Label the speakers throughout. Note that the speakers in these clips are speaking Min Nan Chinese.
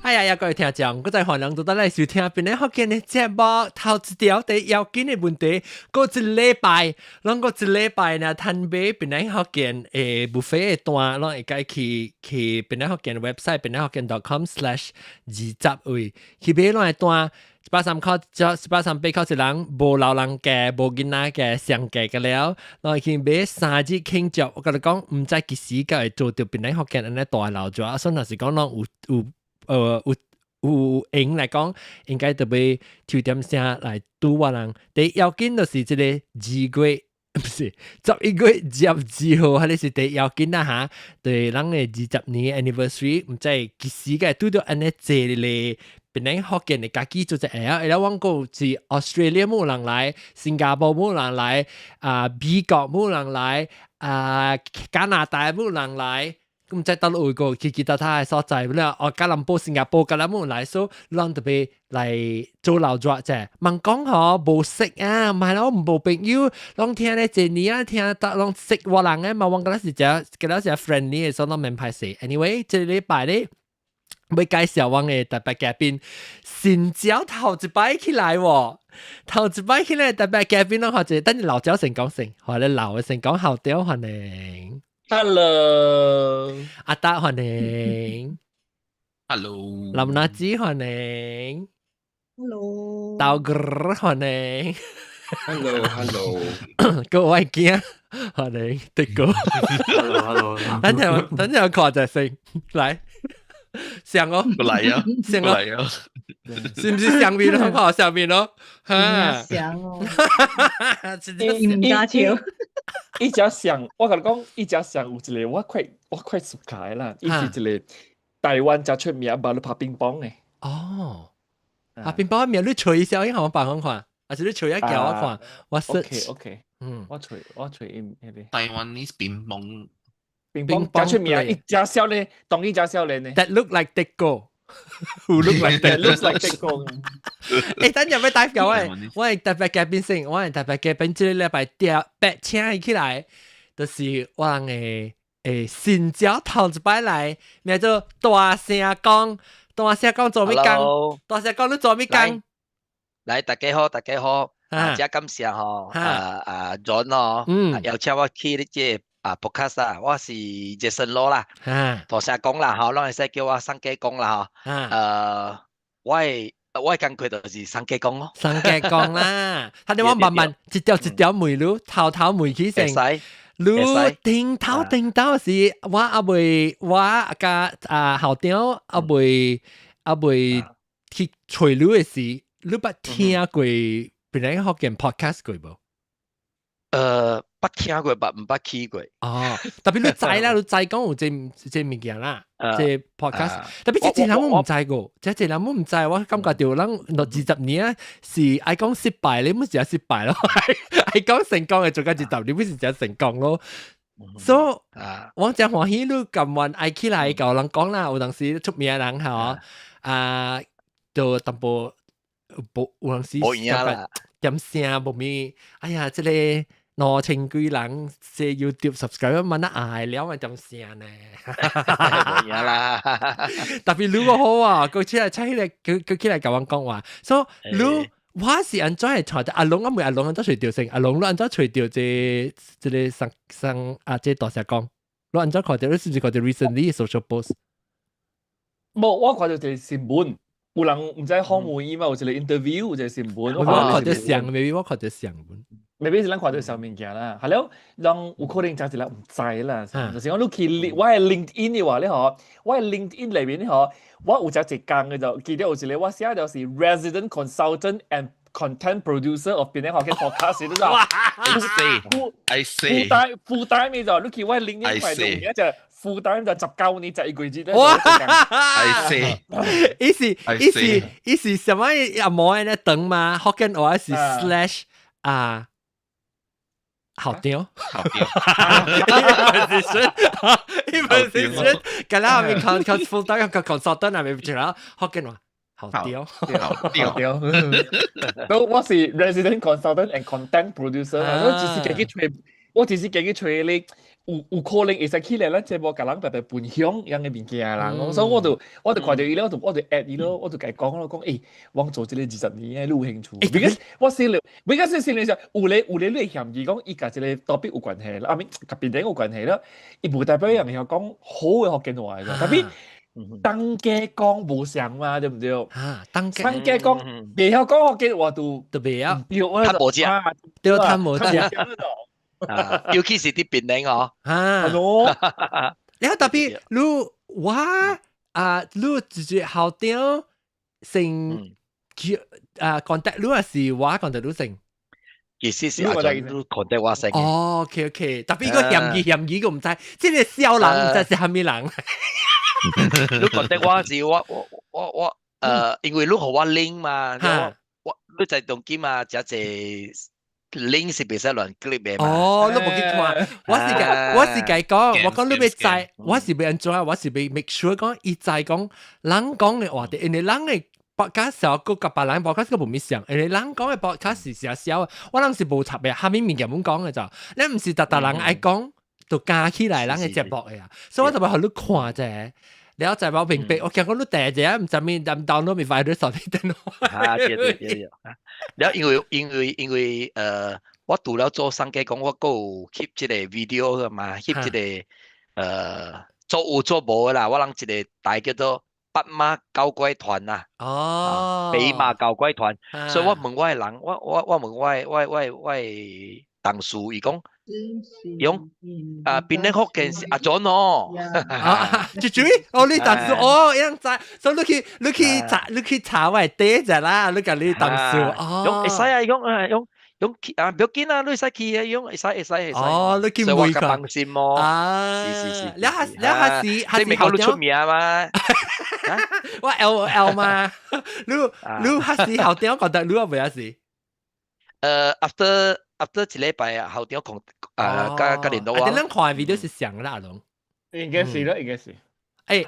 Speaker 1: 哎呀呀，各位聽眾，閣再歡迎倒轉來收聽檳城福建的節目。頭一條第要緊的問題，過一禮拜，攏過一禮拜呢，趁買檳城福建的 buffet 的單，攏會該去檳城福建 website 檳城福建 .com/20位去買攏的單。130塊，138塊一人，無老人價，無囡仔價，上價個了。攏去買三日慶祝，我共你講，毋知幾時才會做著檳城福建按呢大鬧熱，所以若是講攏有閒來講，應該特別抽點聲來拄我人。第要緊就是這個2月，毋是11月22號，彼个是第要緊啦哈。對，咱的20年 anniversary，毋知幾時個拄著按呢濟咧。檳城福建的家己做一下，會了阮閣是 Australia 無人來，新加坡無人來，啊美國無人來，啊加拿大無人來，毋知佗落位閣去其他的所在，了哦，吉隆坡、新加坡，吉隆坡來，所以咱特別來做鬧熱者。問講吼無識啊，毋係咯，無朋友，攏聽咧這年啊，聽得攏識我人的嘛，阮敢若是誠，敢若是 friendly 的，所以攏免歹勢。Anyway，這個禮拜咧，欲介紹阮的特別嘉賓，新招頭一擺起來喎，頭一擺起來特別嘉賓攏學者，等老招先講先，或者老的先講校長歡迎。
Speaker 2: Hello，
Speaker 1: 阿達歡迎。
Speaker 3: Hello，
Speaker 1: 林娜子歡迎。
Speaker 4: Hello，
Speaker 1: 豆哥歡迎。
Speaker 3: Hello，Hello，
Speaker 1: 各位囝歡迎，德哥。
Speaker 5: Hello，Hello，
Speaker 1: 等陣等陣我看者先，來。像哦，
Speaker 3: 來啊，
Speaker 1: 像哦，
Speaker 3: 來啊，
Speaker 1: 是毋是上面咯？好上面咯，
Speaker 4: 哈，像哦，毋敢笑。
Speaker 2: 伊只像，我共你講，伊只像有一個我快 suka 啦，伊是一個台灣誠出名，幫你拍乒乓的。
Speaker 1: 哦，拍乒乓名你揣一下，伊予我放看看，還是你揣一叫我看，我
Speaker 2: OK OK，我揣伊彼個。
Speaker 3: Taiwanese 乒乓。
Speaker 2: 乒乓誠出名，伊誠少年，當伊誠少年呢。
Speaker 1: That look like 的哥，Who look like
Speaker 2: that looks like 的哥。
Speaker 1: 欸，等陣欲帶教我，我的特別嘉賓先，我的特別嘉賓這個禮拜調白請伊起來，就是我人的新招頭一擺來，名做大聲公，大聲公做咩工？大聲公你做咩工？
Speaker 6: 來，大家好，大家好，啊，真感謝吼，啊啊 John 吼，邀請我去你這個啊，podcast 啊，我是 Jason Law 啦，大聲公啦，吼，攏會使叫我送雞公啦，吼，我的工課就是送雞公咯，
Speaker 1: 送雞公啦，他哋我慢慢一條一條問你，頭頭問起先，你頂頭頂頭是我猶未，我佮校長猶未去揣你的時，你捌聽過檳城福建 podcast 過無？
Speaker 6: 捌聽過，捌毋捌去過。
Speaker 1: 哦，特別你知啦，你知講有這這物件啦，這 podcast。特別這濟人我毋知過，這濟人我毋知，我感覺著咱錄20年啊，是愛講失敗，你毋是誠失敗咯，愛講成功的做甲20年，毋是誠成功咯。所以，我誠歡喜你甘願愛起來共人講啦，有當時出名人吼，啊，就淡薄無有當時點聲無咪，哎呀，這個兩千幾人說 YouTube subscribe 問啊愛了咪點聲呢？
Speaker 6: 無影啦。
Speaker 1: 特別你個好啊，佢起來出起來，佢起來共阮講話，所以你我是按怎會揣著阿龍啊？問阿龍按怎揣著先？阿龍你按怎揣著這個上上啊？這大聲公，你按怎看著？你是毋是看著 recently social post？
Speaker 2: 無，我看著一個新聞，有人毋知訪問伊嘛，有一個 interview，有一個新聞。
Speaker 1: 我看著上，maybe 我看著上本。
Speaker 2: maybe 是咱看著上物件啦，係了，人有可能真一人毋知啦。就是講你去我的 LinkedIn 的話咧吼，我的 LinkedIn 內面吼，我有隻一工的就記得有一個我寫就是 resident consultant and content producer of 檳城福建 podcast，你知道？
Speaker 3: I see, I see。
Speaker 2: full time 的就，你去我 LinkedIn 看到有就 full time 就19年11個月。
Speaker 1: 哇
Speaker 3: ！I see。
Speaker 1: 伊是啥物阿毛按呢長嗎？福建話是 slash 啊。校長，
Speaker 3: 校長，
Speaker 1: 伊是說，伊是說，敢若咪靠靠 full time 靠 consultant 啊，咪出啦，福建話校長，
Speaker 3: 校
Speaker 2: 長，都我是 resident consultant and content producer，我只是家己揣，我只是叫佢揣你有可能會使起來，咱節目共人白白分享樣嘅物件啦。所以我就看著伊咧，我就 add 伊咯，我就共伊講咯，講我做這个20年，你有興趣？because 我心裡，because 心裡想有咧你會嫌疑講伊共這个 topic 有關係啦，啊咪共檳城有關係啦，伊無代表人會曉講好嘅福建話嘅，特別當家講無相嘛，對毋對？
Speaker 1: 啊，當家
Speaker 2: 當家講袂曉講福建話就
Speaker 1: 就袂曉，
Speaker 2: 對，
Speaker 6: 較無食，
Speaker 1: 對，較無食。
Speaker 6: 啊，尤其是佇檳城哦。
Speaker 1: 啊，
Speaker 2: 咯，
Speaker 1: 你特別你我啊，你直接校長先叫啊 contact 你，還是我 contact 你先？
Speaker 6: 其實是阿俊你 contact 我先。
Speaker 1: 哦，OK OK，特別個嫌疑嫌疑個毋知，這个痟人毋知是啥物人。
Speaker 6: 你 contact 我是我，因為你予我 link 嘛，我你在當今嘛，誠濟 link 是袂使亂 click 的嘛。
Speaker 1: 哦，你無去看，我是共講，我講你欲知，我是欲按怎，我是欲 make sure 講，伊知講人講的話題，因為人的 podcast 小個佮別人 podcast 個無物相，因為人講的 podcast 是誠痟，我人是無插的，啥物物件攏講的就，你毋是逐逐人愛講，就加起來人的節目的啊，所以我就欲予你看者。了就我明白，我驚講你第一個毋知物，毋 download 咪 virus 上電腦。
Speaker 6: 啊，對對對對。了因為我除了做送雞講，我閣有翕這个 video 嘛，翕這个做有做無的啦。我人一个台叫做北馬搞怪團啦。北馬搞怪團。所以我問我的人，我問我的同事，伊講。用啊，檳城福建是阿 John 哦，
Speaker 1: 啊，豬豬，哦，你同事哦，樣知，所以你去查我底者啦，你共你同事哦，
Speaker 6: 用會使啊，用啊用用啊，不要緊啊，你會使去啊，用會使會使會使。
Speaker 1: 哦，你去問佢。
Speaker 6: 放心哦。
Speaker 1: 啊，
Speaker 6: 是是是。
Speaker 1: 你下你下是下
Speaker 6: 是校長出名嘛？
Speaker 1: 我 L 嘛，你下是校長覺得你話袂是？
Speaker 6: After 一禮拜啊，校長講啊，佮聯絡我。
Speaker 1: 你咱看 video 是像啦，阿龍。
Speaker 2: 應該是啦，應該是。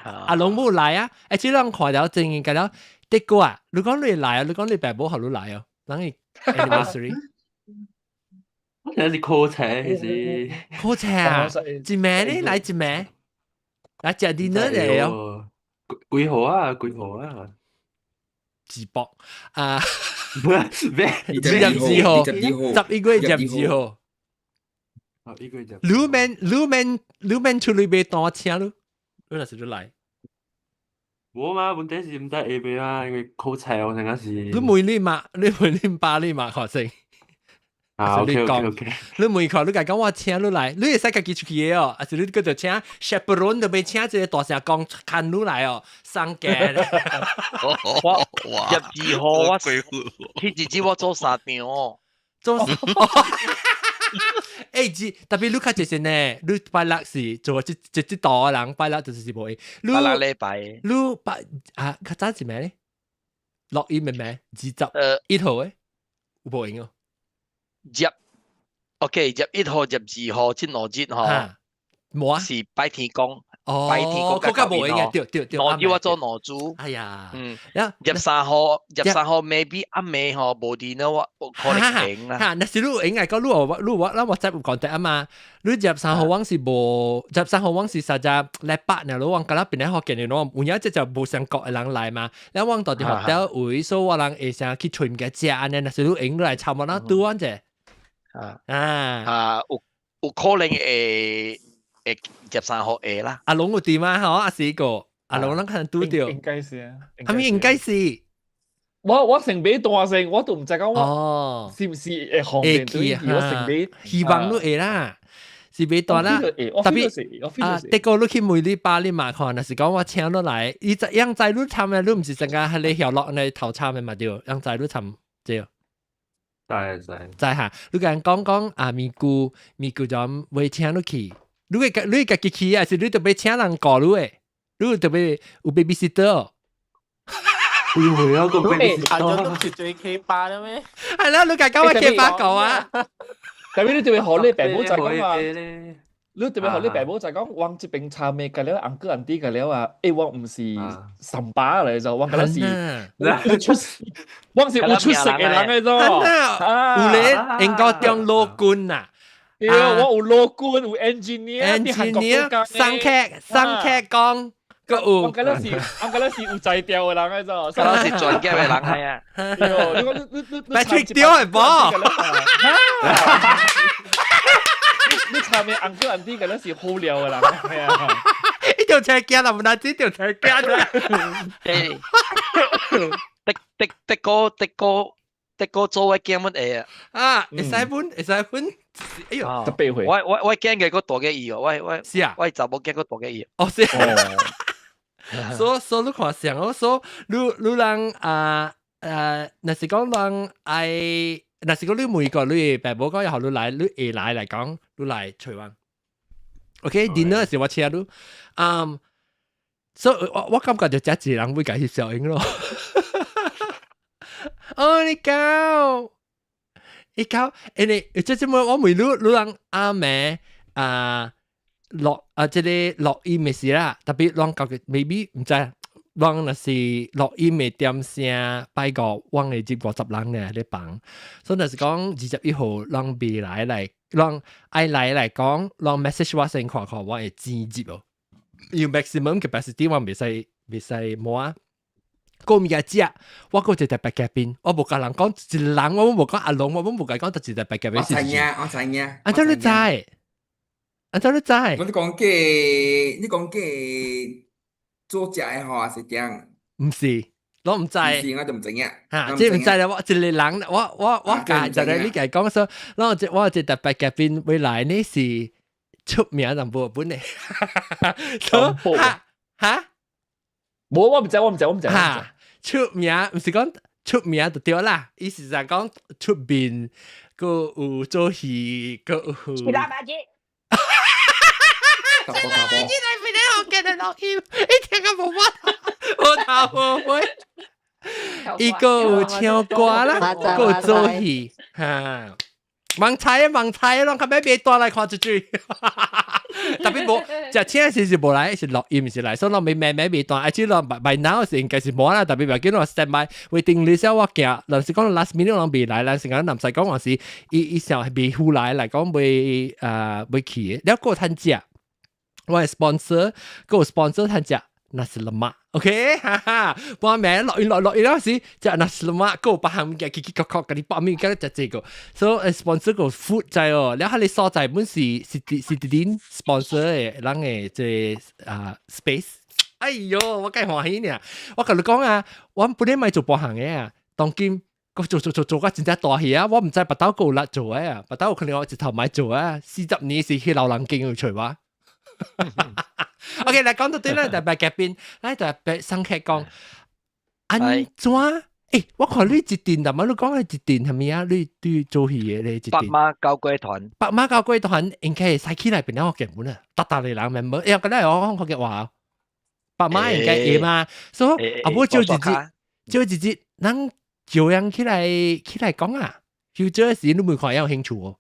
Speaker 1: 阿龍冇來啊！這咱看了真應該了。德哥啊，你講你來啊，你講你爸母予你來哦，咱個 anniversary。
Speaker 5: 我聽是考冊還是？
Speaker 1: 考冊啊！一暝呢？來一暝，來食 dinner 嚟哦。
Speaker 5: 幾號啊？幾號啊？
Speaker 1: 直播啊！
Speaker 5: 咩？
Speaker 1: 22號，11月22號。
Speaker 5: 11月十。
Speaker 1: 你免出去買單請你，你若是你來。
Speaker 5: 無嘛，問題是毋知會袂啊，因為考冊我陣時。
Speaker 1: 你問你媽，你問恁爸你媽學生。
Speaker 5: 啊，OK OK OK。
Speaker 1: 你問佢，你共講我請你來，你會使家己出去的哦，還是你閣著請 chaperone 就欲請一個大聲公牽你來哦，送家。
Speaker 6: 我22號我，彼日子我做三場。
Speaker 1: 做。特別你較濟先呢，你拜六是做這這這道的人，拜六就是無閒。
Speaker 6: 拜六禮拜。
Speaker 1: 你拜啊，較早是咩咧？錄音的咩？21號的，有無閒哦？
Speaker 6: 十，OK，11號、12號，這兩日吼，
Speaker 1: 無啊，
Speaker 6: 是拜天公，
Speaker 1: 哦，
Speaker 6: 拜天公
Speaker 1: 閣較無閒嘅，對對對，
Speaker 6: 兩日我做兩組，
Speaker 1: 哎呀，13
Speaker 6: 號，十三號 maybe 暗暝吼，無佇呢，我可能閒啦。
Speaker 1: 哈，若是你有閒來講，你有我，咱 WhatsApp 有 contact 啊嘛。你十三號我是無，十三號我是實在禮拜呢，你往佮咱邊咧福建的，我有影這就無相國的人來嘛。咱往到佇學校位，所以我人會先去揣物件食按呢。若是你閒來差不多拄完者。
Speaker 6: 啊
Speaker 1: 啊
Speaker 6: 啊，有可能會十三號會啦。
Speaker 1: 阿龍有佇嗎？吼，阿四個阿龍，咱可能拄著。
Speaker 2: 應該是啊。
Speaker 1: 啥物應該是？
Speaker 2: 我成買大聲，我都毋知講我是毋是會方便對我成買。
Speaker 1: 希望你會啦，是買大啦。特別啊，德哥你去問你爸你媽看，若是講我請你來，伊知樣知你參的，你毋是增加彼個曉落來頭參的嘛對？樣知你參對。
Speaker 5: 知知。
Speaker 1: 知哈，你共人講講啊，咪姑咪姑就會請你去，你會家己去，還是你特別請人顧你的？你特別有 babysitter？
Speaker 5: 會會啊個 babysitter。
Speaker 7: 阿張都絕對 K 八啦咩？
Speaker 1: 係啦，你共講我 K 八狗啊！
Speaker 2: 特別你特別予你爸母知講啊，你特別予你爸母知講，我這邊參的佮了 uncle auntie 佮了啊，我毋是三八來就，我佮了是有出，我是有出息的人來做。
Speaker 1: 有咧應該中老君啊！
Speaker 2: 對，我有老官，有 engineer，
Speaker 1: engineer，上客上客講，閣有。
Speaker 2: 我覺得是有才調的人來做，
Speaker 6: 我是專業的人係啊。
Speaker 2: 對，你講你
Speaker 1: Patrick 丟係噃。
Speaker 2: 你參的 uncle auntie 覺得是好料的人係啊。
Speaker 1: 一條車鏡啦，唔單止條車鏡啦。
Speaker 6: 誒，的的的哥的哥的哥做我驚乜會啊？
Speaker 1: 啊，會使分，會使分。哎呦，
Speaker 2: 特別會。
Speaker 6: 我驚嘅個大嘅伊哦，我
Speaker 1: 是啊，
Speaker 6: 我查某囝個大嘅伊。
Speaker 1: 哦，是啊。所以你看上哦，所以你人啊若是講人愛，若是講你每個你爸母講以後你來，你會來來講，你來揣我。OK，dinner 是我請你，所以我感覺就這一人會解翕相影咯。哦，你搞，你搞，因為這這麼我問你，你人阿妹啊錄啊，這個錄音的時啦，特別人講嘅 maybe 毋知，人若是錄音的點聲拜個，我會入50人咧咧房，所以若是講21號人未來來，人愛來來講，人 message 我先看看，我會錢入哦。要 maximum capacity 我袂使滿。個物件食，我閣一個特別嘉賓，我無共人講一人，我無講阿龍，我無共講一個特別嘉賓。
Speaker 8: 我知影，我知影。
Speaker 1: 按怎你知？按怎你知？
Speaker 8: 我你講嘅，你講嘅做食的吼，還是點？
Speaker 1: 毋是，我毋知。
Speaker 8: 毋是，我就毋知影。
Speaker 1: 嚇，這毋知啦，我一個人，我家就係你家講說，我一個特別嘉賓未來呢是出名淡薄本的。
Speaker 2: 淡薄。
Speaker 1: 嚇？
Speaker 2: 無，我毋知，我毋知，我毋知。
Speaker 1: 嚇，出名毋是講出名就對啦，意思就講出面，閣有做戲，閣有。
Speaker 4: 其他把子。
Speaker 8: 大波大波。
Speaker 1: 你來邊咧好見人錄音，一聽個無法，無頭無尾。伊閣有唱歌啦，閣有做戲，哈。盲猜啊，盲猜啊，攏較欲買單來看一水。特別無，食請時是無來，是錄音是來，所以攏未買買買單，而且攏 by now 是應該是無啦，特別袂緊我 stand by waiting list 我驚，若是講 last minute 攏未來，咱是講南西講話是伊伊想未付來來講未未去的，了閣趁食，我係 sponsor，閣有 sponsor 趁食。nasi lemak，OK，哈哈，半暝落雨落落雨嗰時，食 nasi lemak，閣有別項物件，奇奇殼殼，共你包物件食這個，所以 sponsor 個 food 在哦，了彼个所在本是是是佇 sponsor 的人的這個啊 space，哎喲，我介歡喜呢，我共你講啊，我本來莫做別項的啊，當今個做做做做到真正大戲啊，我毋知別兜閣有力做啊，別兜有可能我一頭莫做啊，40年是去老人間去揣我。OK，來講到對啦，特別嘉賓，來特別上客講，按怎？我看你一陣，但係你講係一陣係咪啊？你對做戲嘅咧一陣。
Speaker 6: 北馬交鬼團。
Speaker 1: 北馬交鬼團應該會使起來變了學本啊，逐逐個人 member，欸，今日我講福建話，北馬應該會嘛，所以啊，無招一日，招一日，咱招人起來起來講啊，future 時你會看有興趣哦。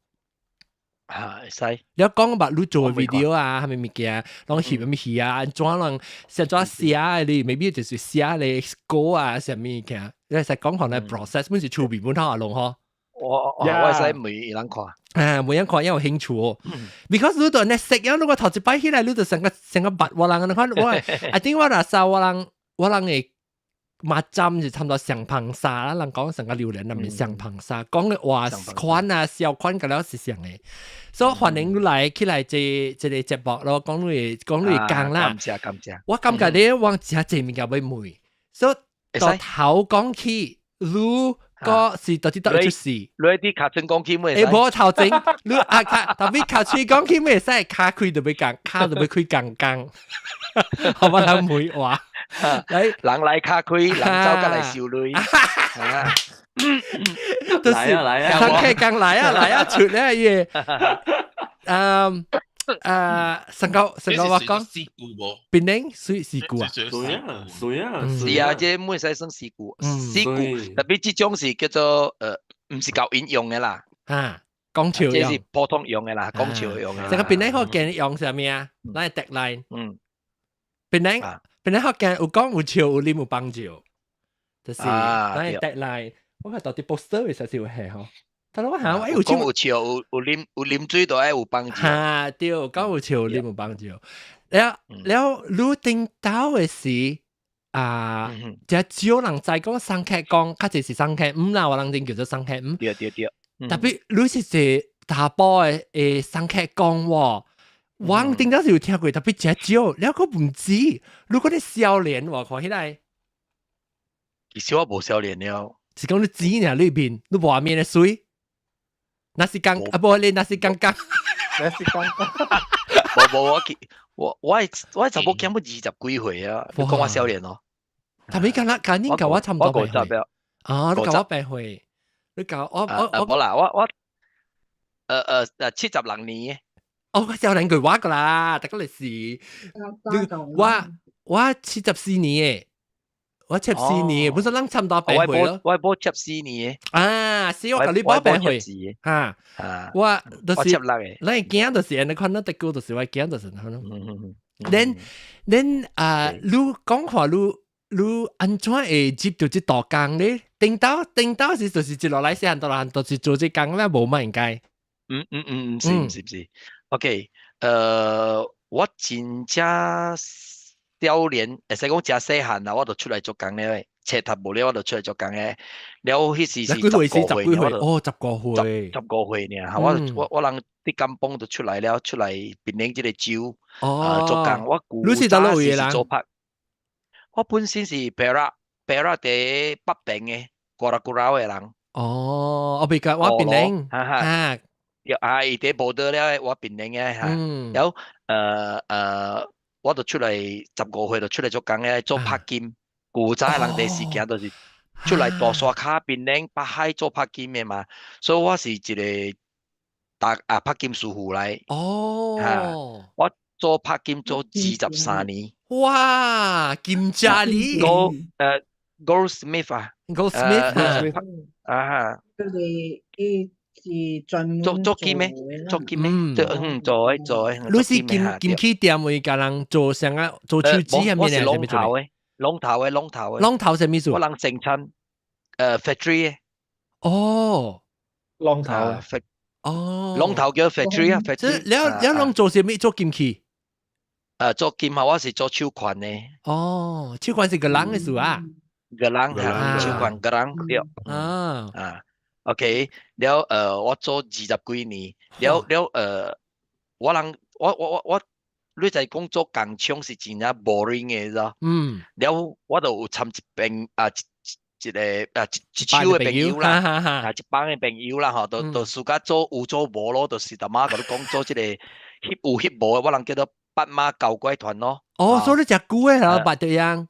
Speaker 6: 啊，會使。
Speaker 1: 你講捌你做 video 啊，啥物物件，攏翕啥物戲啊，按怎人按怎寫啊，你 maybe 就是寫咧歌啊，啥物件，你會使講看咧 process，本是趣味本頭阿龍嗬。
Speaker 6: 我會使每人看。
Speaker 1: 啊，每人看有興趣哦。Because 你都呢識啊，如果頭一擺起來，你就成個成個捌我人，你看我，I think 我若說我人會馬針是差不多上旁沙啦，人講成個榴蓮入面上旁沙，講的話款啊小款個了是像的，所以歡迎你來起來這個節目咯，講你講啦。
Speaker 6: 感謝感謝。
Speaker 1: 我感覺你往真濟物件欲問，所以到頭講起，你個是到底到底出事？
Speaker 6: 你啲尻川講起咩？
Speaker 1: 欸，無頭前，你啊卡特別尻喙講起咩？使尻開就欲講，尻就欲開講講，好冇人問話。
Speaker 6: 來，人來尻開，人走過來收鐳。
Speaker 1: 就是
Speaker 5: 來啊來啊，
Speaker 1: 上客講來啊來啊出咧伊，嗯啊，上個上個我講，檳榔水事故啊，
Speaker 5: 水啊水啊，
Speaker 6: 是啊，這每使算事故，事故特別這種是叫做毋是夠引用的啦，
Speaker 1: 啊，講笑
Speaker 6: 這是普通用的啦，講笑用的。
Speaker 1: 這個檳榔福建用啥物啊？咱 tagline，檳榔檳榔福建有講有笑有啉有幫助，就是咱 tagline。我看到底 poster 會使是有係吼，但係我嚇，我有
Speaker 6: 講有笑有啉水就愛有幫助。
Speaker 1: 嚇，對，講有笑啉有幫助。了了，你頂到嘅時啊，就少人知講送客工，較濟是送客毋啦，我人陣叫做送客毋。
Speaker 6: 對對對。
Speaker 1: 特別你是一查埔的送客工喎，我頂到是有聽過，特別真少，了個毋知。如果你少年喎，看起來。
Speaker 6: 其實我無少年了。
Speaker 1: 是講你錢爾裏面，你無面的水。那是剛啊，無你那是剛剛，
Speaker 7: 那是剛剛。
Speaker 6: 無無我我查某囝要20幾歲啊，你講我少年咯。
Speaker 1: 但係敢若今年佮我差毋多
Speaker 6: 50歲。
Speaker 1: 啊，你佮我8歲，你佮我我我。
Speaker 6: 無啦，我76年。
Speaker 1: 哦，我少年過我個啦，大家嚟是。我74年的。我74年，本身咱差毋多八歲咯。
Speaker 6: 我無74年的。
Speaker 1: 啊，是我佮你無八歲。哈，我就是，咱囝就是按呢款，咱得久就是我囝就是按呢。恁恁啊，你講話你你按怎會接著這道工咧？頂到頂到是就是一路來細漢到大漢，就是做這工咧，無嘛應該。
Speaker 6: 嗯，是是是。OK，我真正少年，會使講誠細漢啦，我就出來做工咧，冊讀無了我就出來做工咧。了彼時是
Speaker 1: 十幾歲，
Speaker 6: 十
Speaker 1: 哦，15歲，15
Speaker 6: 歲爾，我人佇甘榜就出來了，出來檳城這個州，做工。我古早時是做拍，我本身是 Perak Perak 佇北邊的 Kuala Kurau 的人。
Speaker 1: 哦，我比較我檳城，
Speaker 6: 哈哈，啊，伊佇 border 了，我檳城的哈。了，我就出來15歲就出來做工咧，做拍金。古早人第時間都是出來大沙跤檳城北海做拍金的嘛，所以我是一個大啊拍金師傅來。我做拍金做23年。
Speaker 1: 哇，金家里。
Speaker 6: Goldsmith 啊
Speaker 1: ，Goldsmith
Speaker 6: 啊，
Speaker 4: 佢哋伊是專門
Speaker 6: 做做金的，做金的，對，嗯，做的做的。
Speaker 1: 你是金器店會共人做啥啊？做手指係咩咧？
Speaker 6: 龍頭的，龍頭的，龍頭的。
Speaker 1: 龍頭係咩事？
Speaker 6: 我人生產factory 的。
Speaker 1: 哦，
Speaker 2: 龍頭
Speaker 1: 哦，
Speaker 6: 龍頭叫 factory 啊，factory。
Speaker 1: 了了，攏做啥物？做金器？
Speaker 6: 做金啊，我是做手環的。
Speaker 1: 哦，手環是個人的事啊。
Speaker 6: 個人哈，手環個人對。
Speaker 1: 啊
Speaker 6: 啊，OK，了我做20幾年，了了我人我我我我，你在講做工廠是真正 boring 的，知道？了我就有參一邊啊一個啊一一手的朋友啦，啊一幫的朋友啦吼，都都暑假做有做無咯，就是淡仔共你講做這個翕有翕無的，我人叫做八媽搞怪團咯。
Speaker 1: 哦，所以你食久的啦，捌這樣。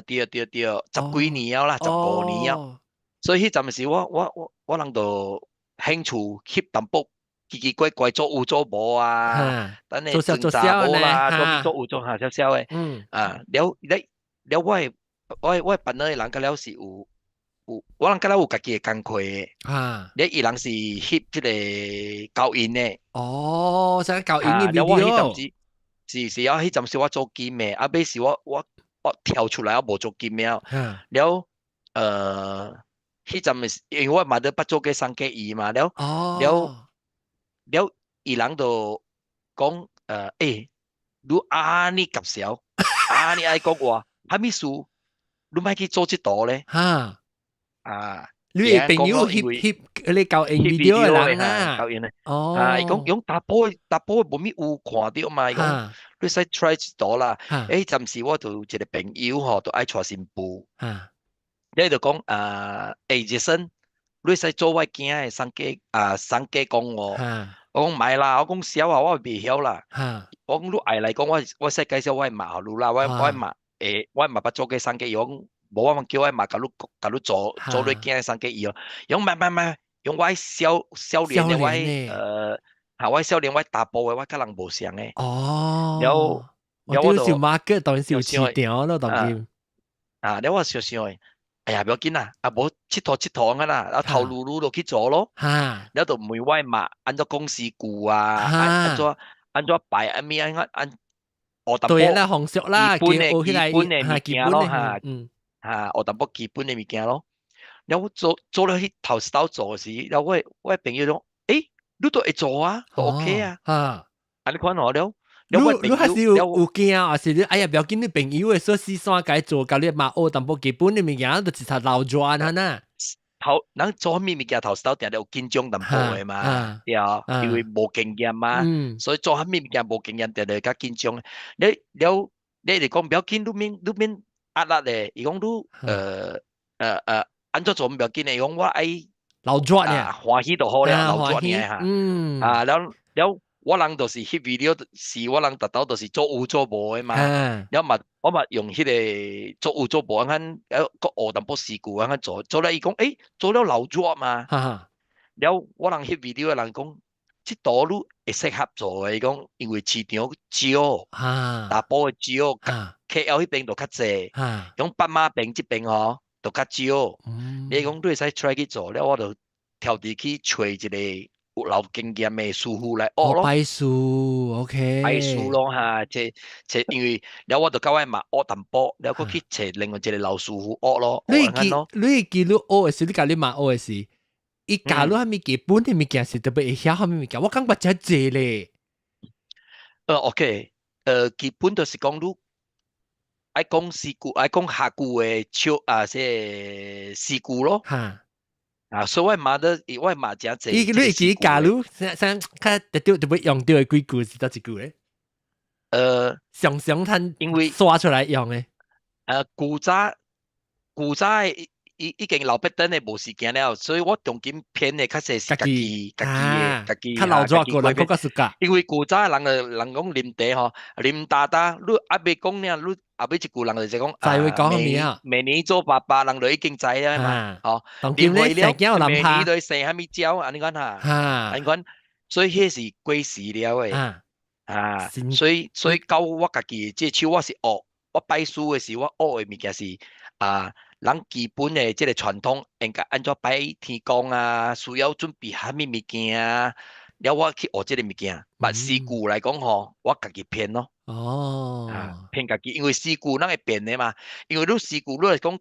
Speaker 6: 對對對，十幾年了啦，15年了。所以彼陣時我人就興趣翕淡薄奇奇怪怪做有做無啊，等下做查某啦，做做有做下少少的。啊，了了了，我的班的人佮了是有有，我人佮了有家己的工課的。了伊人是翕這個抖音的。
Speaker 1: 哦，啥抖音的
Speaker 6: video。我彼陣時是是啊，彼陣時我做金的，啊，尾是我跳出來我無做金了。了，彼陣是因為我嘛都捌做過送客伊嘛，了了了，伊人就講，你按呢夾潲，按呢愛講話，啥物事，你莫去做這道咧。
Speaker 1: 哈，
Speaker 6: 啊，
Speaker 1: 你的朋友翕翕你抖音 video 的人啊，
Speaker 6: 抖音的，
Speaker 1: 哦，
Speaker 6: 啊，伊講用查埔查埔無物有看著嘛，伊講你使 try 一道啦。暫時我就有一個朋友吼，就愛娶新婦。你就講啊，Jason，你使做我囝的送家啊送家公哦。我講莫啦，我講痟啊，我袂曉啦。我講你愛來講，我使介紹我的媽予你啦，我媽我媽捌做過送家，伊講無我叫我媽共你做做你囝的送家伊哦。伊講莫莫莫，用我少少年的我嚇我少年我查埔的，我佮人無相的。
Speaker 1: 哦。
Speaker 6: 了
Speaker 1: 了我就 market 當然是有市場咯，當然。
Speaker 6: 啊，了我想想的。哎呀，不要緊啦，啊無𨑨迌𨑨迌啊啦，啊頭路路就去做咯。了就問我媽按怎講詩句啊，按怎按怎擺，按物按按學淡薄。
Speaker 1: 對啦，紅燒啦，
Speaker 6: 基本的基本的物件咯，哈，哈，學淡薄基本的物件咯。然後做做了去頭一道做時，然後我朋友講，欸，你都會做啊，都 OK 啊，按呢款哦了。
Speaker 1: 你你還是有驚啊？還是你哎呀，不要緊，你朋友會說四山該做，佮你嘛學淡薄基本的物件，就一齊流轉哈呐。
Speaker 6: 頭人做啥物物件頭一道定定有緊張淡薄的嘛，對啊，因為無經驗嘛，所以做啥物物件無經驗，定定較緊張。你了你就講不要緊，你免你免壓力咧。伊講你按怎做毋要緊的，伊講我愛
Speaker 1: 流轉呢，
Speaker 6: 歡喜就好了，流轉呢哈。啊，了了。我人就是翕 video，是我人達到就是做有做無的嘛。了嘛，我嘛用彼個做有做無，按款閣學淡薄詩句，按款做，做了伊講，欸，做了流熱嘛。了我人翕 video 的人講，這道路會適合做的，伊講因為市場少，大埔的少，KL 彼邊就較濟，講北馬邊這邊吼就較少。你講你會使 try 去做，了我就跳佇去揣一個有老經驗的師傅來學咯。
Speaker 1: 拜師，OK。
Speaker 6: 拜師咯哈，這這因為了我就佮我媽學淡薄，了閣去揣另外一個老師傅學咯。
Speaker 1: 你記你記你學的時，你佮你媽學的時，伊教你啥物基本的物件是特別會曉啥物物件，我感覺真濟咧。
Speaker 6: OK，基本就是講你愛講詩句，愛講客句的笑啊，這詩句咯。啊，所以我媽都，我媽真濟。
Speaker 1: 伊你會記教你，啥較特別特別用著的幾句是佗一句咧？常常趁
Speaker 6: 因為
Speaker 1: 刷出來用的。
Speaker 6: 古早古早已已經老筆等的無時間了，所以我當今編的較濟是家己家己的家己
Speaker 1: 較老早過人較較
Speaker 6: 因為古早人的人講啉茶吼，啉焦焦，你猶未講爾，你後尾一句人就是講，
Speaker 1: 知會講啥物啊？
Speaker 6: 明年做爸爸，人就已經知了嘛，吼。
Speaker 1: 當今咧生囝有人拍，
Speaker 6: 明年就生啥物鳥，按呢款哈，按呢款，所以彼是過時了的，啊，所以到我家己這手我是學，我拜師的時我學的物件是啊。人基本的這個傳統應該按怎拜天公啊，需要準備啥物物件啊，了我去學這個物件。但詩句來講吼，我家己編咯。編家己，因為詩句咱會變的嘛。因為你詩句你來講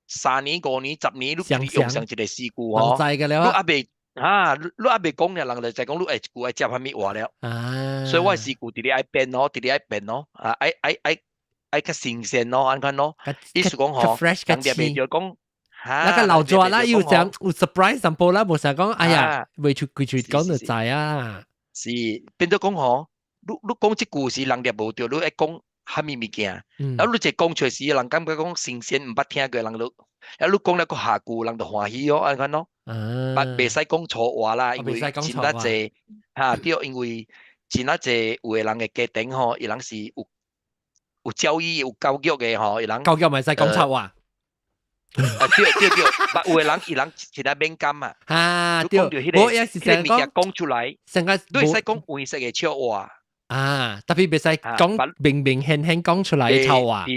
Speaker 6: 3年、5年、10年，你用上一個詩句吼，你猶未啊，你猶未講爾，人就知講你下一句愛接啥物話了。所以我詩句直直愛變咯，直直愛變咯，啊，愛愛愛。愛較新鮮咯，按款咯。意思講吼，人哋袂著講，
Speaker 1: 那個老抓啦，又想有 surprise 淡薄啦，無想講，哎呀，未出規喙講就知啊。
Speaker 6: 是，變做講吼，你你講這句時，人哋無著，你愛講啥物物件，啊，你一講出時，人感覺講新鮮，毋捌聽過，人就，啊，你講了閣下句，人就歡喜哦，按款咯。但袂使講錯話啦，因為真啊濟，哈對，因為真啊濟有的人的家庭吼，伊人是有有教育有教育的吼，伊人
Speaker 1: 教育袂使講錯話。
Speaker 6: 啊對對對，但有的人伊人是較敏感嘛。
Speaker 1: 啊對，我也是
Speaker 6: 成物件講出來，
Speaker 1: 成個
Speaker 6: 你會使講黃色的笑話。
Speaker 1: 啊，特別袂使講明明顯顯講出來的臭話。
Speaker 6: 對，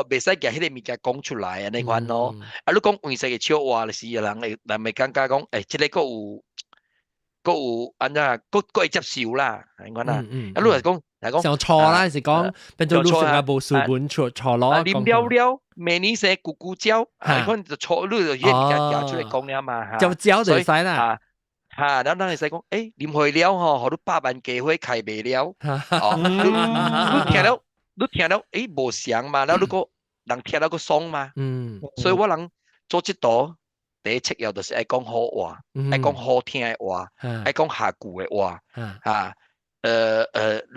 Speaker 6: 袂使共彼個物件講出來按呢款咯。啊，你講黃色的笑話，就是人會人會感覺講，欸，這個閣有閣有按怎，閣閣會接受啦，按呢款啊。啊，你若講。
Speaker 1: 像錯啦，是講變做你成個無書本錯錯咯。
Speaker 6: 啉了了，明年生咕咕叫，啊，款就錯，你就彼個物件寄出來講了嘛。
Speaker 1: 就叫就會使啦。
Speaker 6: 哈，然後咱會使講，欸，啉會了吼，予你百萬家伙開袂了。哦，你你聽了，你聽了，欸，無相嘛，然後你閣人聽了閣爽嘛。所以我人做這道，第一切要就是愛講好話，愛講好聽的話，愛講下句的話，哈。你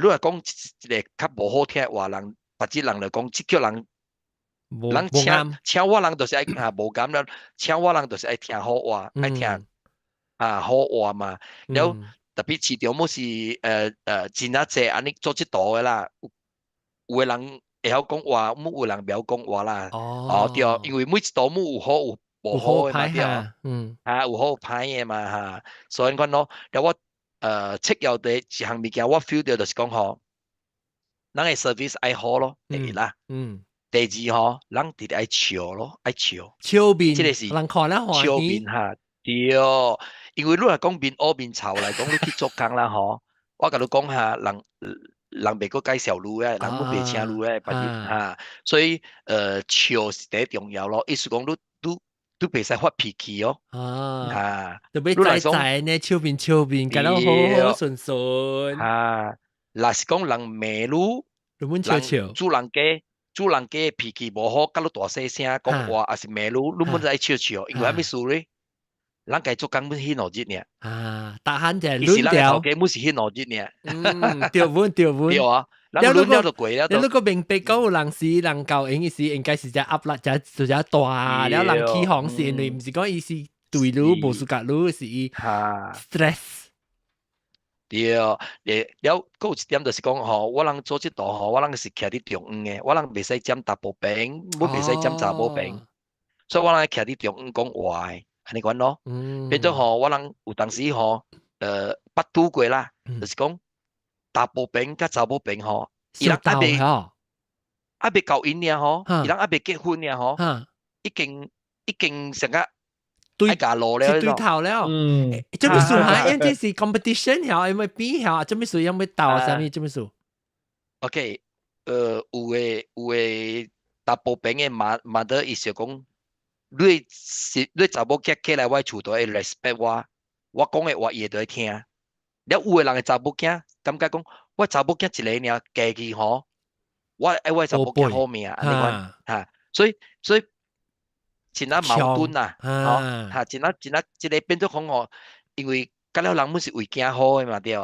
Speaker 6: 若講一個較無好聽的話，人別個人就講，這叫人人請請我人就是愛啊無甘了，請我人就是愛聽好話，愛聽啊好話嘛。了特別市場姆是真啊濟按呢做這道的啦，有的人會曉講話，姆有人袂曉講話啦。哦，對，因為每一道姆有好有無好的嘛，對。啊，有好有歹的嘛哈，所以講咯，了我。切要的一項物件，我 feel 到就是講吼，咱的 service 愛好咯，第一啦，第二吼，人直直愛笑咯，愛笑，
Speaker 1: 笑面，
Speaker 6: 這個是
Speaker 1: 人看了歡喜，
Speaker 6: 笑面哈，對，因為你若講面烏面臭來講，你去做工啦吼，我共你講哈，人人袂閣介紹你的，人閣袂請你的，別日哈，所以笑是第一重要咯，意思講你你都袂使發脾氣哦。
Speaker 1: 啊，特別在在呢，笑面笑面，咁樣好好順順。
Speaker 6: 啊，若是講人罵你，
Speaker 1: 你們笑笑，
Speaker 6: 主人家脾氣無好，佮你大細聲講話，抑是罵你，你們愛笑笑，因為啥物事咧？咱家做工阮彼兩日爾。
Speaker 1: 啊，逐項就
Speaker 6: 係攏掉。頭家阮是彼兩日爾。
Speaker 1: 嗯，對阮對阮。
Speaker 6: 對啊。人輪了就過了。
Speaker 1: 你如果明白講有人是人教應是應該是只壓力，只就只大，了人起哄是因為毋是講伊是對你無輸甲你，是伊 stress。
Speaker 6: 對，了，閣有一點就是講吼，我人做這道吼，我人是徛佇中央的，我人袂使佔查埔邊，我袂使佔查某邊，所以我人徛佇中央講話的，按呢款咯。變做吼，我人有當時吼，捌拄過啦，就是講查埔邊佮查某邊吼，伊人猶未交𪜶爾吼，伊人猶未結婚爾吼，已經成個
Speaker 1: 對
Speaker 6: 愛路了，
Speaker 1: 對頭了。嗯，這麼數哈，因這是 competition 曉，因為比曉，這麼數因為鬥啥物，這麼數。
Speaker 6: OK，有的查埔邊的嘛嘛得意思講，你是你查某囝起來我厝都會 respect 我，我講的話伊會都會聽。了有的人的查某囝感覺講，我查某囝一个爾嫁去吼，我愛我查某囝好命，按呢款哈，所以真啊矛盾啊，吼哈，真啊真啊，這个變做講吼，因為甲了人阮是為囝好的嘛，對無？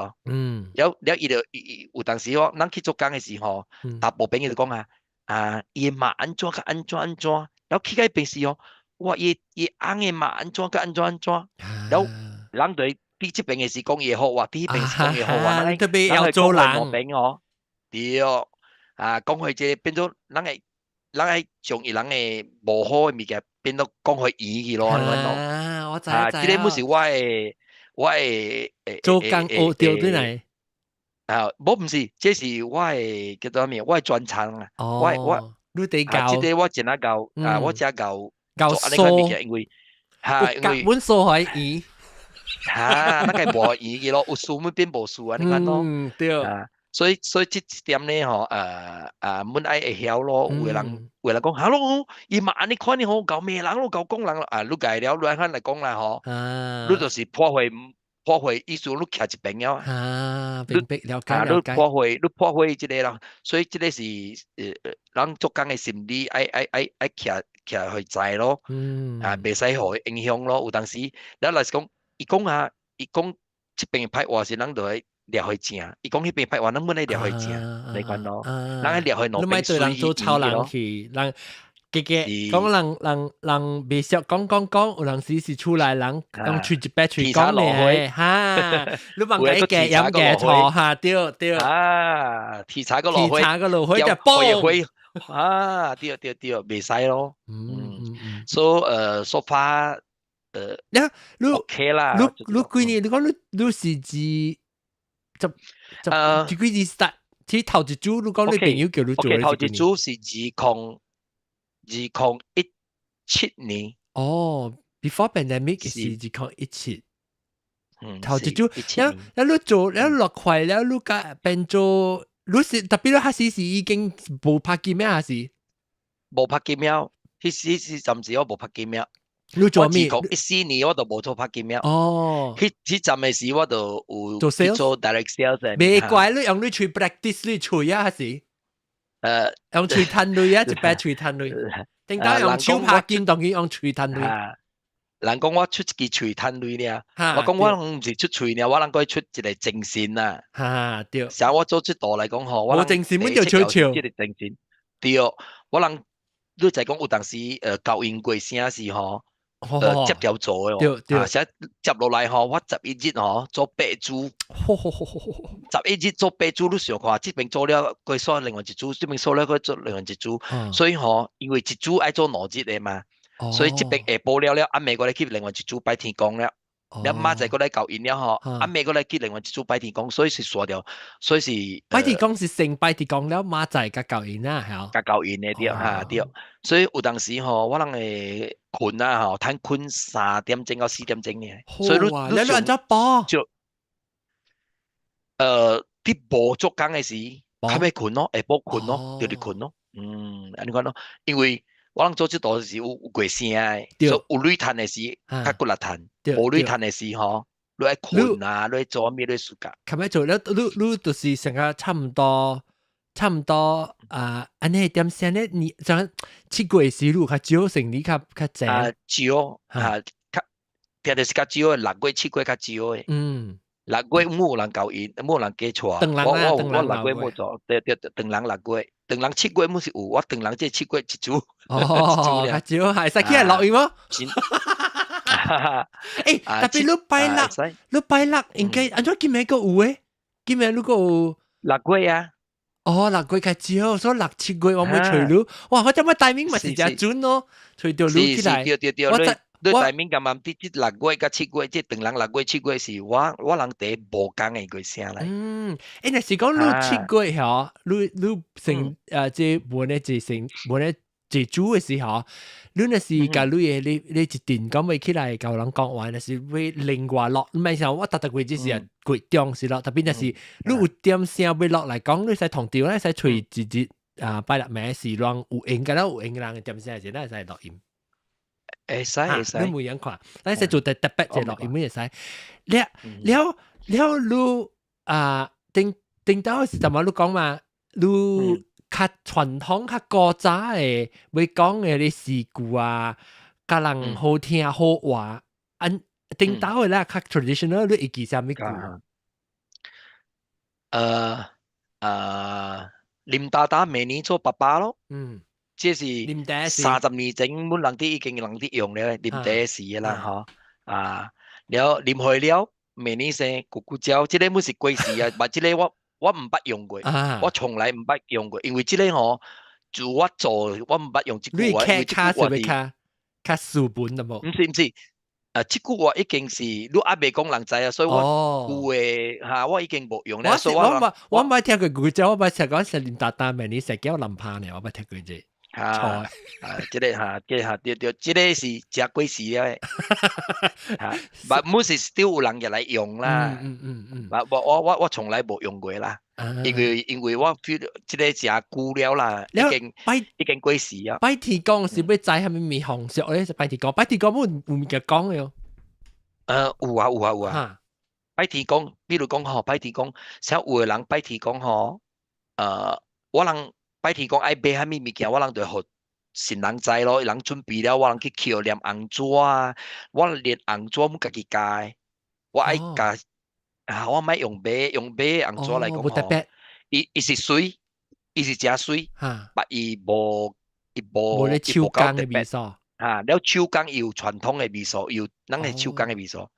Speaker 6: 了了伊就伊有當時我咱去做工的時候，查埔邊伊就講啊，啊，伊的媽按怎佮按怎按怎，了去到彼邊時吼，哇，伊翁的媽按怎佮按怎按怎，了人就佇這邊的時講伊的好話，佇彼邊時講伊的好話，
Speaker 1: 特別要做人
Speaker 6: 邊哦，對，啊，講回這個變做人會人愛將伊人的無好的物件變做講予圓去咯，
Speaker 1: 啊，我知
Speaker 6: 啊，這個毋是我的
Speaker 1: 做工學著轉來。
Speaker 6: 啊，無毋是，這是我的叫做啥物？我的專長啊！我
Speaker 1: 你得教，
Speaker 6: 這個我真啊𠢕啊，我真𠢕
Speaker 1: 𠢕
Speaker 6: 做物件，因為哈，因為
Speaker 1: 阮數予圓，
Speaker 6: 哈，那個無圓去咯，有數阮變無數啊，你看咯，
Speaker 1: 嗯，對，
Speaker 6: 啊，所以這一點咧吼，阮愛會曉咯，有的人講，哈囉，伊嘛按呢款的吼，𠢕罵人咯，𠢕講人咯，啊，你改了，你按呢來講啦吼，你就是破壞意思，你徛一邊了
Speaker 1: 啊，明白了解了解。
Speaker 6: 你破壞這個人，所以這個是人做工的心理，愛徛予知咯，啊，袂使予伊影響咯。有當時，咱若是講，伊講啊，伊講這邊歹話是咱就會掠予正，伊講彼邊歹話，咱阮愛掠予正，你看咯，咱愛掠予兩
Speaker 1: 你莫
Speaker 6: 邊
Speaker 1: 對人做臭人去，人家家講人人人袂識講講講，有陣時是出來人用喙一擺喙講咧，哈，你問佢嘅飲嘅錯哈，對對。
Speaker 6: 啊，鐵柴個落
Speaker 1: 鐵柴個落火就爆。
Speaker 6: 啊，對對對，袂使咯。嗯，所以so far
Speaker 1: 你你
Speaker 6: OK 啦。
Speaker 1: 你幾年？你講你是指十十幾時 start？其實頭一組，你講你朋友叫你做。
Speaker 6: 頭一組是2017年。
Speaker 1: 哦，before pandemic 是2017。頭一組，
Speaker 6: 了
Speaker 1: 了你做了落塊了，你甲變做，你是特別你彼時是已經無拍機咩？還是
Speaker 6: 無拍機了？彼時是暫時我無拍機了。
Speaker 1: 你做咩？
Speaker 6: 2014年我就無做拍機了。
Speaker 1: 哦，
Speaker 6: 彼陣的時我就有
Speaker 1: 做 sales，
Speaker 6: 做 direct sales。
Speaker 1: 袂怪你用你喙 practice 你喙啊，還是？用喙趁鐳啊，一擺喙趁鐳。頂當用手拍金，當然用喙趁鐳。
Speaker 6: 人講我出一支喙趁鐳爾，我講我毋是出喙爾，我人閣出一個精神啊。
Speaker 1: 哈對。
Speaker 6: 像我做這道來講吼，我
Speaker 1: 精神，阮就笑笑。
Speaker 6: 這個精神對，我人你就講有當時交音過聲時吼，接條做的哦，啊，寫接落來吼，我11日吼做八組，11日做八組，你想看，這邊做了，過煞另外一組，這邊做了，閣做另外一組，所以吼，因為一組愛做2日的嘛，所以這邊下晡了了，暗暝閣來去另外一組拜天公了，了明仔載閣來交𪜶了吼，暗暝閣來去另外一組拜天公，所以是煞掉，所以是
Speaker 1: 拜天公是先拜天公了，明仔載佮交𪜶啊，係
Speaker 6: 佮交𪜶的對，哈對，所以有當時吼，我人會睏啊吼，趁睏3點鐘到4點鐘嘅，所以你
Speaker 1: 你按怎報？
Speaker 6: 就佇無做工的時，較欲睏咯，下晡睏咯，就佇睏咯，嗯，按呢款咯，因為我我人做這道是有過聲的，所以有鐳趁的時較骨力趁，無鐳趁的時吼，你愛睏啊，你愛做咩，你暑假。
Speaker 1: 琴日做了，你就是成個差唔多，差唔多啊！按呢點聲咧，你像7月時你較少，成年較較濟。
Speaker 6: 啊，少啊，較特別是較少的，6月、7月較少的。6月無人交伊，無人加帶。
Speaker 1: 長人啊，
Speaker 6: 我6月無做，對對，長人6月，長人七月毋是有，我長人這七月一組。
Speaker 1: 哦，較少，係使起來落雨無？特別你拜六，你拜六應該按怎今暝閣有誒？今暝如果有
Speaker 6: 六月啊？
Speaker 1: 哦，6月較少，所以六七月我會揣你。哇，我這麼timing 嘛是誠準咯，揣著你起來。
Speaker 6: 對對對，
Speaker 1: 我
Speaker 6: 你 timing 咁啱佇這6月佮七月，這長人六月七月是我人佇無仝的個聲來。
Speaker 1: 嗯，若是講你七月吼，你成這無呢一成無呢一煮的時候，你若是共你的你一陣講欲起來共人講話，若是欲另外落，毋係像我逐逐月只是月中是咯，特別若是你有點聲欲落來講，你使同調，你使揣一日啊拜六暝時讓有閒個有閒人點聲時，咱會使錄音。
Speaker 6: 會使會使，
Speaker 1: 你每樣看，咱使做特特別一錄音會使。了了了，你啊頂頂到是怎麼你講嘛？你較傳統、較古早的，欲講的你詩句啊，共人好聽好話。按頂到的啦，較 traditional，你會記啥物句？
Speaker 6: 林達達明年做爸爸咯。這是30年前，阮人佇已經人佇用了，啉茶時的啦吼。啊，了啉開了，明年生咕咕叫，這個毋是過時啊，但這個我毋捌用過，我從來毋捌用過，因為這個吼，自我做我毋捌用這句話，因為這句話
Speaker 1: 是較較書本的無？
Speaker 6: 毋是毋是，啊，這句話已經是你猶未講人知啊，所以我舊的哈，我已經無用了。所以
Speaker 1: 我毋捌聽過咕叫，我捌聽講是林達達明年生叫林拍呢，我捌聽過這。
Speaker 6: 哈，啊，這個哈，這個哈，對對，這個是誠過時了的，哈，但毋是 still 有人入來用啦，我從來無用過啦，因為我 feel 這個誠舊了啦，已經過時啊。
Speaker 1: 拜天公是欲知啥物物風俗咧？是拜天公，拜天公有物件講的哦。
Speaker 6: 有啊有啊有啊。拜天公，比如講吼，拜天公，像有的人拜天公吼，我人。拜天公愛買啥物物件，我人就予新人知咯，人準備了，我人去捡黏紅紙啊，我連紅紙阮家己加的，我愛加啊，我莫用買用買紅紙來講吼，伊是媠，伊是誠媠，但伊無
Speaker 1: 無咧手工的味素，
Speaker 6: 啊，了手工伊有傳統的味素，有咱的手工的味素。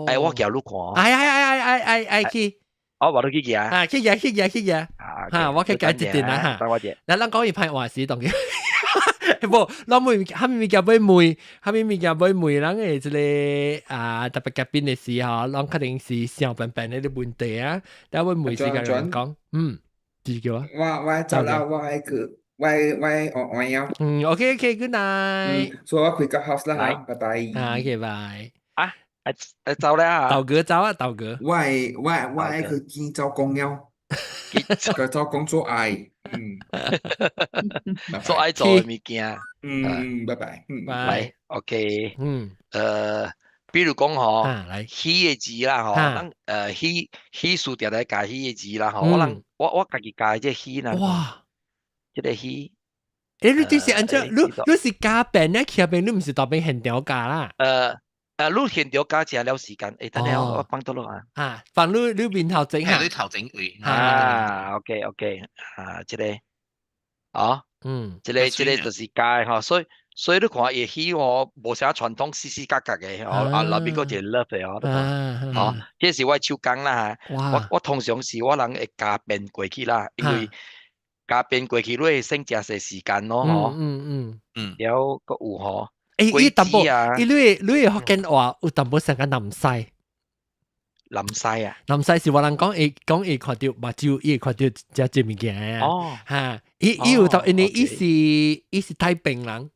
Speaker 6: 哎，我叫你看。
Speaker 1: 哎哎哎哎哎哎去。
Speaker 6: 哦，我都去行。
Speaker 1: 啊，去行去行去行。哈，我去解一陣啦哈。嗱，咱講伊歹話時當佢，無，咱問，啥物物件欲問，啥物物件欲問，咱的這個啊特別嘉賓的時候，攏可能是想笨笨的問題啊，但我問時間人講，知叫啊。
Speaker 8: 我走啦，我愛去，我愛愛了。
Speaker 1: 嗯，OK OK，good night。
Speaker 8: 所以我開個 house 啦，拜拜。
Speaker 1: 啊，OK，拜。
Speaker 6: 啊。啊，走啦！
Speaker 1: 豆哥走啊，豆哥。
Speaker 8: 我愛去見周公了，去周公做愛，嗯，
Speaker 6: 做愛做的物件。
Speaker 8: 嗯，拜拜，嗯，
Speaker 6: 拜，OK，比如講吼，喜的字啦吼，咱喜喜事定來加喜的字啦吼，我人我家己加這喜啦。
Speaker 1: 哇，
Speaker 6: 這個喜。
Speaker 1: 你這是按怎？你是加變咧，起變你毋是當邊現場加啦？
Speaker 6: 你現場加食了時間，等下我放倒落啊。
Speaker 1: 啊，放你面頭前
Speaker 3: 哈。你頭前位。
Speaker 6: 啊，OK OK，啊，這個，哦，這個就是加的吼，所以你看伊喜吼，無啥傳統死死格格的，哦，啊，內面閣一個 love 的哦，吼，這是我手工啦，我通常是我人會加變過去啦，因為加變過去你會省誠濟時間咯，吼，了閣有吼。
Speaker 1: 伊淡薄，伊你福建話有淡薄像個南西。
Speaker 6: 南西啊？
Speaker 1: 南西是我人講會講會看著目睭，伊會看著食這物件。哦，哈，伊有頭，因為伊是太平人。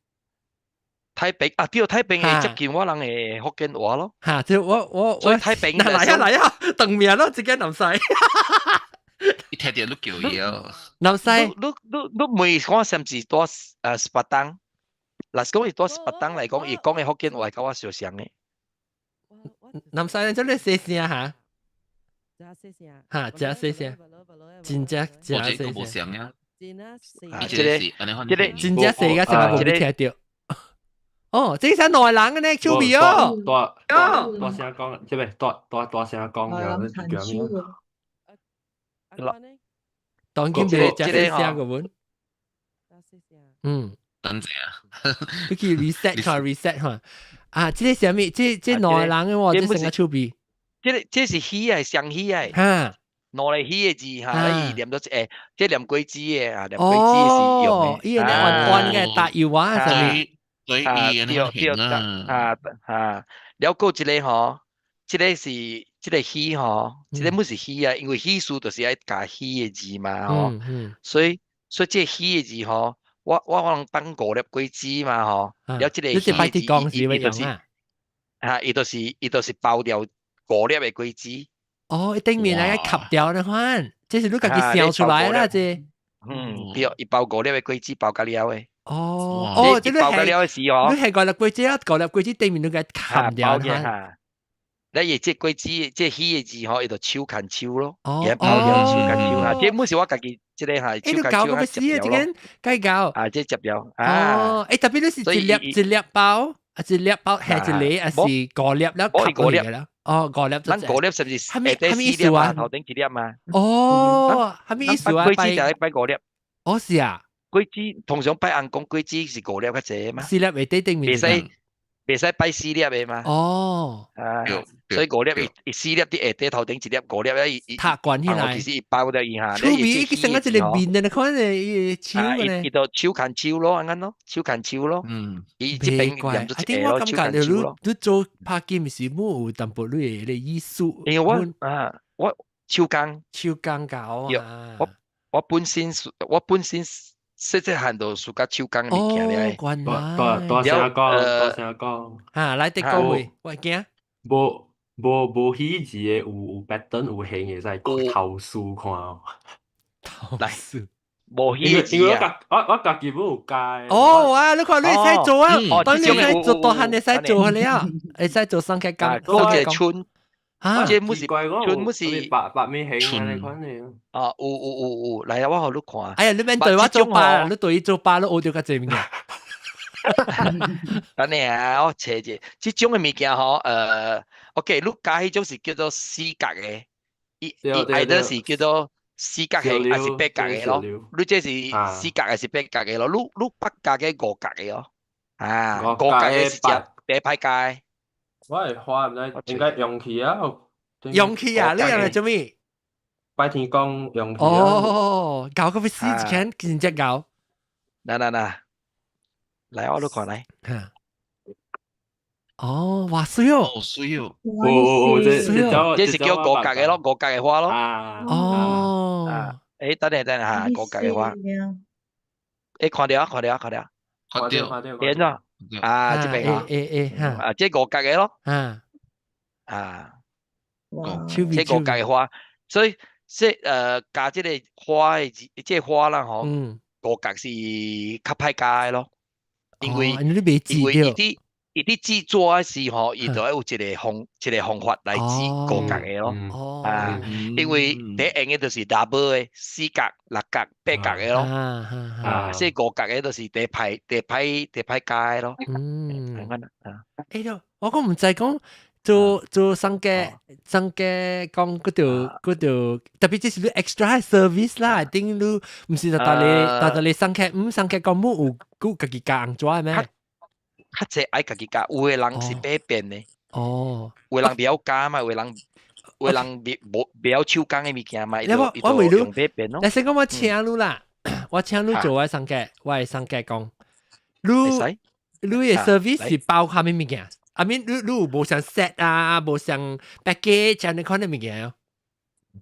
Speaker 6: 太平啊，對，太平會接近我人的福建話咯。
Speaker 1: 哈，即我
Speaker 6: 所以太平
Speaker 1: 來啊來啊，當面咯，這個南西。
Speaker 3: 伊聽著你叫伊哦。
Speaker 1: 南西，
Speaker 6: 你問我是毋是住十八冬？若是講伊蹛巴東來講，伊講的福建話佮我相像的。
Speaker 1: 南西人做咧細聲嚇，嚇，真細聲，真正真細聲。
Speaker 3: 啊，
Speaker 6: 這個這個
Speaker 1: 真正細個，成個無聽著。哦，這是內人的呢，手臂哦。
Speaker 5: 大大大聲講，這邊大大大聲講，叫咩？
Speaker 1: 當今袂真細聲個本。嗯。
Speaker 3: 等陣啊，
Speaker 1: 你去 reset 看 reset 看。啊，這個啥物？這內人的喎，這成個手臂。
Speaker 6: 這個這是喜啊，雙喜啊。
Speaker 1: 哈。
Speaker 6: 兩个喜的字哈，伊念做，這念果子的啊，念果子是用的。
Speaker 1: 伊個彎彎的搭油啊，啥物？
Speaker 3: 對，
Speaker 6: 啊，對對啊啊，了閣一个吼，這个是這个喜吼，這个毋是喜啊，因為喜事就是愛加喜的字嘛吼，所以這个喜的字吼，我可能放五粒果子嘛吼，了這个喜的字，伊就是啊，伊就是包掉五粒的果子。
Speaker 1: 哦，頂面來個吸掉的款，這是你家己想出來啦，這。
Speaker 6: 嗯，對，伊包五粒的果子包甲了的。
Speaker 1: 哦，哦，這
Speaker 6: 包甲了的時候，
Speaker 1: 你係五粒果子啊，五粒果子頂面你個冚掉哈。
Speaker 6: 你伊這果子，這喜的字吼，伊就手牽手咯，伊包掉手牽手啊。這毋是我家己，這个係手牽手
Speaker 1: 接掉咯。該搞
Speaker 6: 啊，這接掉。
Speaker 1: 哦，特別你是一粒一粒包，啊一粒包係一个，還是五粒了吸過去啦？哦，五粒，
Speaker 6: 咱五粒是毋是？
Speaker 1: 啥物啥物意思啊？
Speaker 6: 頭頂一粒嘛。
Speaker 1: 哦，啥物意思啊？
Speaker 6: 果子就愛擺五粒。
Speaker 1: 哦，是啊。
Speaker 6: 果子通常拜尪公果子是五粒較濟嘛。
Speaker 1: 四粒會底頂面。
Speaker 6: 袂使擺四粒的嘛。
Speaker 1: 哦。
Speaker 6: 啊，所以五粒伊四粒佇下底頭頂一粒，五粒伊伊
Speaker 1: 塔關起來。
Speaker 6: 其實伊包掉伊下。
Speaker 1: 手臂伊成個一个面的，看咧伊手咧。
Speaker 6: 伊就手牽手咯，按呢咯，手牽手咯。
Speaker 3: 嗯。
Speaker 6: 伊這邊念做一個咯，手牽手咯。
Speaker 1: 你做拍金是冇有淡薄你的意思。
Speaker 6: 因為我啊，我手工。
Speaker 1: 手工搞啊。
Speaker 6: 我本身細細漢就暑假手工物件咧。
Speaker 1: 哦，原來。
Speaker 5: 大大聲講，大聲講。
Speaker 1: 哈，來得講話，我驚。
Speaker 5: 無無無喜字的有 pattern 有形會使投訴看。
Speaker 1: 投訴。
Speaker 6: 無喜字啊！
Speaker 5: 我家己冇有加。
Speaker 1: 哦，哇！你看你會使做啊，當你會使做大漢會使做了，會使做雙開工。
Speaker 6: 嗰個春。
Speaker 1: 啊！
Speaker 6: 這毋是春，毋是
Speaker 5: 白白面形啊？你款的。
Speaker 6: 啊，有有有有，來啊！我予你看。
Speaker 1: 哎呀，你免對我做爸，你對伊做爸，你學著較濟物件。
Speaker 6: 等下啊，我揣者，這種的物件吼，OK，你加彼種是叫做四角的，伊愛的是叫做四角形還是八角的咯？你這是四角還是八角的咯？你八角的五角的哦？啊，五角的是只第歹加。
Speaker 5: 我會花毋知應該用去啊，
Speaker 1: 用去啊！你用來做咩？
Speaker 5: 拜天公用去
Speaker 1: 啊！哦，搞個欲死一間真正搞。
Speaker 6: 來來來，來我你看來。
Speaker 1: 哦，哇水哦！
Speaker 3: 水哦！
Speaker 5: 哦哦，這
Speaker 6: 這是叫五角的咯，五角的花咯。
Speaker 1: 哦。
Speaker 6: 啊，等下等下，五角的花。看著啊，看著啊，看著。
Speaker 3: 看著，
Speaker 5: 看著。
Speaker 6: 點啊？啊，這邊啊，啊，這五角的咯。啊，這五角的花，所以這加這個花的這個花啦吼，五角是較歹加的咯，因為伊佇製作的時候，伊就愛有一個方法來製五角的咯。啊，因為第用的就是 double 的四角、六角、八角的咯。啊，所以五角的就是第歹、第歹、第歹加的咯。
Speaker 1: 嗯，
Speaker 6: 啊。
Speaker 1: 我講毋知講做做送客送客講嗰條特別這是你 extra service 啦，I think 你毋是就逐日逐日送客，毋送客講冇有顧家己加紅紙咩？
Speaker 6: 較濟愛家己加，有的人是買變的。
Speaker 1: 哦，
Speaker 6: 有的人袂曉加嘛，有的人袂無袂曉手工的物件嘛，伊
Speaker 1: 我
Speaker 6: 就
Speaker 1: 我為你
Speaker 6: 用買變咯。
Speaker 1: 你先講我請你啦，我請你做我送客，我會送客講，你你的 service 是包含咩物件？I mean 你有無像 set 啊，無像 package 按呢款的物件哦。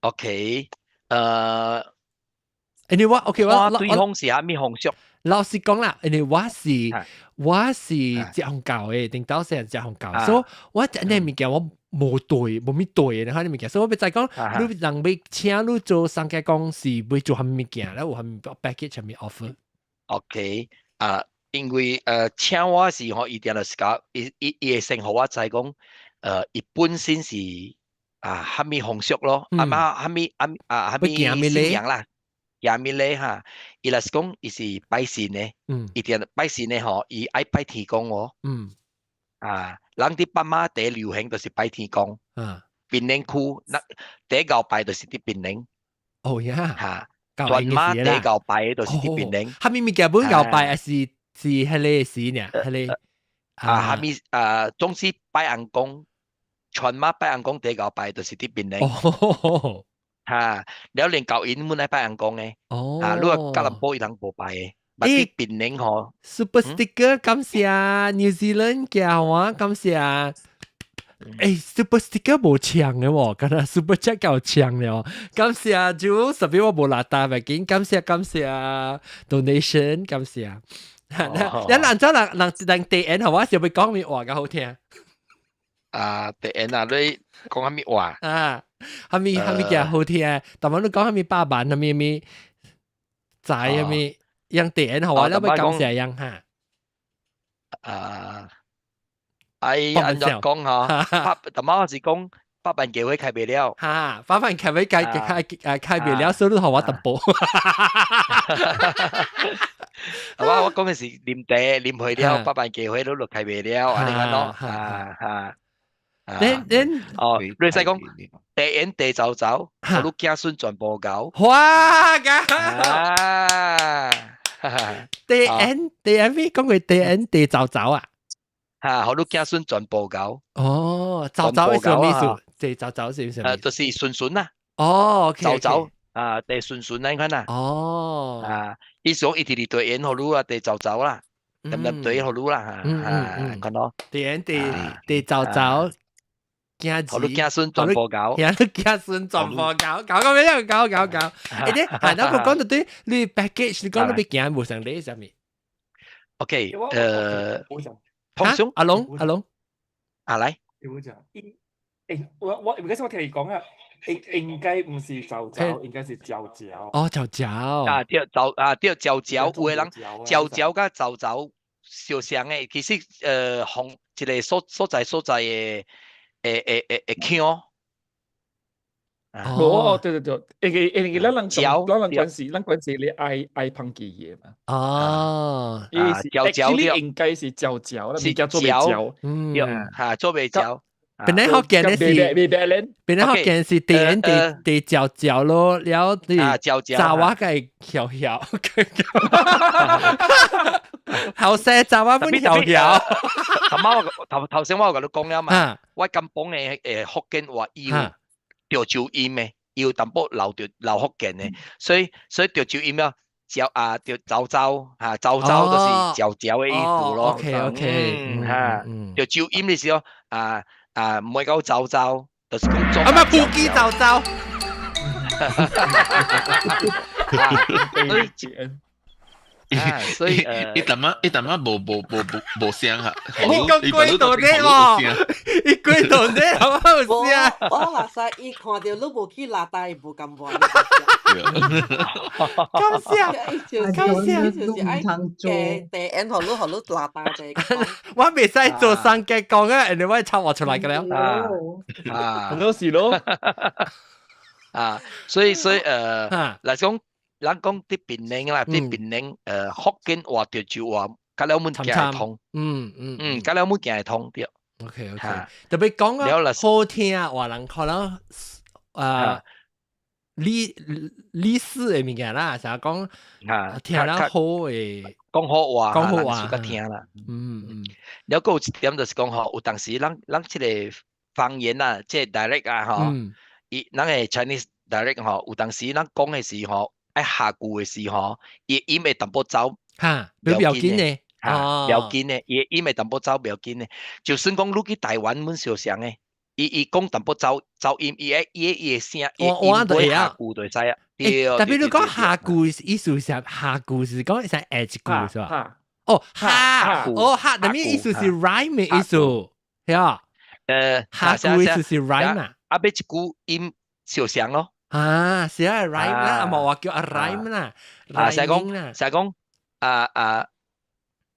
Speaker 6: OK，
Speaker 1: 因為我 OK 我
Speaker 6: 對方是啥物方式？
Speaker 1: 老實講啦，因為我是食紅教的，頂到時係食紅教，所以我這呢物件我無對，無物對的，款物件，所以我欲知講，你人欲請你做送客公是欲做啥物件，咧有啥物 package 啥物 offer？
Speaker 6: OK，啊，因為請我時吼，伊定就是講，伊伊伊會先予我知講，伊本身是啊，蝦米風俗咯，啊嘛蝦米啊啊蝦米信仰啦，行物咧哈，伊若是講伊是拜神的，伊定拜神的吼，伊愛拜天公哦，啊，人佇北馬第流行就是拜天公，檳城區那第𠢕拜就是佇檳城，
Speaker 1: 哦呀，
Speaker 6: 哈，全馬第𠢕拜的就是佇檳城，
Speaker 1: 蝦米物件本𠢕拜，還是是彼个時呢？彼个
Speaker 6: 啊，蝦米啊，總之拜尪公，全馬拜尪公第𠢕拜就是佇檳城。
Speaker 1: 哦，
Speaker 6: 哈，了連舊因阮愛拜尪公的，啊，你話吉隆坡伊通無拜的，佇檳城吼
Speaker 1: ，Super Sticker 感謝 New Zealand 嘅話感謝，Super Sticker 無搶的喎，敢若 Super Chat 夠搶了，感謝就特別我無拿單咪緊，感謝感謝 donation 感謝，你人怎人人人第 N 係我是會講咩話較好聽？
Speaker 6: 啊，第 N 啊，你講啥物話？
Speaker 1: 啊，啥物啥物件好聽？但係你講啥物百萬，啥物物仔，啥物樣第 N 好啊？你要感謝樣哈？
Speaker 6: 啊，哎，按怎講吼？百，淡仔我是講百萬教會開袂了。
Speaker 1: 哈，百萬教會開開開開袂了，所以你予我淡薄。
Speaker 6: 我我講的是啉茶啉去了，百萬教會都就開袂了，按呢款咯。啊啊。
Speaker 1: 恁恁
Speaker 6: 哦，你使講地緣地走走，予你子孫全部𠢕。
Speaker 1: 哇！
Speaker 6: 啊！
Speaker 1: 地緣地緣咩講過地緣地走走啊？
Speaker 6: 哈，予你子孫全部𠢕。
Speaker 1: 哦，走走是啥物意思？地走走是啥物？
Speaker 6: 就是順順啦。
Speaker 1: 哦，OK，
Speaker 6: 走走啊，地順順那款啦。
Speaker 1: 哦，
Speaker 6: 啊，意思講伊直直對緣予你啊，地走走啦，點點對予你啦，啊，看咯。
Speaker 1: 地緣地地走走。
Speaker 6: 予你子孫全部𠢕，
Speaker 1: 予你子孫全部𠢕，𠢕個咩樣？𠢕𠢕𠢕。欸，你係那個講到對，你 package 你講你欲行無相佇啥物
Speaker 6: ？OK，通常
Speaker 1: 阿龍阿龍，
Speaker 6: 啊來，
Speaker 2: 點講？我我唔記得我聽你講啊，應應該毋是走走，應該是嚼嚼。
Speaker 1: 哦，嚼嚼。
Speaker 6: 啊對，走啊對，嚼嚼，有的人嚼嚼佮走走相像的，其實方一个所所在所在的。會會會會腔，
Speaker 2: 哦，對對對，因為咱人咱人關係，咱關係你愛愛抨擊嘢嘛。
Speaker 1: 哦，
Speaker 2: 啊，
Speaker 6: 嚼嚼
Speaker 2: 對，應該是嚼嚼，是叫做袂嚼，
Speaker 1: 嗯，
Speaker 6: 嚇做袂嚼。
Speaker 1: 本來福建的是，本來福建是地緣地地嚼嚼咯，了你查我個曉曉，後生查我本曉曉。
Speaker 6: 頭媽我頭頭先我有共你講了嘛，我甘榜的福建話伊有潮州音的，伊有淡薄留著留福建的，所以所以潮州音了，嚼啊就走走哈，走走就是嚼嚼的意思咯。
Speaker 1: OK OK，
Speaker 6: 哈，潮州音的時候啊啊，毋會講走走，就是講做。
Speaker 1: 啊咪布機走走。
Speaker 6: 所以啊，所以
Speaker 3: 伊淡仔伊淡仔無無無無無聲哈，
Speaker 1: 你講鬼到底喎，伊鬼到底好好聲。
Speaker 4: 我話晒伊看著你無去拉大，無甘願。
Speaker 1: 感謝，感謝，
Speaker 4: 就是愛加第 N 予你予你拉大者。
Speaker 1: 我袂使做三嘅講啊，人哋我插話出來嘅了。
Speaker 6: 啊，
Speaker 2: 很多時咯。
Speaker 6: 啊，所以所以來講。咱講佇檳城啦，佇檳城，福建話潮州話，較了阮行會通。嗯，較了阮行會通對。
Speaker 1: OK OK，特別講啊，好聽話人可能啊，歷歷史的物件啦，成日講聽了好的，
Speaker 6: 講好話，
Speaker 1: 講好話，
Speaker 6: 較聽啦。了閣有一點就是講吼，有當時咱咱這個方言啊，這個 dialect 啊吼，伊咱的 Chinese dialect 吼，有當時咱講的時候。愛下句的時候，伊音會淡薄走，
Speaker 1: 哈，不要緊的，
Speaker 6: 哈，不要緊的，伊音會淡薄走不要緊的。就算講你去台灣，阮相像的，伊伊講淡薄走走音，伊會伊伊的聲，伊音尾下句就會知啊。對，
Speaker 1: 特別你講下句意思是下句是講是下一句是吧？哦，下，哦下，特別意思是 rhyme 的意思，係啊。下句意思是 rhyme 啊。
Speaker 6: 啊，尾一句音相像咯。
Speaker 1: 啊，是啊，rhyme 啦，啊冇話叫啊 rhyme 啦，
Speaker 6: 啊，是講是講啊啊，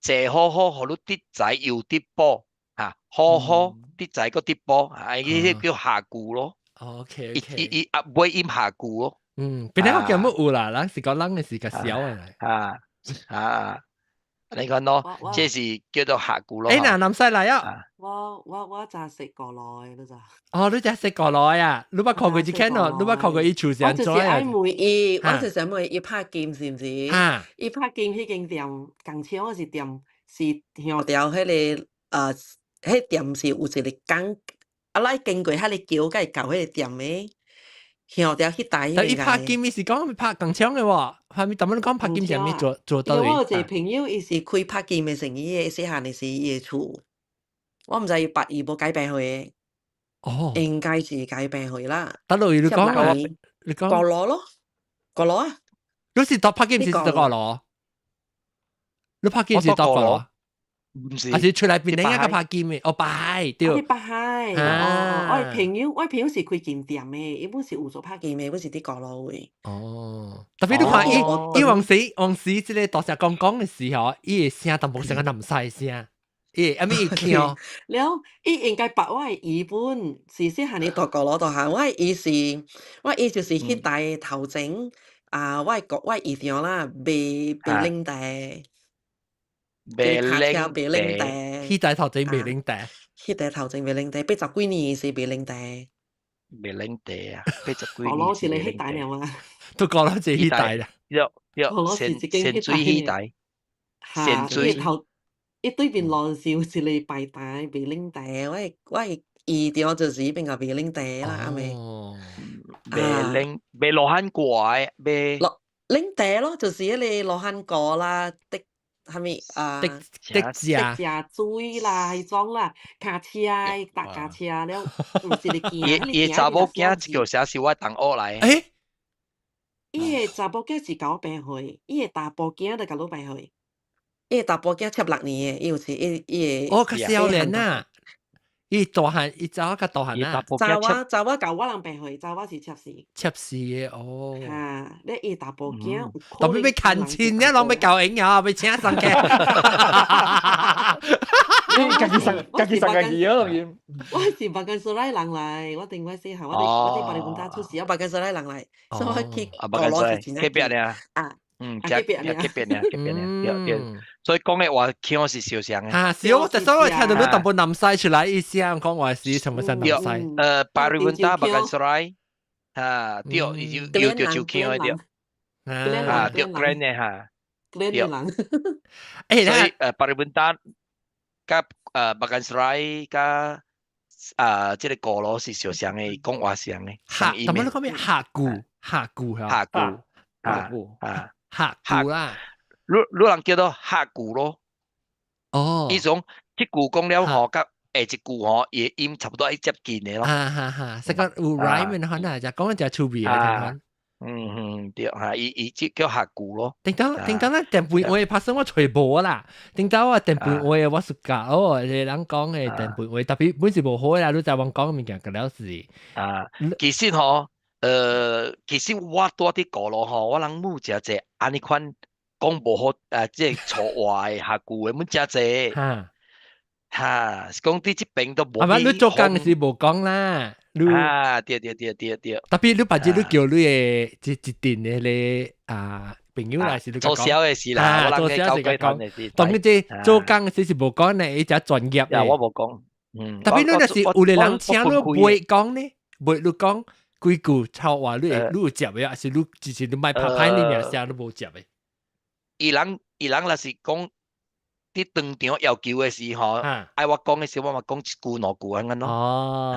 Speaker 6: 坐好好，予你得財又得寶，嚇，好好得財閣得寶，啊，伊叫下句咯。 伊伊啊尾音下句咯。
Speaker 1: 嗯，本來我見冇有啦，咱是講咱嘅是較少嘅。
Speaker 6: 啊啊，你講咯，這是叫做下句咯。
Speaker 1: 欸，嗱，南西來啊！
Speaker 4: 我就識過來，你就。
Speaker 1: 哦，你就識過來啊？你捌看過一間哦？你捌看過伊厝是按怎啊？
Speaker 4: 我就是愛問伊，我就是想問伊拍金是毋是？伊拍金彼間店，共車我是店是向條彼個彼店是有一個工，啊，咱經過彼個橋，才會到彼個店的。向條彼台。
Speaker 1: 但伊拍金，伊是講拍鋼槍的喎，係咪？但你講拍金是啥物做做到？
Speaker 4: 我有一個朋友，伊是開拍金的生意的，細漢的時伊的厝，我毋知伊捌伊無改變去。
Speaker 1: 哦，
Speaker 4: 應該是改變去啦。
Speaker 1: 得落你講，你講。
Speaker 4: 閣樓咯，閣樓啊！
Speaker 1: 你是到拍金是到閣樓？你拍金是到閣樓？
Speaker 6: 唔是，
Speaker 1: 還是出來變另一個拍金的？哦，拜對。
Speaker 4: 我拜，哦，我朋友是開金店的，伊本是有做拍金的，本是佇閣樓位。
Speaker 1: 哦，特別你看伊伊往時往時這個大聲講講的時候，伊的聲淡薄像個南西聲，伊阿咪會聽。
Speaker 4: 了，伊應該捌我的姨本，是細漢伊蹛閣樓大漢，我的姨是，我姨就是彼代頭前啊，我的國我的姨丈啦，賣賣奶茶。
Speaker 6: 賣奶
Speaker 4: 茶，賣奶茶，
Speaker 1: 彼代頭前賣奶茶，
Speaker 4: 彼代頭前賣奶茶，80幾年是賣奶茶，
Speaker 6: 賣奶茶啊，80幾年
Speaker 4: 是你彼代了嘛？
Speaker 1: 都講到這彼代啦，
Speaker 6: 對對，潛水彼代，潛水
Speaker 4: 頭一對面路是有一個擺台賣奶茶，我的姨丈就是變個賣奶茶啦，阿妹。
Speaker 6: 賣奶賣羅漢果的，賣
Speaker 4: 奶茶咯，就是彼個羅漢果啦，的。啥物啊？
Speaker 1: 的的食
Speaker 4: 食水啦，彼種啦，跤車搭跤車了，有一個囝，
Speaker 6: 伊伊查某囝叫啥是我同學來。
Speaker 1: 欸？
Speaker 4: 伊的查某囝是佮我平歲，伊的查埔囝就佮你平歲。伊的查埔囝76年的，伊有時伊伊
Speaker 1: 的。哦，較少年啊！伊大漢，伊查某較大漢啊。
Speaker 4: 查某查某佮我人平歲，查某是74。
Speaker 1: 74的哦。
Speaker 4: 哈，你伊查埔囝。
Speaker 1: 特別欲牽親，你攏欲交閒啊，欲請送客。
Speaker 2: 你家己送，家己送家己哦，
Speaker 4: 我是巴干蘇拉人來，我頂我細漢，我佇巴里文達出世，我巴干蘇拉人來，所以我去
Speaker 6: 閣羅是真
Speaker 4: 隔壁
Speaker 6: 爾。
Speaker 4: 啊。
Speaker 6: 嗯，隔壁爾，隔壁爾，隔壁爾，對對。所以講的話腔是相像的。
Speaker 1: 哈，是我，但是我聽到你淡薄南西出來，意思啊，講話是什麼是南西？
Speaker 6: 巴里文達巴干蘇拉，啊，對，有有對手腔的對。啊，對，grand 的哈。
Speaker 4: 對。
Speaker 1: 欸，
Speaker 6: 所以巴里文達佮巴干蘇拉佮啊，這個閣樓是相像的，講話像的。
Speaker 1: 客，淡薄你講咩？客句，客句嚇。
Speaker 6: 客句，客句啊。
Speaker 1: 客句啦，
Speaker 6: 你你人叫做客句咯。
Speaker 1: 哦，
Speaker 6: 伊種這句講了吼，佮下一句吼，伊的音差不多愛接近的咯。
Speaker 1: 哈哈哈，這個有 rhyme 的可能就講就趣味的聽。
Speaker 6: 嗯嗯，對哈，伊伊這叫客句咯。
Speaker 1: 頂當頂當咱電飯話拍算我揣無啦，頂當我電飯話我暑假哦，個人講的電飯話，特別本是無好啦，你知阮講物件個了是。
Speaker 6: 啊，其實吼。其實我蹛佇閣樓吼，我人母誠濟按呢款講無好，這個錯話的客句的，阮誠濟。哈，是講佇這邊都無。
Speaker 1: 啊，你做工時無講啦。
Speaker 6: 啊，對對對對對。
Speaker 1: 特別你別日你叫你的一一陣的咧啊朋友來是你
Speaker 6: 做痟的事啦，
Speaker 1: 做痟是講。當你這做工時是無講呢，伊誠專業的。
Speaker 6: 我無講。嗯。
Speaker 1: 特別你若是有個人請你袂講呢，袂你講。幾句臭話你會你有接的，還是你只是你莫拍歹你名聲你無接的？
Speaker 6: 伊人若是講佇當場要求的時候，愛我講的時候，我嘛講一句兩句按呢咯。
Speaker 1: 哦，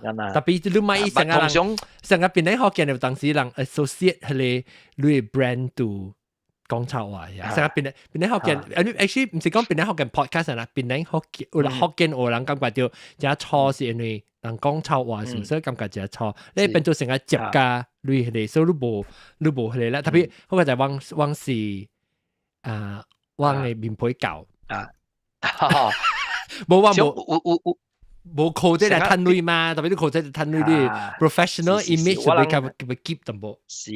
Speaker 6: 按呢。
Speaker 1: 特別你莫成個人，成個變咧福建的當時人 associate 彼個你的 brand to 講臭話呀。成個變咧變咧福建，actually 毋是講變咧福建 podcast 啦，變咧福建有啦福建話人感覺著誠錯是因為人講臭話是，所以感覺誠錯。你變做成個接加你彼個，所以你無你無彼個啦。特別我個就往往是啊，阮的面皮厚
Speaker 6: 啊，
Speaker 1: 無話無
Speaker 6: 有有有
Speaker 1: 無靠這來趁鐳嘛，特別你靠這來趁鐳，你 professional image 比較比較 keep 淡薄。
Speaker 6: 是，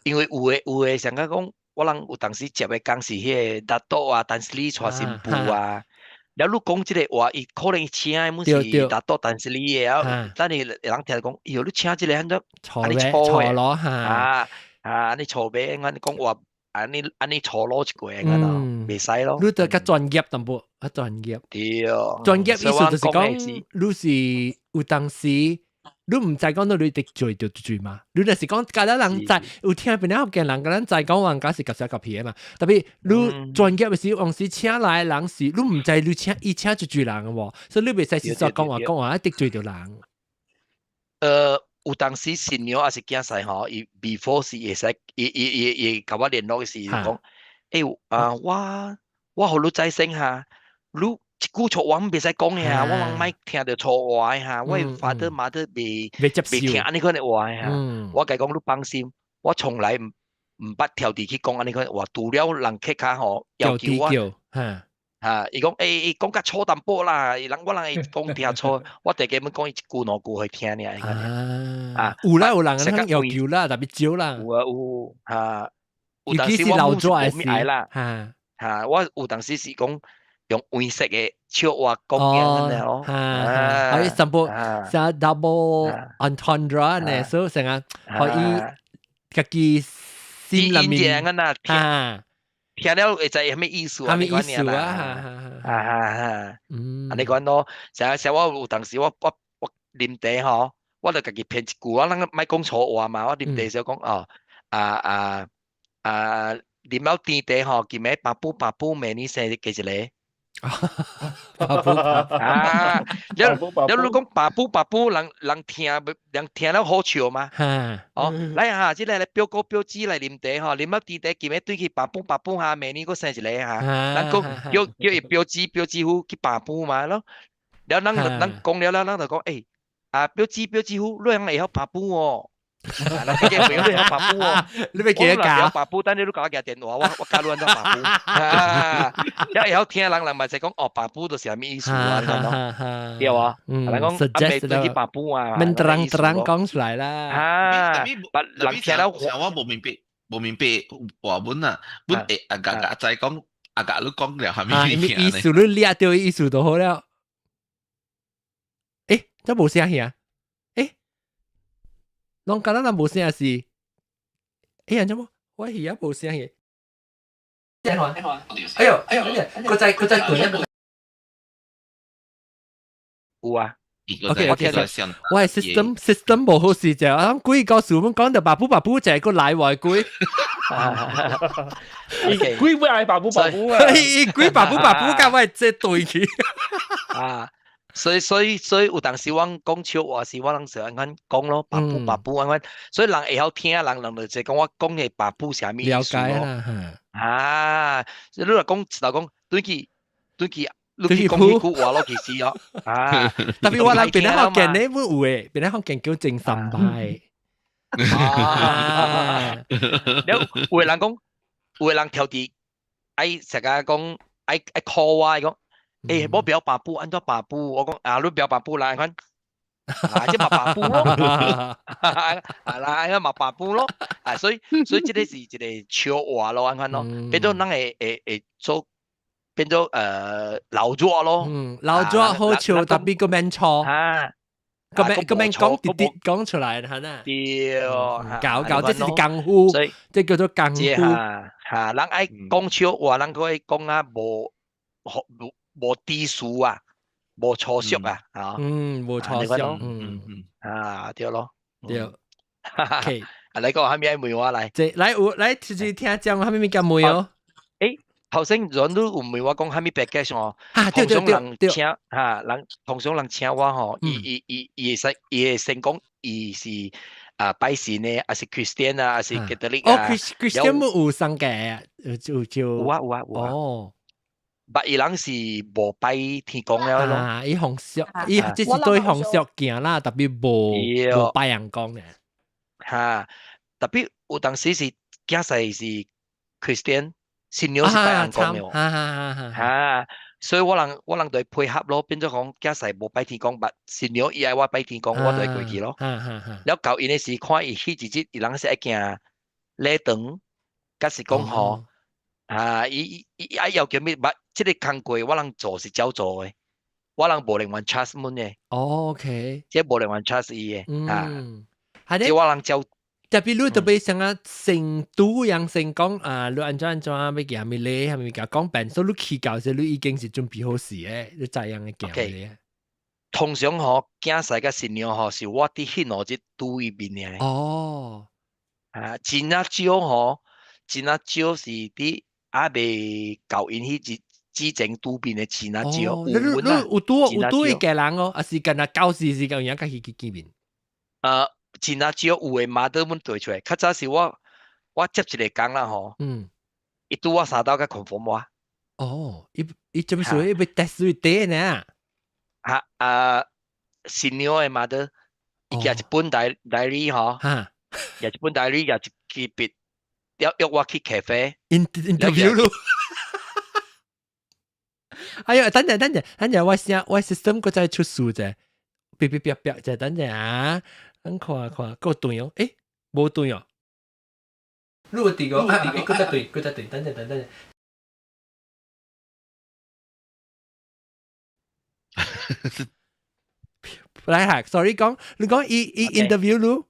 Speaker 6: 因為有的有的像講。我人有當時接的工是彼個拿督啊、丹斯里帶新婦啊。了你講這个話，伊可能請的阮是拿督丹斯里的啊，等你人聽講，喲，你請這个按怎按呢錯的
Speaker 1: 咯哈
Speaker 6: 啊啊，按呢錯的，按呢講話，按呢按呢錯攞一個，按咯，袂使咯。
Speaker 1: 你著較專業淡薄，較專業。
Speaker 6: 對。
Speaker 1: 專業意思就是講，你是有當時。你毋知講到你得罪就得罪嘛？你若是講佮咱人知有聽邊個福建人佮咱知講話，敢是夾聲夾皮的嘛？特別你專業的時，往時請來的人是，你毋知你請伊請一濟人的無，所以你袂使是說講話講話得罪著人。
Speaker 6: 有當時新娘抑是囝婿吼，伊 before 是會使，伊伊伊伊共我聯絡的時講，啊，我予你知先哈，你。一句錯話袂使講的啊，我人莫聽著錯話的哈，我 father mother 袂袂聽按呢款的話的哈。我共伊講你放心，我從來毋捌跳佇去講按呢款話，除了人客較吼要求我，哈，伊講講較粗淡薄啦，人我人會講聽錯，我逐家阮講伊一句兩句予伊聽爾。
Speaker 1: 啊，有啦有人按要求啦，特別少啦。
Speaker 6: 有啊有，哈，
Speaker 1: 尤其是老早的時，
Speaker 6: 哈，哈，我有當時是講。用黃色的笑話講嘅咯，
Speaker 1: 可以全部像 double entendre 呢，所以成日可以家己心裏面
Speaker 6: 啊，聽了會知啥物意思啊？
Speaker 1: 啥物意思啊？
Speaker 6: 啊啊啊！嗯，按呢款咯，成日成我有當時我啉茶吼，我就家己編一句，我咱莫講錯話嘛，我啉茶時講哦，啊啊啊，啉了甜茶吼，今暝爸母爸母明年生日加一个。
Speaker 1: 爸母
Speaker 6: 啊！了了，你講爸母爸母，人人聽人聽了好笑嘛？哦，來哈，這个表哥表姊來啉茶吼，啉了甜茶，今暝轉去爸母爸母哈，明年閣生一个哈。咱講叫叫伊表姊表姊夫去爸母嘛咯。了，咱咱講了了，咱就講，啊表姊表姊夫，你通會曉爸母哦。啊，你嘅朋友你曉爸母哦。
Speaker 1: 你欲記得教
Speaker 6: 爸母，等你你共我寄電話，我教你按怎爸母。啊，你會曉聽人人嘛就講哦，爸母就是啥物意思啊？你講對啊？人講阿妹對去爸母啊，
Speaker 1: 免terang terang 講出來啦。
Speaker 6: 啊，人聽了
Speaker 3: 我無明白，無明白話本啊，本會阿共阿仔講，阿共你講了啥物
Speaker 1: 意思？你掠著意思就好了。這無聲去啊？攏敢若人無聲是？按怎無？我耳仔無聲去。哎呦哎呦，閣再閣再對一
Speaker 6: 有啊。
Speaker 1: OK OK，我係 system 無好勢就，我諗鬼告訴我們講到爸母爸母就係個來話鬼。
Speaker 2: 鬼會愛爸母爸母啊！
Speaker 1: 鬼爸母爸母，甲我這對去。
Speaker 6: 啊！所以有當時我講笑話是我攏是按款講咯，爸母爸母按款，所以人會曉聽，人人就講我講的爸母啥物意思咯。啊，你若講一頭講轉去轉去，你去講彼句話咯，其實哦，啊，
Speaker 1: 特別我人邊個福建咧，會有的，邊個福建叫正三拜。
Speaker 6: 啊，了有的人講，有的人挑佇愛成日講愛愛 call 我，伊講。我袂曉爸母，按怎爸母？我講啊，你袂曉爸母來看，啊，這嘛爸母咯，啊啦，按嘛爸母咯，啊，所以這个是一個笑話咯，按款咯，變做咱會會會做變做老熱咯，
Speaker 1: 嗯，老熱好笑，特別閣免錯，
Speaker 6: 啊，
Speaker 1: 閣免閣免講直直講出來，係呐？
Speaker 6: 對，
Speaker 1: 搞搞，這是功夫，
Speaker 6: 所以
Speaker 1: 這叫做功夫。
Speaker 6: 哈，人愛講笑話，人閣愛講啊無無無低俗啊，無粗俗啊，啊，
Speaker 1: 嗯，無粗俗，嗯
Speaker 6: 嗯，啊，對咯，
Speaker 1: 對，OK，
Speaker 6: 啊，你講啥物愛問我來？
Speaker 1: 這來有來直接聽講啥物物件問哦？
Speaker 6: 頭先人你有問我講啥物 package 哦？
Speaker 1: 啊，對對對對，
Speaker 6: 請哈人通常人請我吼，伊伊伊伊會使伊會先講伊是啊拜神的，抑是 Christian 啊，抑是 Catholic
Speaker 1: 啊？哦，Christian 有三個，就就
Speaker 6: 有啊有啊有啊。
Speaker 1: 哦。
Speaker 6: 捌伊人是無拜天公了咯。
Speaker 1: 啊，伊風俗，伊這是對風俗行啦，特別無無拜人公的。
Speaker 6: 哈，特別有當時是囝婿是 Christian，新娘是拜尪公的。
Speaker 1: 哈哈哈！
Speaker 6: 哈，所以我人就會配合咯，變做講囝婿無拜天公，但新娘伊愛我拜天公，我就會過去咯。了到𪜶的時，看伊彼一日，伊人是愛行禮堂。假是講吼，啊，伊伊愛要求咩？捌這個工課我人做是照做的，我人無另外 charge 阮的。
Speaker 1: 哦，OK，
Speaker 6: 這無另外 charge 伊的，啊，係我人照。
Speaker 1: 特別你特別像啊成都樣成講啊，你按怎按怎欲行咩咧，係咪講講變，所以你去到時你已經是準備好勢的，你知樣嘅行咧。
Speaker 6: 通常吼，囝婿佮新娘吼，是我佇彼2日拄伊面的。
Speaker 1: 哦，
Speaker 6: 啊，真仔少吼，真仔少是佇猶未到𪜶彼日之前拄面的真仔少。
Speaker 1: 你你有拄伊家人哦，抑是干焦到時時間有影佮去見面？
Speaker 6: 真仔少有的媽都阮對出來，較早是我接一個工啦吼，伊拄我三晝才 confirm 我。
Speaker 1: 哦，伊伊做咩事？伊欲 test 你底呢？
Speaker 6: 哈啊，新娘的 mother，伊舉一本 diary 吼，舉一本 diary，舉一支筆，約約我去咖啡
Speaker 1: interview 咯。哎呀，等陣等陣等陣，我聲我 system 閣再出事者，別別別別，就等陣啊，等看看，閣斷哦，欸，無斷哦。你有佇個啊？閣再斷，閣再斷，等陣等陣。來下，sorry 講，你講伊伊 interview 你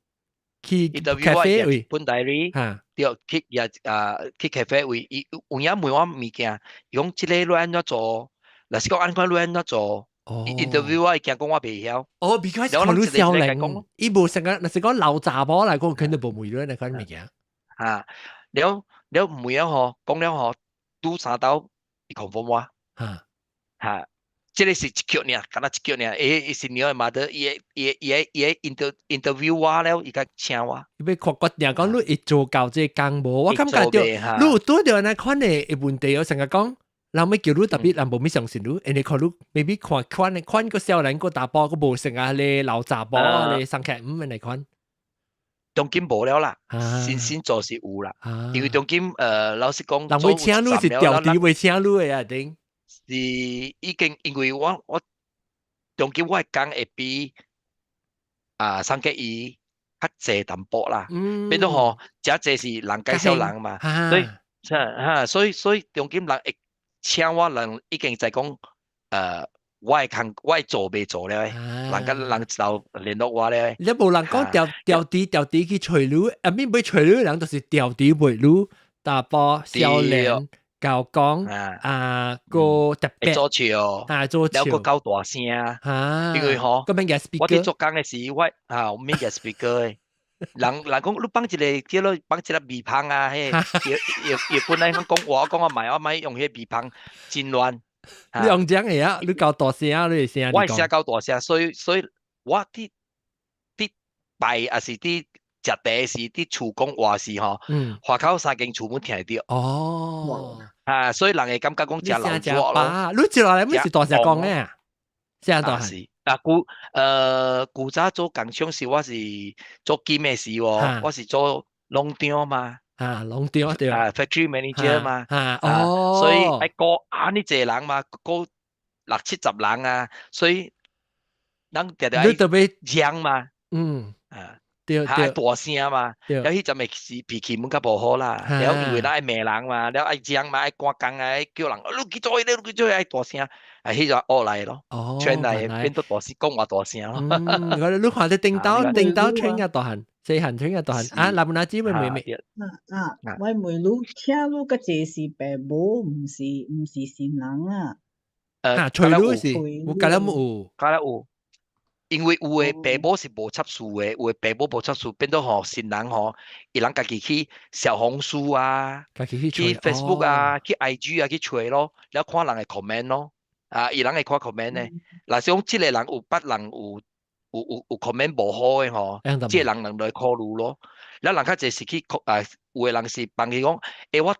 Speaker 1: 去咖啡位，
Speaker 6: 本 diary，對，去也啊去咖啡位，伊有影問我物件，伊講這個你按怎做，若是講按款你按怎做，interview 我伊驚講我袂曉。
Speaker 1: 哦，because 看你少年，伊無成個，若是講老查某來講，肯定無問你那款物件。
Speaker 6: 啊，了了問了吼，講了吼，拄三晝伊 confirm 我。
Speaker 1: 哈，
Speaker 6: 哈。這個是一腳爾，敢若一腳爾。伊伊新娘的 mother，伊伊伊伊 interview 我了，伊才請我。
Speaker 1: 伊欲看決定講你會做到這個工無？我感覺著，你有拄著按呢款的問題，我成日講，人欲叫你特別人無物相信你，因為看你 maybe 看款的款個少年個查埔，閣無成啊咧老查埔咧送客毋按呢款。
Speaker 6: 當今無了啦，新新做是有啦，因為當今老實講，
Speaker 1: 人欲請你是調地欲請你的啊頂。
Speaker 6: 是已經因為我當今我的工會比啊送給伊較濟淡薄啦，變做吼，遮濟是人介紹人嘛，所以哈所以所以當今人會請我人已經在講，我會工我會做袂做了，人佮人就聯絡我咧。
Speaker 1: 你無人講調調地調地去揣你，啊免欲揣你人就是調地袂你，查埔少年。教講啊個特別
Speaker 6: 做笑，
Speaker 1: 啊做笑，
Speaker 6: 了閣夠大聲，因為吼，
Speaker 1: 閣免舉 speaker，
Speaker 6: 我佇做工的時，我啊免舉 speaker 的，人人講你放一個叫做放一個鼻芳啊，彼，伊伊本來講話講我莫我莫用彼個鼻芳，真亂。
Speaker 1: 你用這樣的啊？你夠大聲啊？你會聲？
Speaker 6: 我聲夠大聲，所以所以我佇佇拜抑是佇食茶時，佇厝講話時吼，外口三間厝阮聽會著。
Speaker 1: 哦。
Speaker 6: 啊，所以人會感覺講誠老熱咯。
Speaker 1: 你接落來毋是大聲講的啊？聲大
Speaker 6: 是啊，古古早做工廠時，我是做金的時喎，我是做農場嘛。
Speaker 1: 啊，農場對。
Speaker 6: 啊，factory manager 嘛。
Speaker 1: 啊，哦。
Speaker 6: 所以愛顧按呢濟人嘛，顧六七十人啊，所以咱定定愛講嘛。啊。
Speaker 1: 對對，
Speaker 6: 大聲嘛，了彼陣的時脾氣阮較無好啦，了因為咱愛罵人嘛，了愛講嘛，愛趕工啊，愛叫人，你去做彼個，你去做彼個，愛大聲，啊，彼就學來咯，train 來變做大聲，講話大聲咯。
Speaker 1: 嗯，你看你頂到頂到 train 啊大漢，細漢 train 啊大漢，啊，林阿姊妹妹妹。
Speaker 9: 啊啊，我問你，請你較濟是爸母，毋是新人啊？
Speaker 1: 啊，揣你是，有敢若有，
Speaker 6: 敢若有。因為有的爸母是無插事的，有的爸母無插事，變做吼新人吼，伊人家己去小紅書啊，
Speaker 1: 去
Speaker 6: Facebook 啊，去 IG 啊去揣咯，了看人的 comment 咯，啊，伊人會看 comment 的。若是講這個人有別人有有有有 comment 無好的吼，這個人人就會考慮咯。了人較濟是去啊，有的人是幫伊講，欸，我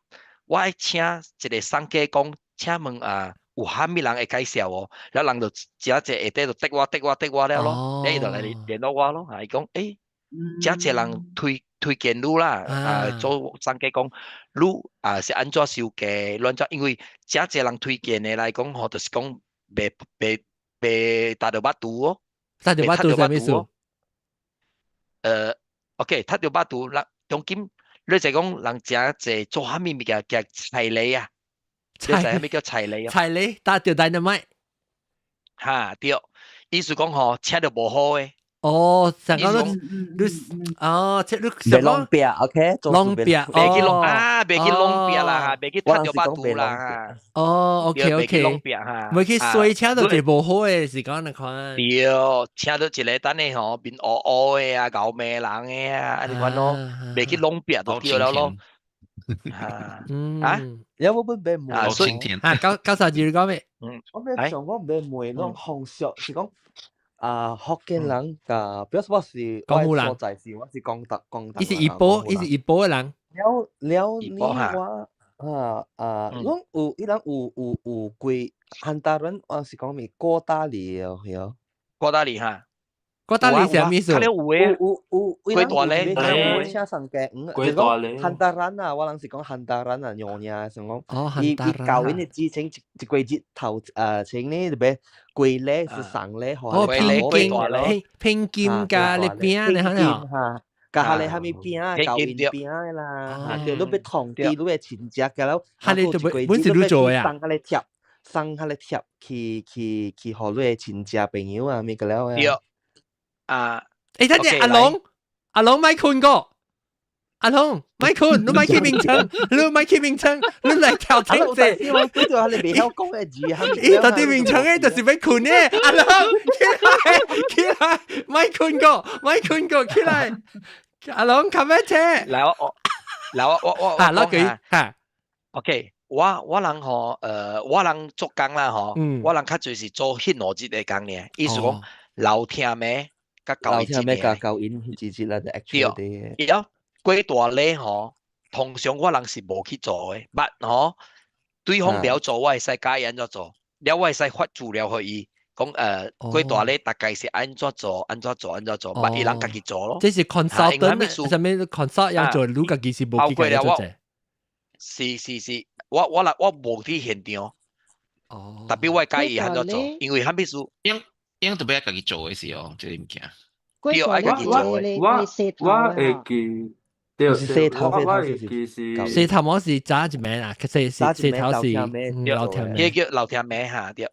Speaker 6: 我愛請一個送家講，請問啊。有啥物人會介紹哦？了人就誠濟下底就滴我滴我滴我了咯，了伊就來聯絡我咯。啊，伊講欸，誠濟人推推薦你啦，啊做送家講你啊是按怎收價，亂怎？因為誠濟人推薦的來講吼，就是講袂袂袂達著肉肚哦。
Speaker 1: 達著肉肚啥物意思？OK，
Speaker 6: 達著肉肚，人當今你就講人誠濟做啥物物件叫踩雷啊？你知啥物叫踩雷啊？
Speaker 1: 踩雷打著 dynamite。
Speaker 6: 哈對，意思講吼，請著無好的。
Speaker 1: 哦，上講你你哦，這你
Speaker 10: 袂攏壁，OK，
Speaker 1: 攏壁，
Speaker 6: 袂去攏啊，袂去攏壁啦，袂去踢著腹肚啦。
Speaker 1: 哦，OK OK，
Speaker 6: 攏壁哈，
Speaker 1: 袂去衰請著一個無好的是講那款。
Speaker 6: 對，請著一個等下吼面烏烏的啊，𠢕罵人的啊，按呢款咯，袂去攏壁就對了咯。啊，
Speaker 10: 有冇本俾問？
Speaker 6: 啊，所以
Speaker 1: 啊，九九十二你講咩？
Speaker 6: 嗯，
Speaker 10: 我欲想我欲問攏風俗是講。啊，福建人佮，比如說我是
Speaker 1: 廣府人，
Speaker 10: 所在是我是廣東廣東。
Speaker 1: 伊是怡保，伊是怡保的人。
Speaker 10: 了了，你我啊啊，攏有伊人有有有幾 hantaran，我是講咩過大禮哦，曉。
Speaker 6: 過大禮哈。
Speaker 1: 過大禮啥物意思？
Speaker 6: 有有
Speaker 10: 有
Speaker 6: 過大禮，
Speaker 10: 請送雞，
Speaker 5: 過大禮。
Speaker 10: hantaran 啊，我人是講 hantaran 啊，娘娘想講。
Speaker 1: 哦，
Speaker 10: 伊伊舊年的之前一一個日頭前呢特別過禮是送禮，
Speaker 1: 哦，聘金聘金佮禮餅你可能。
Speaker 10: 哈，佮下咧蝦米餅，舊因餅啦，對，你欲通知你的親戚，佮了，
Speaker 1: 哈你就本是你做的啊？
Speaker 10: 送下咧貼，送下咧貼去去去，予你的親戚朋友啊，物個了
Speaker 6: 對。啊！
Speaker 1: 欸，等陣阿龍，阿龍莫睏過，阿龍莫睏，你莫去眠床，你莫去眠床，你來調整者。
Speaker 10: 我對住你袂曉講的字，
Speaker 1: 伊到佇眠床的就是欲睏的。阿龍起來，起來，莫睏過，莫睏過，起來。阿龍較欲車。
Speaker 6: 來我我，來我我我
Speaker 1: 啊，攞句哈。
Speaker 6: OK，我我人吼，我人做工啦吼，我人較濟是做彼兩節的工爾，意思講老聽暝。佮交
Speaker 10: 音節佮交音節節啦，
Speaker 6: 對，對，過大禮吼，通常我人是無去做的，but 吼，對方了做，我會使教伊按怎做，了我會使發資料予伊，講過大禮大概是按怎做，按怎做，按怎做，but 伊人家己做咯。
Speaker 1: 這是 consultant，啥物 consult 要做，你家己是無去家己做。
Speaker 6: 是是是，我我來我無佇現場，
Speaker 1: 哦，
Speaker 6: 特別我會教伊按怎做，因為啥物事？
Speaker 3: 應應特別愛家己做的是哦，這個物件。
Speaker 6: 對，愛家己做
Speaker 5: 的。我我會記，對，
Speaker 10: 洗頭，
Speaker 5: 我會記是
Speaker 1: 洗頭毛是早一暝啦，其實洗頭是老聽
Speaker 6: 暝，叫老聽暝哈對。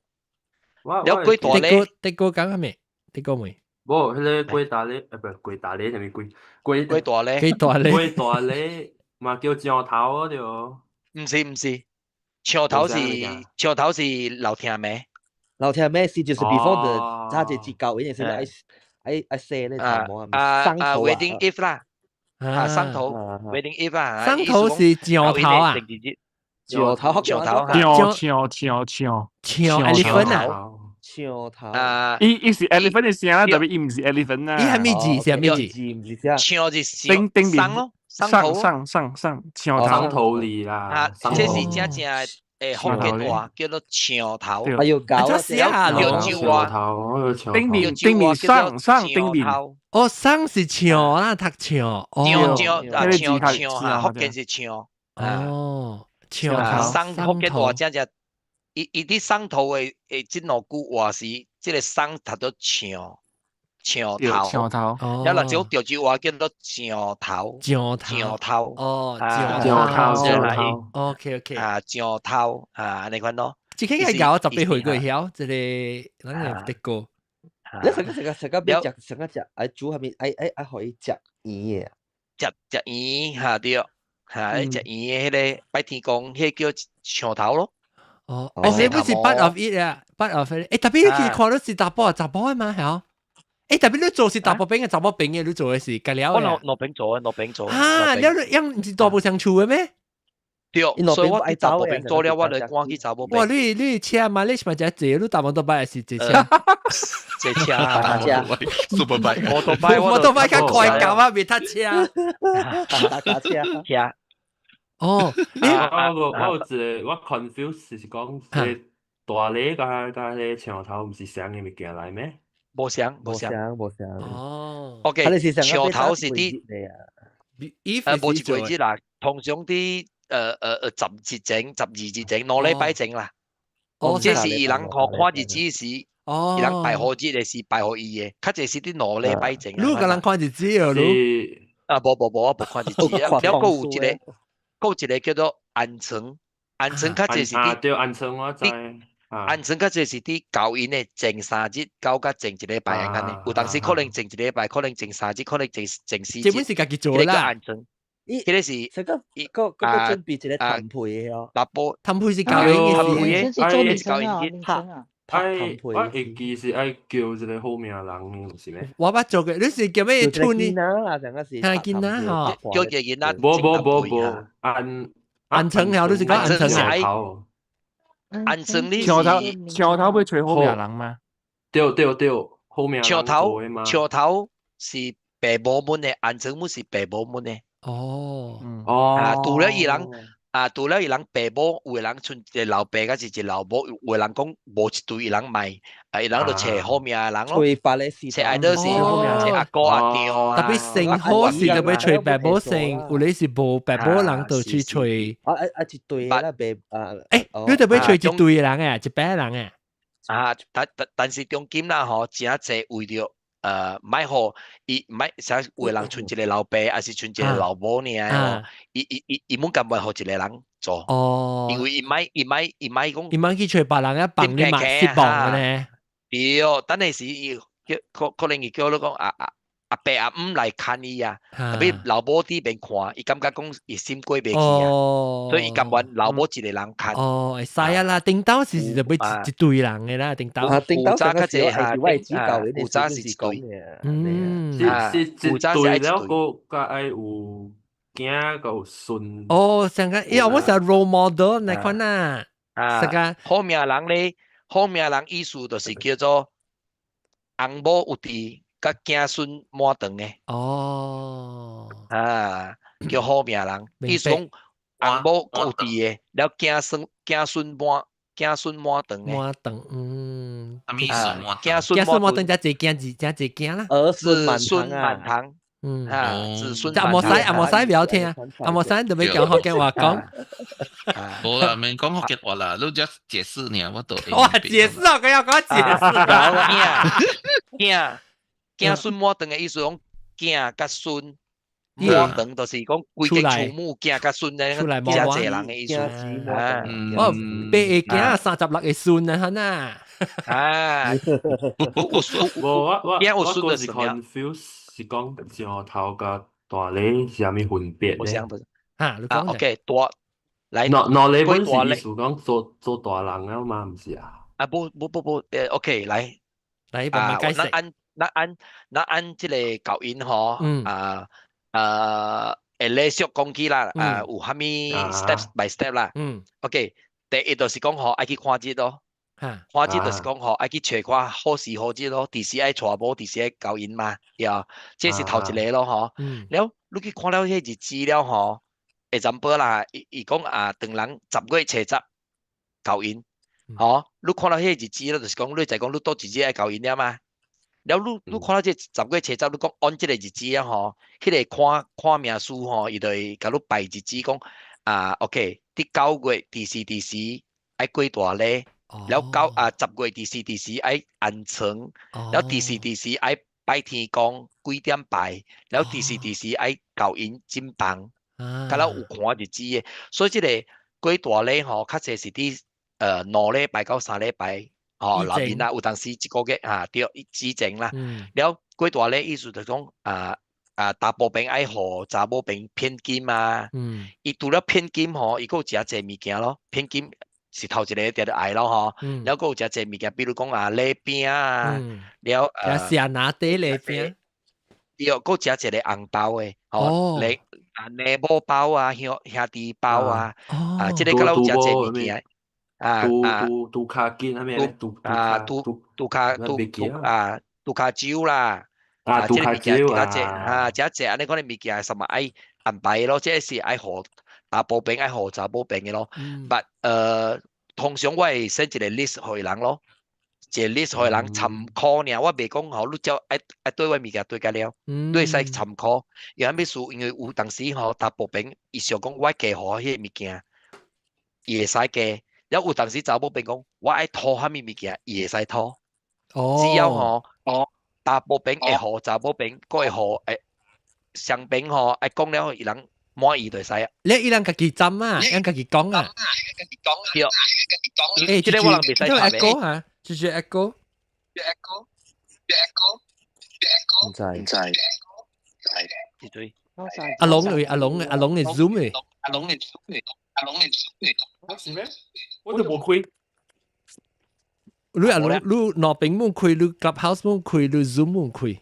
Speaker 5: 我
Speaker 6: 過大禮，
Speaker 1: 的哥講啥物？的哥未？
Speaker 5: 無，彼個過大禮，不過大禮啥物鬼？過
Speaker 6: 過大禮，
Speaker 1: 過大禮，
Speaker 5: 過大禮嘛叫上頭對。
Speaker 6: 毋是毋是，上頭是上頭是老聽暝。
Speaker 10: 老聽暝是就是 before the 早一節舊，伊是愛愛愛洗咧頭毛
Speaker 6: 啊，啊 wedding eve 啦，啊送頭 wedding eve 啊，
Speaker 1: 送頭是上頭啊，
Speaker 10: 上頭
Speaker 6: 上頭，
Speaker 7: 上上上上
Speaker 1: 上 elephant 啊，
Speaker 10: 上頭
Speaker 6: 啊，
Speaker 7: 伊伊是 elephant 的聲啦，特別伊毋是 elephant 啊，
Speaker 1: 伊係咩字？係咩字？
Speaker 10: 毋是啥？
Speaker 6: 上是
Speaker 7: 頂頂面
Speaker 6: 上咯，上頭
Speaker 7: 上上上上頭
Speaker 5: 上頭裡啦，
Speaker 6: 啊，這是真正福建話叫做上頭。
Speaker 10: 哎呦，搞
Speaker 1: 啊！
Speaker 6: 叫酒話，
Speaker 7: 頂面頂面上上頂面。
Speaker 1: 哦，上是唱啊，讀唱。
Speaker 6: 唱唱啊，唱唱哈，福建是唱。
Speaker 1: 哦，唱頭。
Speaker 6: 送福建話真正，伊伊佇送頭的的這兩句話是，這個送讀做唱。上頭，
Speaker 7: 上頭，
Speaker 6: 了若種潮州話叫做上頭，
Speaker 1: 上頭，
Speaker 6: 上頭，
Speaker 1: 哦，
Speaker 5: 上頭，上頭
Speaker 1: ，OK OK，
Speaker 6: 啊，上頭，啊，按呢款咯。
Speaker 1: 這個應該我18歲過曉，這個咱個的歌。
Speaker 10: 你成個成個成個欲食，成個食，愛煮啥物？愛愛愛予伊食圓的。
Speaker 6: 食食圓哈對，哈食圓的彼個拜天公，彼個叫上頭咯。
Speaker 1: 哦，哦，這不是 part of it 啊，part of it。欸，特別你去看到是查埔查埔的嘛，係欸，特別你做是查埔邊的查某邊的，你做的是隔了
Speaker 6: 我兩兩邊做的，兩邊做。
Speaker 1: 啊，你你毋是大埔相厝的咩？
Speaker 6: 對，所以我佇查埔邊做了，我就趕去查某邊。
Speaker 1: 哇，你你車嘛，你是嘛真濟，你大摩托擺是坐車？
Speaker 6: 坐車，
Speaker 3: super bike，
Speaker 6: 摩托擺，
Speaker 1: 摩托擺較快夠啊，袂塞車。
Speaker 10: 打打車。
Speaker 6: 車。
Speaker 1: 哦，
Speaker 5: 我我有一個我 confuse 是講，大禮佮佮彼個牆頭毋是相仝的物件來咩？
Speaker 6: 無相，無相，
Speaker 10: 無相。
Speaker 1: 哦。
Speaker 6: OK，牆頭是佇，無一個節啦，通常佇10日前、12日前、2禮拜前啦。
Speaker 1: 哦，
Speaker 6: 這是伊人看看日子時，伊人排好日的是排予伊的，較濟是佇兩禮拜前。
Speaker 1: 你共人看日子哦，你？
Speaker 6: 啊，無無無，我無看日子。了，閣有一個，閣有一個叫做安床，安床較濟是佇
Speaker 5: 對，安床我知。
Speaker 6: 安床較濟是佇交陰的前3日到較前一禮拜按呢，有當時可能前一禮拜，可能前三日，可能前4日。
Speaker 1: 這本是家己做啦。
Speaker 6: 安床，彼個是，
Speaker 10: 這個閣閣準備一個談批的哦。
Speaker 6: 查埔
Speaker 1: 談批是交陰
Speaker 9: 的，是做眠床啊，眠床啊。
Speaker 5: 愛我會記是愛叫一個好命人，毋是咩？
Speaker 1: 我捌做過，你是叫咩村呢？
Speaker 10: 囡仔啦，上個是。
Speaker 1: 係囡仔吼，
Speaker 6: 叫一個囡仔。
Speaker 5: 無無無無，安
Speaker 1: 安床了，你是講安床
Speaker 5: 啊？
Speaker 6: 安床你是
Speaker 7: 橋頭橋頭會揣好命人嗎？
Speaker 5: 對對對，好命人
Speaker 6: 橋頭橋頭是爸母們的，安床們是爸母們的。
Speaker 1: 哦
Speaker 5: 哦，
Speaker 6: 啊，除了伊人。啊，除了伊人爸母，有的人賰一個老爸，抑是一個老母，有的人講無一對伊人賣，啊，伊人就揣好命的人咯。揣愛都是揣阿哥阿丈啊。
Speaker 1: 特別生好時就欲揣爸母先，有咧是無爸母人就去揣。
Speaker 10: 啊啊啊！一對啦，爸啊。
Speaker 1: 欸，你特別揣一對人誒，一百人誒。
Speaker 6: 啊，但是中間啦吼，真濟為著莫予伊莫啥有的人賰一個老爸，抑是賰一個老母爾吼，伊毋甘願予一個人做，
Speaker 1: 哦，
Speaker 6: 因為伊莫講，
Speaker 1: 伊莫去揣別人啊幫你嘛失望呢。
Speaker 6: 對，等下時伊叫可能伊叫你講阿爸阿姆來看伊啊，特別老母佇邊看，伊感覺講伊心過袂去啊，所以伊甘願老母一個人看。
Speaker 1: 哦，會使啊啦，頂頭是就欲一對人的啦，頂頭。
Speaker 10: 頂頭
Speaker 6: 早較濟
Speaker 10: 係我主教
Speaker 6: 有早是一對，
Speaker 1: 嗯，
Speaker 5: 是是一對了，閣閣愛有囝，閣有孫。
Speaker 1: 哦，上個，因為我是 role model 那款啊，
Speaker 6: 啊，好命人咧，好命人意思就是叫做翁某有佇。佮囝孫滿堂的
Speaker 1: 哦，
Speaker 6: 啊，叫好命人，意思講翁某閣有佇的，了囝孫滿堂的。
Speaker 1: 滿堂，嗯，
Speaker 3: 啥物意思？
Speaker 6: 囝
Speaker 1: 孫滿堂，才濟囝字，才濟囝啦。
Speaker 10: 兒
Speaker 6: 孫滿堂，
Speaker 1: 嗯，
Speaker 6: 啊，子孫。
Speaker 1: 阿莫使，阿莫使不要聽，阿莫使就欲講福建話講。
Speaker 3: 無啦，免講福建話啦，你 just 解釋爾，我都。
Speaker 1: 哇，解釋啊，佢要講解釋。
Speaker 6: 囝囝孫滿堂的意思講囝佮孫滿堂，就是講規間厝母囝佮孫咧，遮濟人的意思。
Speaker 1: 啊，哦，八個囝36個孫啊，哈呐。
Speaker 6: 啊，
Speaker 5: 無我我是 confuse 是講上頭佮大禮是啥物分別咧？
Speaker 1: 哈，你講。
Speaker 6: OK，大來。
Speaker 5: 兩禮本是意思講做大人了嘛，毋是啊？
Speaker 6: 啊，不不不不，OK，來
Speaker 1: 來慢慢解釋。
Speaker 6: 咱按這個教音吼，啊啊，會禮數講起啦，啊有啥物 step by step 啦。OK，第一就是講吼，愛去看日咯。看日就是講吼，愛去揣看好時好日咯，佇時愛娶某，佇時愛交陰嘛，對，這是頭一個咯吼。了，你去看了彼日子了吼，example 啦，伊講啊，當人10月初十交陰，吼，你看了彼日子了，就是講你知講你佗一日愛交陰了嘛。了，你看到這10月初十，你講按這個日子啊吼，彼個看看命師吼，伊就會共你排日子講啊，OK，佇9月佇時佇時愛過大禮，了九啊10月佇時佇時愛安床，了佇時佇時愛拜天公，幾點拜，了佇時佇時愛交陰進房，敢若有看日子的，所以這個過大禮吼，較濟是佇2禮拜到3禮拜。吼，內面啦，有當時一個月啊，對，之前啦，了過大禮意思就講啊啊，查埔邊愛予查某邊聘金啊，伊除了聘金吼，伊閣有誠濟物件咯，聘金是頭一個定著愛咯吼，了閣有誠濟物件，比如講啊禮餅啊，了
Speaker 1: 寫拿地禮餅，
Speaker 6: 對，閣有誠濟個紅包的，吼，禮啊禮母包啊，兄弟包啊，啊，這個閣有誠濟物件。啊啊，
Speaker 5: 拄跤筋啥物？拄
Speaker 6: 啊拄拄跤拄拄啊拄跤酒啦，
Speaker 5: 啊拄跤酒
Speaker 6: 啊，啊，這濟按呢款的物件，什麼愛安排咯，這是愛予查埔邊愛予查某邊的咯。But 通常我會 send 一個 list 予人咯，一個 list 予人參考爾，我袂講吼，你照愛愛對我物件對甲了，你會使參考。因為啥物事？因為有當時吼，查埔邊伊想講我加予彼個物件，伊會使加。了有當時查某邊講，我愛討啥物物件，伊會使討。
Speaker 1: 哦，
Speaker 6: 只要吼，查埔邊會予查某邊，閣會予會上邊吼愛講了，伊人滿意就會使啊。
Speaker 1: 你伊人家己針啊，人家己講啊。
Speaker 6: 對。
Speaker 1: 欸，
Speaker 6: 這個我人袂使插
Speaker 1: 的。啊，就是 echo。
Speaker 10: 唔知唔知。
Speaker 6: 一對。
Speaker 1: 阿龍嘅阿龍阿龍嘅 Zoom 嘅。
Speaker 3: 阿龍嘅 Zoom 嘅，阿龍嘅 Zoom 嘅。
Speaker 2: 我是咩？我都無開。
Speaker 1: 你阿龍，你兩邊冇開，你 Clubhouse 冇開，你 Zoom 冇開。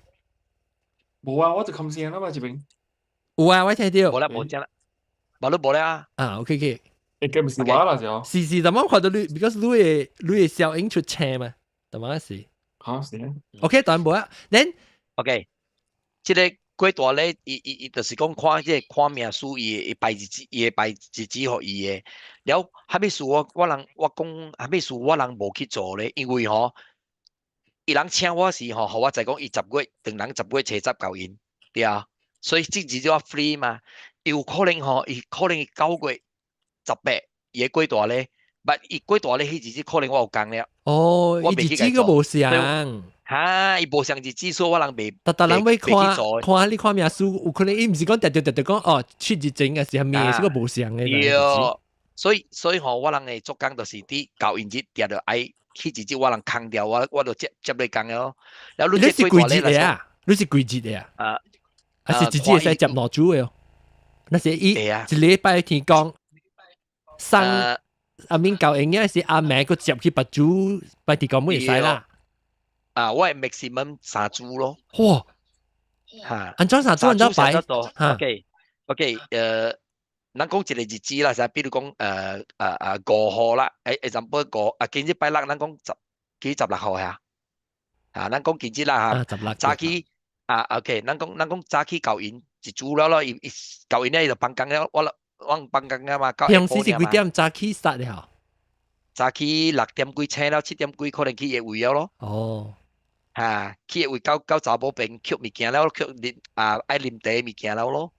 Speaker 2: 無啊，我就冚聲啦嘛，這邊。
Speaker 1: 有啊，我聽到。
Speaker 6: 無啦，無講啦。無你無啦。
Speaker 1: 啊，OK OK。
Speaker 2: 欸，咁唔是我啦，就。
Speaker 1: 是是，但我看到你，because 你的聲音出聲嘛，但嘛是。
Speaker 2: 嚇是。
Speaker 1: OK，當然無啊。Then
Speaker 6: OK，這個過大咧，伊伊伊就是講看這個看命書，伊會排日子，伊會排日子予伊的。了，啥物事我我人我講，啥物事我人無去做咧，因為吼，伊人請我時吼，予我知講伊10月，當人10月初十交𪜶，對啊，所以這日子我 free 嘛，有可能吼，伊可能9月18，伊會過大咧，但伊過大咧，彼日子可能我有工了。
Speaker 1: 哦，伊日子閣無相。
Speaker 6: 哈，伊無相日子，所以我人袂。
Speaker 1: 逐逐人欲看看你看命書，有可能伊毋是講直直直直講哦，7日前還是啥物，是個無相的。
Speaker 6: 對，所以吼，我人的做工就是佇交𪜶日定著愛，彼日子我人空掉，我就接接你工了。然後
Speaker 1: 你是幾日的啊？你是幾日的啊？
Speaker 6: 啊，
Speaker 1: 還是一日會使接兩組的哦？那是伊一禮拜天講，送阿明交𪜶嘅是阿妹閣接去別組，拜天公會使啦。
Speaker 6: 啊，我係 maximum 三組咯。
Speaker 1: 哇！
Speaker 6: 嚇，
Speaker 1: 按怎三組按怎排
Speaker 6: ？OK OK，咱講一個日子啦，比如講5號啦，example 五啊，今日拜六，咱講十幾16號呀？啊，咱講今日啦嚇，
Speaker 1: 16
Speaker 6: 早起啊，OK，咱講早起交𪜶一組了咯，伊伊交𪜶咧伊就放工了，我我放工了嘛。
Speaker 1: 平時是幾點早起殺的吼？
Speaker 6: 早起6點幾醒了，7點幾可能去伊位了咯。
Speaker 1: 哦。
Speaker 6: 嚇，去位到到查某邊抾物件了，抾啉啊愛啉茶物件了咯，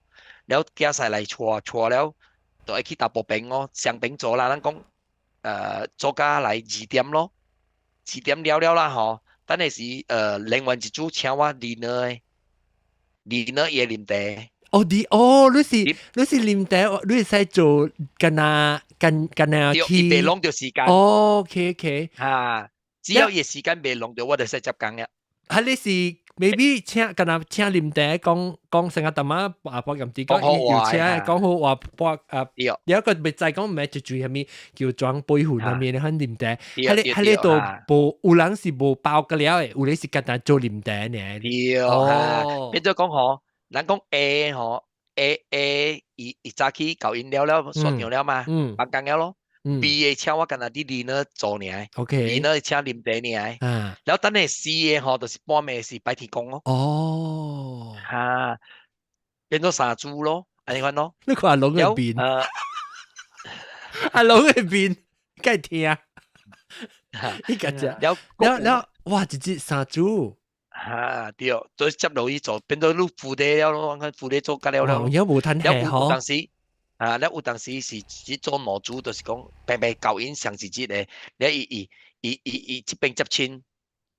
Speaker 6: 了寄晒來帶帶了，就愛去查埔邊哦，雙邊做啦，咱講做甲來2點咯，2點了了啦吼，等下時另外一組請我 dinner 的，dinner 伊會啉茶。
Speaker 1: 哦，你哦，你是啉茶，你會使做敢若敢敢若去。
Speaker 6: 伊袂攏著時間。
Speaker 1: 哦，OK OK。
Speaker 6: 嚇。只要伊時間袂攏著，我就使接工了。
Speaker 1: 啊，你是 maybe 請敢若請啉茶，講講成個淡仔啊，播咁啲講，又請講好話播啊，有一個袂知講唔係就住啥物叫裝輩份啥物咧，肯啉茶。彼個都無有人是無包個了的，有咧是簡單做啉茶爾。
Speaker 6: 對，哦，變做講吼，咱講 A 吼 A A 伊伊早起交𪜶了了，刷場了嘛，放工了咯。B 的請我干焦佇 dinner 做爾，dinner 請啉茶爾，然後等下 C 的吼，就是半暝是拜天公咯。
Speaker 1: 哦，
Speaker 6: 哈，變做三組咯，按呢款咯。
Speaker 1: 你看阿龍的面，阿龍的面，該聽。你個只，了了，哇，一日三組。
Speaker 6: 哈，對，所以接落去做，變做你負責了咯，我看負責做甲了了。
Speaker 1: 有無趁氣吼？
Speaker 6: 當時。啊！了有當時是只做兩組，就是講平平交𪜶上一日的，了伊伊伊伊伊這邊接親，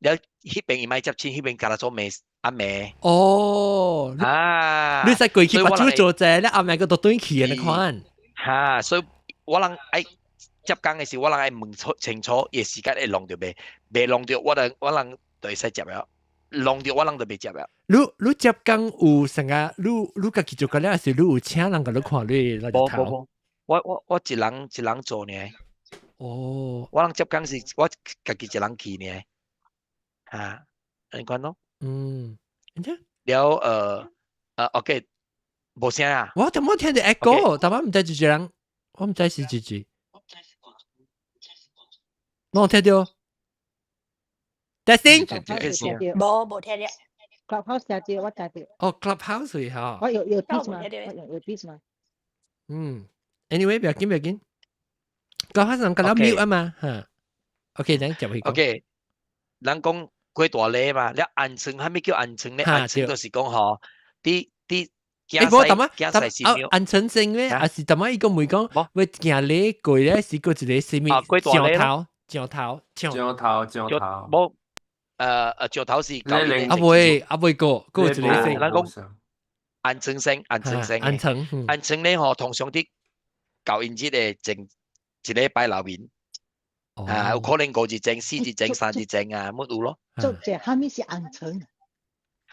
Speaker 6: 了彼邊伊莫接親，彼邊敢若做暝暗暝。
Speaker 1: 哦，
Speaker 6: 啊！
Speaker 1: 你使過去別組做者，你暗暝閣都轉去的款。
Speaker 6: 哈，所以我人愛接工的時，我人愛問清楚，伊時間會攏著袂？袂攏著，我人就會使接了。攏著我人就袂接了。
Speaker 1: 你接工有啥個？你家己做個了，還是你有請人共你看你那
Speaker 6: 無無無，我一人一人做爾。
Speaker 1: 哦，
Speaker 6: 我人接工是我家己一人去爾。哈，按呢款咯。了OK，無聲啊。
Speaker 1: 我怎麼聽著 echo？但我毋知是一人，我毋知是幾句。我聽著。Testing，
Speaker 11: 無無聽著。
Speaker 9: Clubhouse 聽著，我聽著。
Speaker 1: 哦，Clubhouse 吼。
Speaker 9: 我有 earpiece 嘛？我用 earpiece 嘛？
Speaker 1: 嗯，anyway，不要緊，不要緊。Clubhouse 人敢若 mute 啊嘛，嚇。OK，等接去講。
Speaker 6: OK，人講過大禮嘛，了安床，啥物叫安床咧？安床就是講吼，佇佇。
Speaker 1: 欸，無，淡仔，淡安床先咧，還是淡仔伊個問講，欲行禮過咧，是閣一個啥物？上頭，上頭，
Speaker 5: 上頭，上頭。
Speaker 1: 啊未啊未過，過一個先。
Speaker 6: 咱講安床先，安床先。
Speaker 1: 安床。
Speaker 6: 安床咧吼，通常佇鉸陰日的前一禮拜內面。啊，有可能5日前、4日前、3日前啊，乜有咯。
Speaker 9: 做這啥物是安床？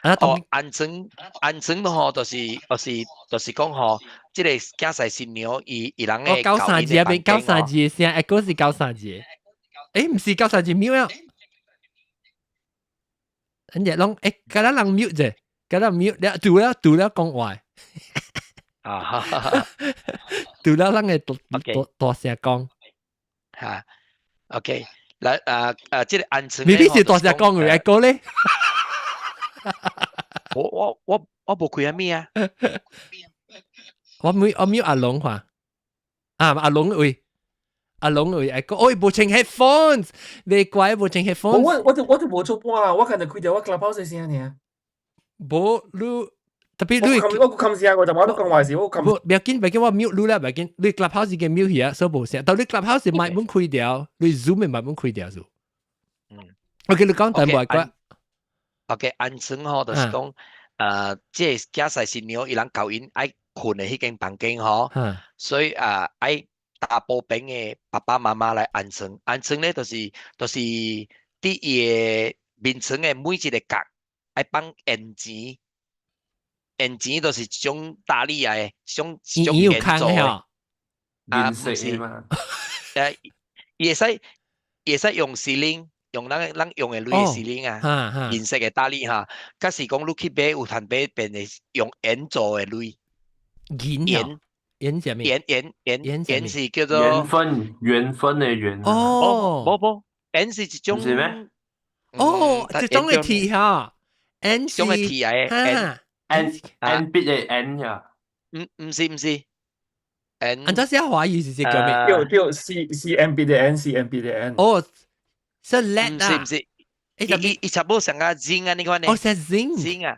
Speaker 1: 啊，
Speaker 6: 哦，安床安床吼，就是講吼，這個囝婿新娘伊伊人的
Speaker 1: 九三字啊，變九三字的聲，一個是九三字。毋是九三字 mute 啊。人家攏敢若人 mute 者，敢若 mute 了，除了除了講話。
Speaker 6: 啊哈哈，
Speaker 1: 除了咱個大大大聲講。
Speaker 6: 嚇，OK，來啊啊，這個安床
Speaker 1: 明明是大聲講嘅，一個咧。
Speaker 6: 我無開啥物啊？
Speaker 1: 我 mute 阿龍話，啊阿龍位，阿龍位，一個，哦，無穿 headphones，你怪無穿 headphones。
Speaker 2: 我就無做半啊，我今日開著我 Clubhouse 的聲爾。
Speaker 1: 無，你特別你，
Speaker 2: 我冚聲，我就我都講話時，我冚。
Speaker 1: 無，不要緊，不要緊，我 mute 你啦，不要緊，你 Clubhouse 已經 mute 去啊，所以無聲。但你 Clubhouse 麥本開掉，你 Zoom 麥本開掉數。OK，你講但無怪。
Speaker 6: OK，安床吼，就是講，這個囝婿新娘伊人鉸𪜶愛睏的彼間房間吼，所以啊，愛查埔邊的爸爸媽媽來安床。安床咧，就是佇伊的眠床的每一個角愛放煙錢，煙錢就是一種大理來的，一種煙做的。
Speaker 5: 啊，毋是嘛？
Speaker 6: 伊會使用 syiling。用咱用的鐳的 syiling 啊，銀色的大理哈，假是講你去買有通買變的用鉛做的鐳。
Speaker 1: 銀
Speaker 6: 鉛
Speaker 1: 鉛啥物？
Speaker 6: 鉛鉛鉛鉛是叫做
Speaker 5: 緣分緣分的緣。
Speaker 1: 哦，
Speaker 6: 無無，鉛是一種。
Speaker 5: 是咩？
Speaker 1: 哦，一種的鐵哈，鉛
Speaker 6: 種的鐵來的。
Speaker 5: 鉛鉛筆的鉛呀？
Speaker 6: 毋是毋是，鉛。
Speaker 1: 按怎寫華語是叫咩？
Speaker 2: 對對，C C M B 的 N C M B 的 N。
Speaker 1: 哦。是 lead
Speaker 6: 啊？毋是毋是，伊差不多像個 zinc 啊，你看呢？
Speaker 1: 哦，是 zinc。
Speaker 6: zinc 啊，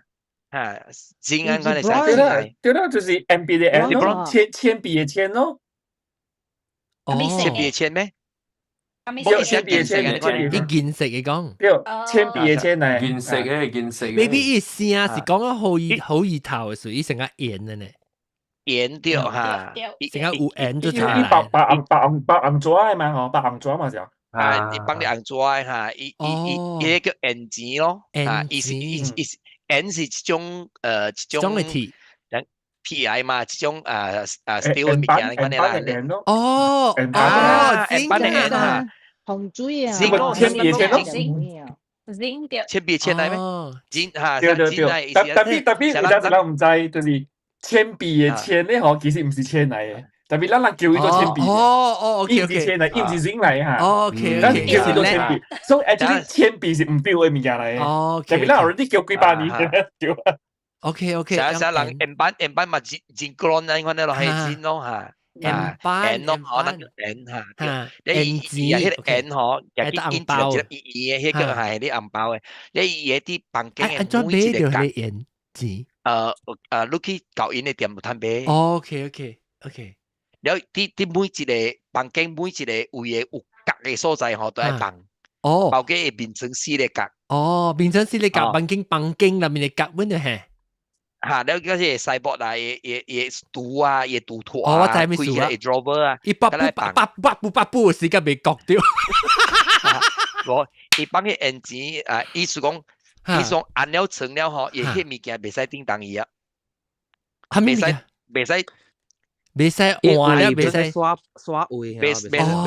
Speaker 6: 嚇 zinc 啊，款的。
Speaker 2: 對啦，對啦，就是 M B 的 N 咯，鉛筆的鉛咯。
Speaker 1: 哦，
Speaker 6: 鉛筆的鉛咩？
Speaker 2: 冇鉛筆的鉛，
Speaker 1: 伊銀色的講。
Speaker 2: 對，鉛筆的鉛嚟。
Speaker 5: 銀色的銀色。
Speaker 1: maybe 伊聲是講個好意好意頭的，所以成個鉛的呢。
Speaker 6: 鉛對哈，
Speaker 1: 成個有鉛就出
Speaker 2: 來。伊白白紅白紅白紅紙的嘛吼，白紅紙嘛就。
Speaker 6: 啊！伊放佇紅紙的哈，伊伊伊伊個叫鉛錢咯，啊，伊是伊伊是鉛是一種
Speaker 1: 的鐵，
Speaker 6: 鐵來嘛，一種啊啊 steel 的物件款的啦。
Speaker 1: 哦哦，
Speaker 6: 鉛板的鉛哈，
Speaker 9: 紅水啊，
Speaker 2: 鉛筆的鉛咯
Speaker 11: ，zinc 對，
Speaker 6: 鉛筆鉛來咩？zinc 哈，
Speaker 2: 對對對，特別特別有陣時人毋知，就是鉛筆的鉛咧吼，其實毋是鉛來的。特別咱人叫伊做鉛筆，
Speaker 1: 哦哦，OK
Speaker 2: 伊毋是鉛來，伊毋是 zinc 來哈。
Speaker 1: OK，
Speaker 2: 咱叫伊做鉛筆，所以 actually 鉛筆是毋對的物件來的。
Speaker 1: 哦，
Speaker 2: 特別咱 already 叫幾百年對。
Speaker 1: OK OK，
Speaker 6: 啥啥人鉛板鉛板嘛真真乾啊，款的咯，係真咯哈。
Speaker 1: 鉛板
Speaker 6: 鉛咯，可能鉛哈。你伊伊彼個鉛吼，也去印一個伊伊的彼個係啲紅包的，你伊個佇房間的每一個角。
Speaker 1: 鉛錢。
Speaker 6: 你去鉸𪜶的店有通買。
Speaker 1: OK OK OK。
Speaker 6: 了，佇每一個房間每一個位的有角的所在吼，都愛放。
Speaker 1: 哦。
Speaker 6: 包括會變成四個角。
Speaker 1: 哦，變成四個角，房間內面的角，阮就係。
Speaker 6: 嚇，了嗰些細薄啊，伊伊伊櫥啊，伊櫥托
Speaker 1: 哦，我知咩事啊？
Speaker 6: 伊 drawer 啊，
Speaker 1: 伊八步八八步八步時間未割掉。
Speaker 6: 無，伊放彼鉛錢啊，意思講，意思講按了床了吼，伊彼物件袂使叮當伊啊。
Speaker 1: 蝦米物件？
Speaker 6: 袂使。
Speaker 1: 袂使換了，袂使
Speaker 10: 刷刷位，
Speaker 6: 袂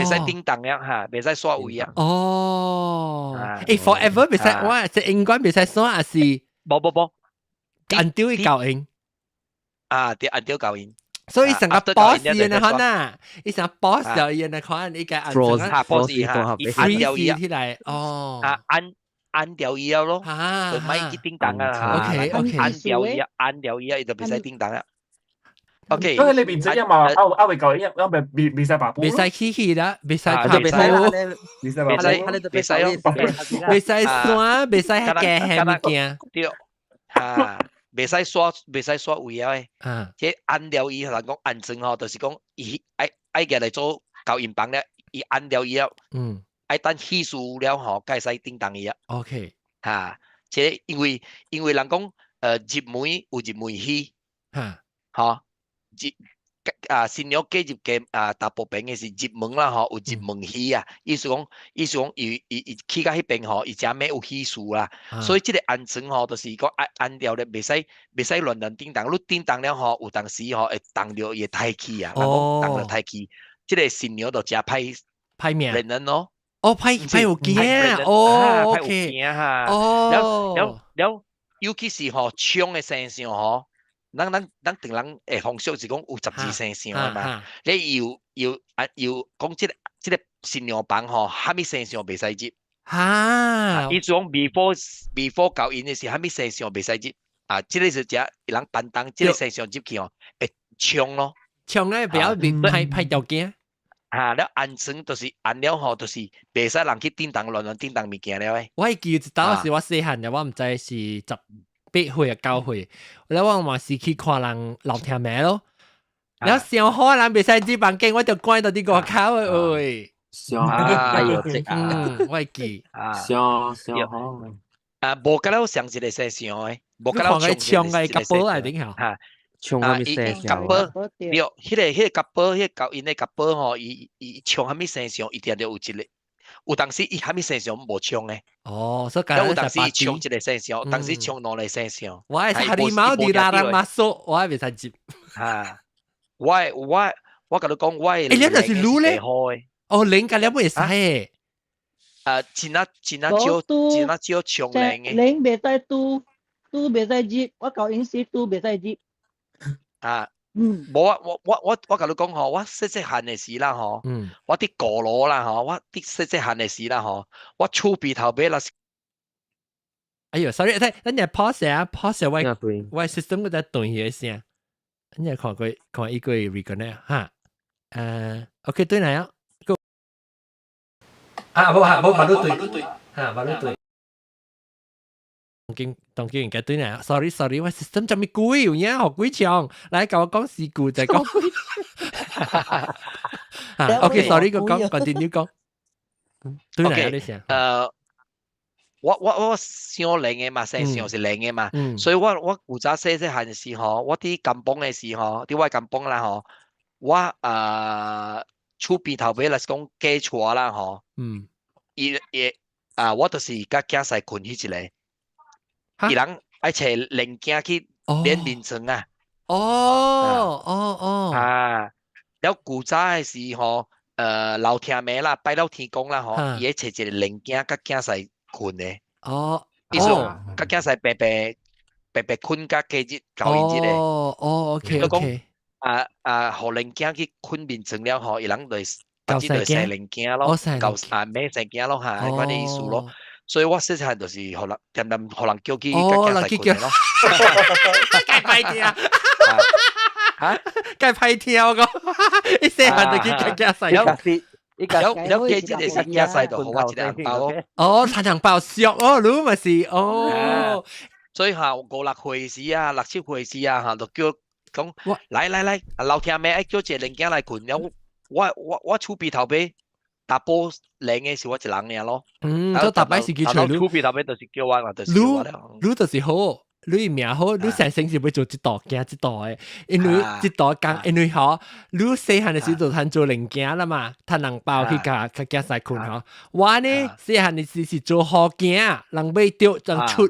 Speaker 6: 使叮當了哈，袂使刷位啊。
Speaker 1: 哦，forever 袂使換，是永遠袂使刷，還是？
Speaker 6: 無無無，
Speaker 1: 按照伊鉸𪜶。
Speaker 6: 啊，對，按照鉸𪜶。
Speaker 1: 所以成個 boss 伊那款啊，伊成 boss 就伊那款，伊個按
Speaker 6: 哈 boss 哈，按掉伊
Speaker 1: 起來，哦，
Speaker 6: 啊按按掉伊咯，就莫去叮當啊。
Speaker 1: OK OK，
Speaker 6: 按掉伊啊，按掉伊啊，伊就袂使叮當啊。OK，
Speaker 2: 所以你變這樣嘛，啊未夠一，啊未未未使白布，
Speaker 1: 袂使起起啦，袂使拍
Speaker 10: 鋪，
Speaker 2: 袂使白
Speaker 6: 布，袂使
Speaker 1: 袂使刷，袂使加下物件。
Speaker 6: 對，啊，袂使刷，袂使刷位啊！
Speaker 1: 啊，
Speaker 6: 這按掉伊，人講安裝吼，就是講伊愛愛過來做鉸𪜶房咧，伊按掉伊了，愛等起事了吼，才會使叮當伊啊。
Speaker 1: OK，
Speaker 6: 哈，這因為人講，入門有入門喜。吼，入啊新娘嫁入家啊，大部分嘅是入門啦吼，有入門喜啊，意思講，伊去到彼邊吼，伊才咩有喜事啦。所以這個安床吼，就是講按按掉咧，袂使亂亂叮當，你叮當了吼，有當時吼會動著伊的胎氣啊，人講動著胎氣，這個新娘就誠歹
Speaker 1: 歹命
Speaker 6: 人咯。
Speaker 1: 哦，歹歹有驚哦，OK，
Speaker 6: 哦，了了了，尤其是吼衝的生相吼。咱咱唐人會風俗是講有十二生相的嘛？你有有啊有講這個新娘房吼，啥物生相袂使入。意思講 before 交𪜶的時，啥物生相袂使入。啊，這個是只人擔當，這個生相入去吼，會衝咯。
Speaker 1: 衝咧，不要變歹歹條件。
Speaker 6: 啊，了安床就是按了吼，就是袂使人去叮當亂亂叮當物件了的。
Speaker 1: 我會記一當時我細漢的，我毋知是18歲啊9歲，了我嘛是去看人老聽名咯。了上好人袂使入房間，我就關到佇外口喂。
Speaker 5: 上
Speaker 6: 啊，有這
Speaker 1: 嗯，我會記。
Speaker 5: 上上好。
Speaker 6: 啊，無甲了上一個生相的，無甲了
Speaker 1: 唱的夾寶來頂
Speaker 6: 嚇。
Speaker 10: 唱啥物生相？
Speaker 6: 夾寶對，彼個夾寶，彼個𪜶的夾寶吼，伊伊唱啥物生相，伊定著有一個。有當時伊啥物生相無唱的。
Speaker 1: 哦，所以
Speaker 6: 有當時伊唱一個生相，當時唱兩個生相。
Speaker 1: 我係 harimau dilarang masuk，我係袂使入。
Speaker 6: 嚇！我共你講，我
Speaker 1: 欸，你就是滷咧？哦，零甲了袂使的。
Speaker 6: 啊，真啊真啊少，真啊少唱零的。
Speaker 9: 零袂使拄，拄袂使入，我舊應時拄袂使入。
Speaker 6: 啊。無啊！我共你講吼，我細細漢的時啦吼，我佇高樓啦吼，我佇細細漢的時啦吼，我厝邊頭尾若是，
Speaker 1: 哎喲，sorry，睇，咱日 pause 啊，pause 我我 system 嗰在斷嘅聲，你看過看伊個 reconnect 哈，OK 對嚟啊，go，啊，無哈，無馬路對，哈，馬路對。當當今應該對呢，sorry sorry，我 system 這麼鬼有影，好鬼強，來共我講四句再講。啊，OK，sorry，個講，continue 講。對嚟你先。
Speaker 6: 我傷靈的嘛，生相是靈的嘛，所以我古早細細漢時吼，我佇甘榜的時吼，佇我甘榜啦吼，我厝邊頭尾若是講嫁娶啦吼，伊伊啊，我就是佮囝婿睏彼一个。伊人愛揣靈囝去練眠床啊！
Speaker 1: 哦哦哦！
Speaker 6: 啊，了古早的時吼，老聽媒啦，拜了天公啦吼，伊會揣一個靈囝佮囝婿睏的。意思佮囝婿白白白白睏佮過日交應日的。
Speaker 1: 哦哦，OK OK。
Speaker 6: 啊啊，予靈囝去睏眠床了吼，伊人就別只就生靈囝咯，交啊免生囝咯哈，按呢意思咯。所以我細細漢就是予人，恬恬予人叫去佮囝婿睏咯。
Speaker 1: 該歹聽，
Speaker 6: 嚇？
Speaker 1: 該歹聽我講，一細漢就去佮囝婿。
Speaker 6: 了了，過節的是囝婿就予我一個紅包。
Speaker 1: 哦，趁紅包俗哦，你嘛是哦。
Speaker 6: 所以哈，五六歲時啊，六七歲時啊，哈，就叫講，來來來，老聽妹愛叫一個靈囝來睏了，我厝邊頭尾。查埔靈的是我一人爾咯。
Speaker 1: 嗯，都逐擺是去揣你。
Speaker 6: 厝邊頭尾就是叫我，就是我了。
Speaker 1: 你就是好，你命好，你成生是欲做一道行一道的，因為一道工，因為吼，你細漢的時就通做零件啦嘛，趁紅包去共共囝婿睏吼。我呢細漢的時是做好囝，人欲著就出。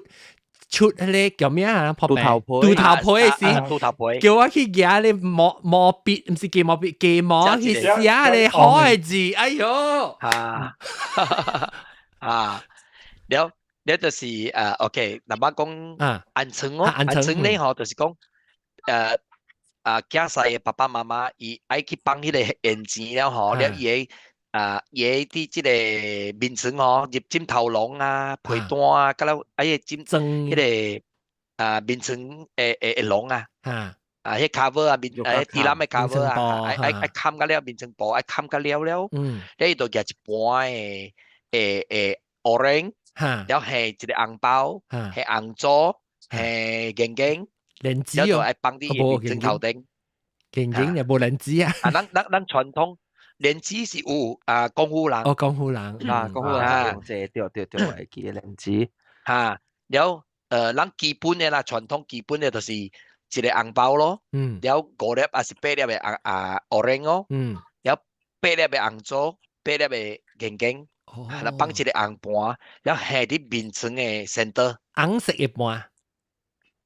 Speaker 1: 出彼個叫咩啊？
Speaker 10: 拄頭皮，
Speaker 1: 拄頭皮的時，
Speaker 6: 拄頭皮，
Speaker 1: 叫我去舉咧毛毛筆，毋是雞毛筆，雞毛去寫咧好的字，哎喲！
Speaker 6: 啊啊，了了就是OK，那麼講安床哦，安床咧吼，就是講囝婿的爸爸媽媽伊愛去放彼個現錢了吼，了伊會啊，伊會佇這個眠床吼，入枕頭籠啊、被單啊，佮了愛個枕彼個啊眠床的的的籠啊，啊，彼 cover 啊，眠地毯的 cover 啊，愛愛愛冚甲了眠床布，愛冚甲了了，了伊就舉一盤的的的 orange，了還一個紅包，還紅棗，還現金，
Speaker 1: 蓮子
Speaker 6: 了就愛放佇眠床頭頂。
Speaker 1: 現金也無蓮子啊！
Speaker 6: 啊，咱咱咱傳統。蓮子是有啊，功夫人。
Speaker 1: 哦，功夫人
Speaker 10: 啊，功夫人用這個，對對對，我會記得蓮子。
Speaker 6: 哈，了，咱基本的啦，傳統基本的就是一個紅包咯，了五粒還是八粒的紅啊 orange 哦，了八粒的紅棗，八粒的銀根，來放一個紅盤，了下佇眠床的 center。
Speaker 1: 紅色的盤。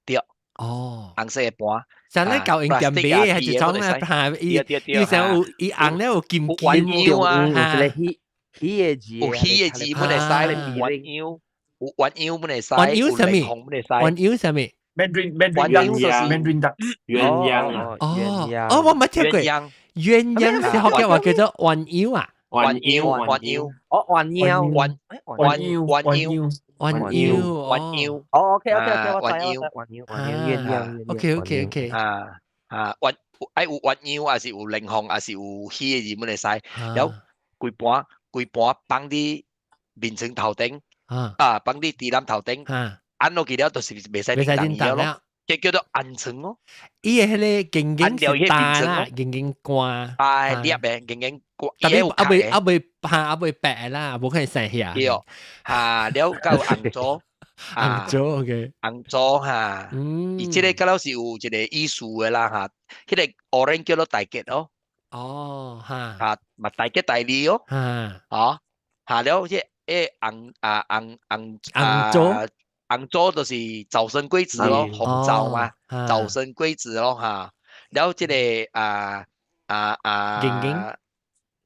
Speaker 6: 對。
Speaker 1: 哦。
Speaker 6: 紅色的盤。
Speaker 1: 像咧舊用店買的係一種咧，嚇伊伊上有伊紅咧有金金
Speaker 6: 啊，
Speaker 10: 有一個喜喜的字，
Speaker 6: 有喜的字本會使，鴛鴦有鴛鴦本會使，
Speaker 1: 鴛鴦啥物？鴛鴦啥物
Speaker 8: ？Mandarin Mandarin
Speaker 6: 就是
Speaker 8: Mandarin duck
Speaker 5: 鴛鴦啊！
Speaker 1: 哦哦，我沒聽過。鴛鴦是福建話叫做鴛鴦啊。
Speaker 6: 鴛鴦鴛鴦。
Speaker 10: 哦，鴛鴦
Speaker 6: 鴛鴛鴛鴦
Speaker 1: 鴛鴦
Speaker 6: 鴛鴦。
Speaker 10: 哦，OK OK OK，我知我知，鴛鴦鴛鴦鴛鴦。
Speaker 1: OK。
Speaker 6: 啊啊，鴛愛有鴛鴦，還是有龍鳳，還是有喜的字本會使。了規盤規盤放佇眠床頭頂，啊，放佇地籃頭頂，按落去了就是袂使叮當咯，這叫做安床哦。
Speaker 1: 伊的彼個硬硬是大啦，硬硬乾。
Speaker 6: 啊，粒的硬硬乾。
Speaker 1: tapi 猶未嚇猶未白啦，無可能生遐。
Speaker 6: 對，嚇了夠紅棗。
Speaker 1: 紅棗 OK。
Speaker 6: 紅棗哈，伊這個敢若是有一個意思的啦哈，彼個 orange 叫做大吉哦。
Speaker 1: 哦，哈。
Speaker 6: 哈，嘛大吉大利哦。哈。哈了，這紅啊紅紅
Speaker 1: 紅棗，
Speaker 6: 紅棗就是早生貴子咯，紅棗嘛，早生貴子咯哈。了，這個啊啊啊，
Speaker 1: 銀根，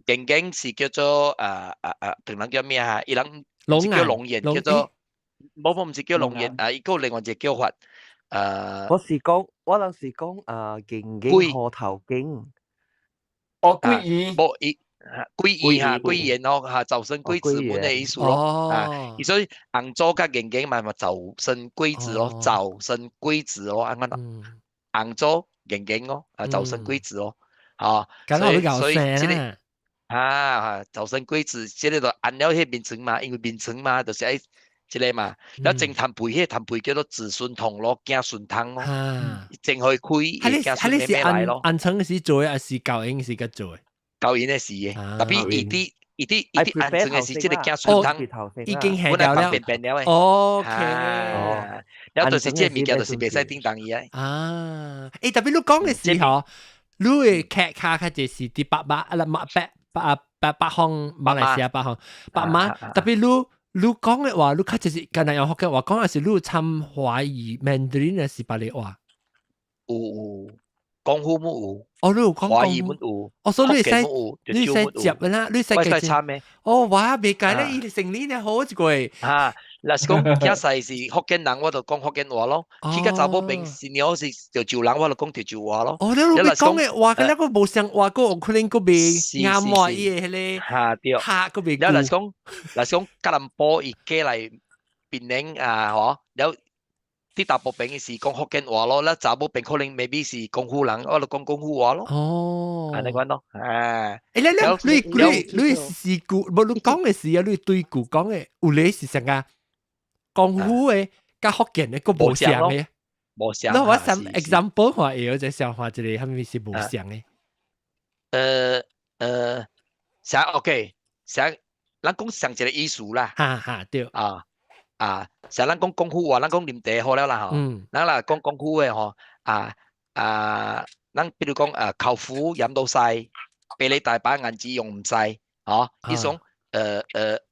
Speaker 6: 銀根是叫做啊啊啊，唐人叫咩啊？伊人是叫龍眼，叫做。無無，毋是叫龍眼，啊，伊閣有另外一個叫法，
Speaker 10: 我是講，我人是講啊，銀根河頭根。
Speaker 8: 哦，桂圓。
Speaker 6: 無伊桂圓哈，桂圓哦，哈，早生貴子本的意思咯，啊，所以紅棗佮銀根嘛嘛早生貴子咯，早生貴子咯，按怎咯，紅棗銀根哦，啊，早生貴子哦，啊，所以這個啊，早生貴子，這個就按了彼眠床嘛，因為眠床嘛，就是愛。這個嘛，了種炭皮，彼個炭皮叫做子孫通咯，子孫通咯，種予開，子孫咩咩來咯。
Speaker 1: 安床時做的，還是教嬰時閣做的？
Speaker 6: 教嬰的時的，tapi 伊佇安床的時，這個子孫通
Speaker 1: 已經下掉了。
Speaker 6: 便便了的。
Speaker 1: OK。
Speaker 6: 了就是這個物件，就是袂使叮當伊的。
Speaker 1: 啊，欸，tapi 你講的時候，你的客家較濟是佇北馬啊啦，馬北北北北方馬來西亞北方北馬，tapi 你講的話，你較就是敢若用福建話講，還是你有參華語 Mandarin 還是別个話？
Speaker 6: 有有，廣府冇有。
Speaker 1: 哦，你有講
Speaker 6: 華語冇有。
Speaker 1: 哦，所以你會使你會使接啦，你會使
Speaker 6: 我會使參的。
Speaker 1: 哦，哇，袂解咧，伊生理呢好一個。
Speaker 6: 啊，若是講囝細是福建人，我就講福建話咯。去到查某邊新娘是潮州人，我就講潮州話咯。
Speaker 1: 哦，你你講的話，佮那個無相話，閣有可能閣袂啱話伊的彼個。
Speaker 6: 哈對。
Speaker 1: 哈，閣袂。
Speaker 6: 了若是講，若是講吉隆坡伊過來檳城啊，吼，了佇大埔邊伊是講福建話咯，了查某邊可能 maybe 是廣府人，我就講廣府話咯。
Speaker 1: 哦。
Speaker 6: 按呢款咯，啊。
Speaker 1: 欸，你你你是句，無你講的是啊，你對句講的有咧是啥個？廣府的佮福建的閣無相的。
Speaker 6: 無相。
Speaker 1: 那我some example 看會曉，就小看一個，啥物是無相的？
Speaker 6: 啥 OK，啥，咱講上一個意思啦。
Speaker 1: 哈哈，對。
Speaker 6: 啊啊，像咱講廣府話，咱講啉茶好了啦吼。咱若講廣府話吼，啊啊，咱比如講啊，口福飲到曬，百里大把銀紙用毋使，吼，伊講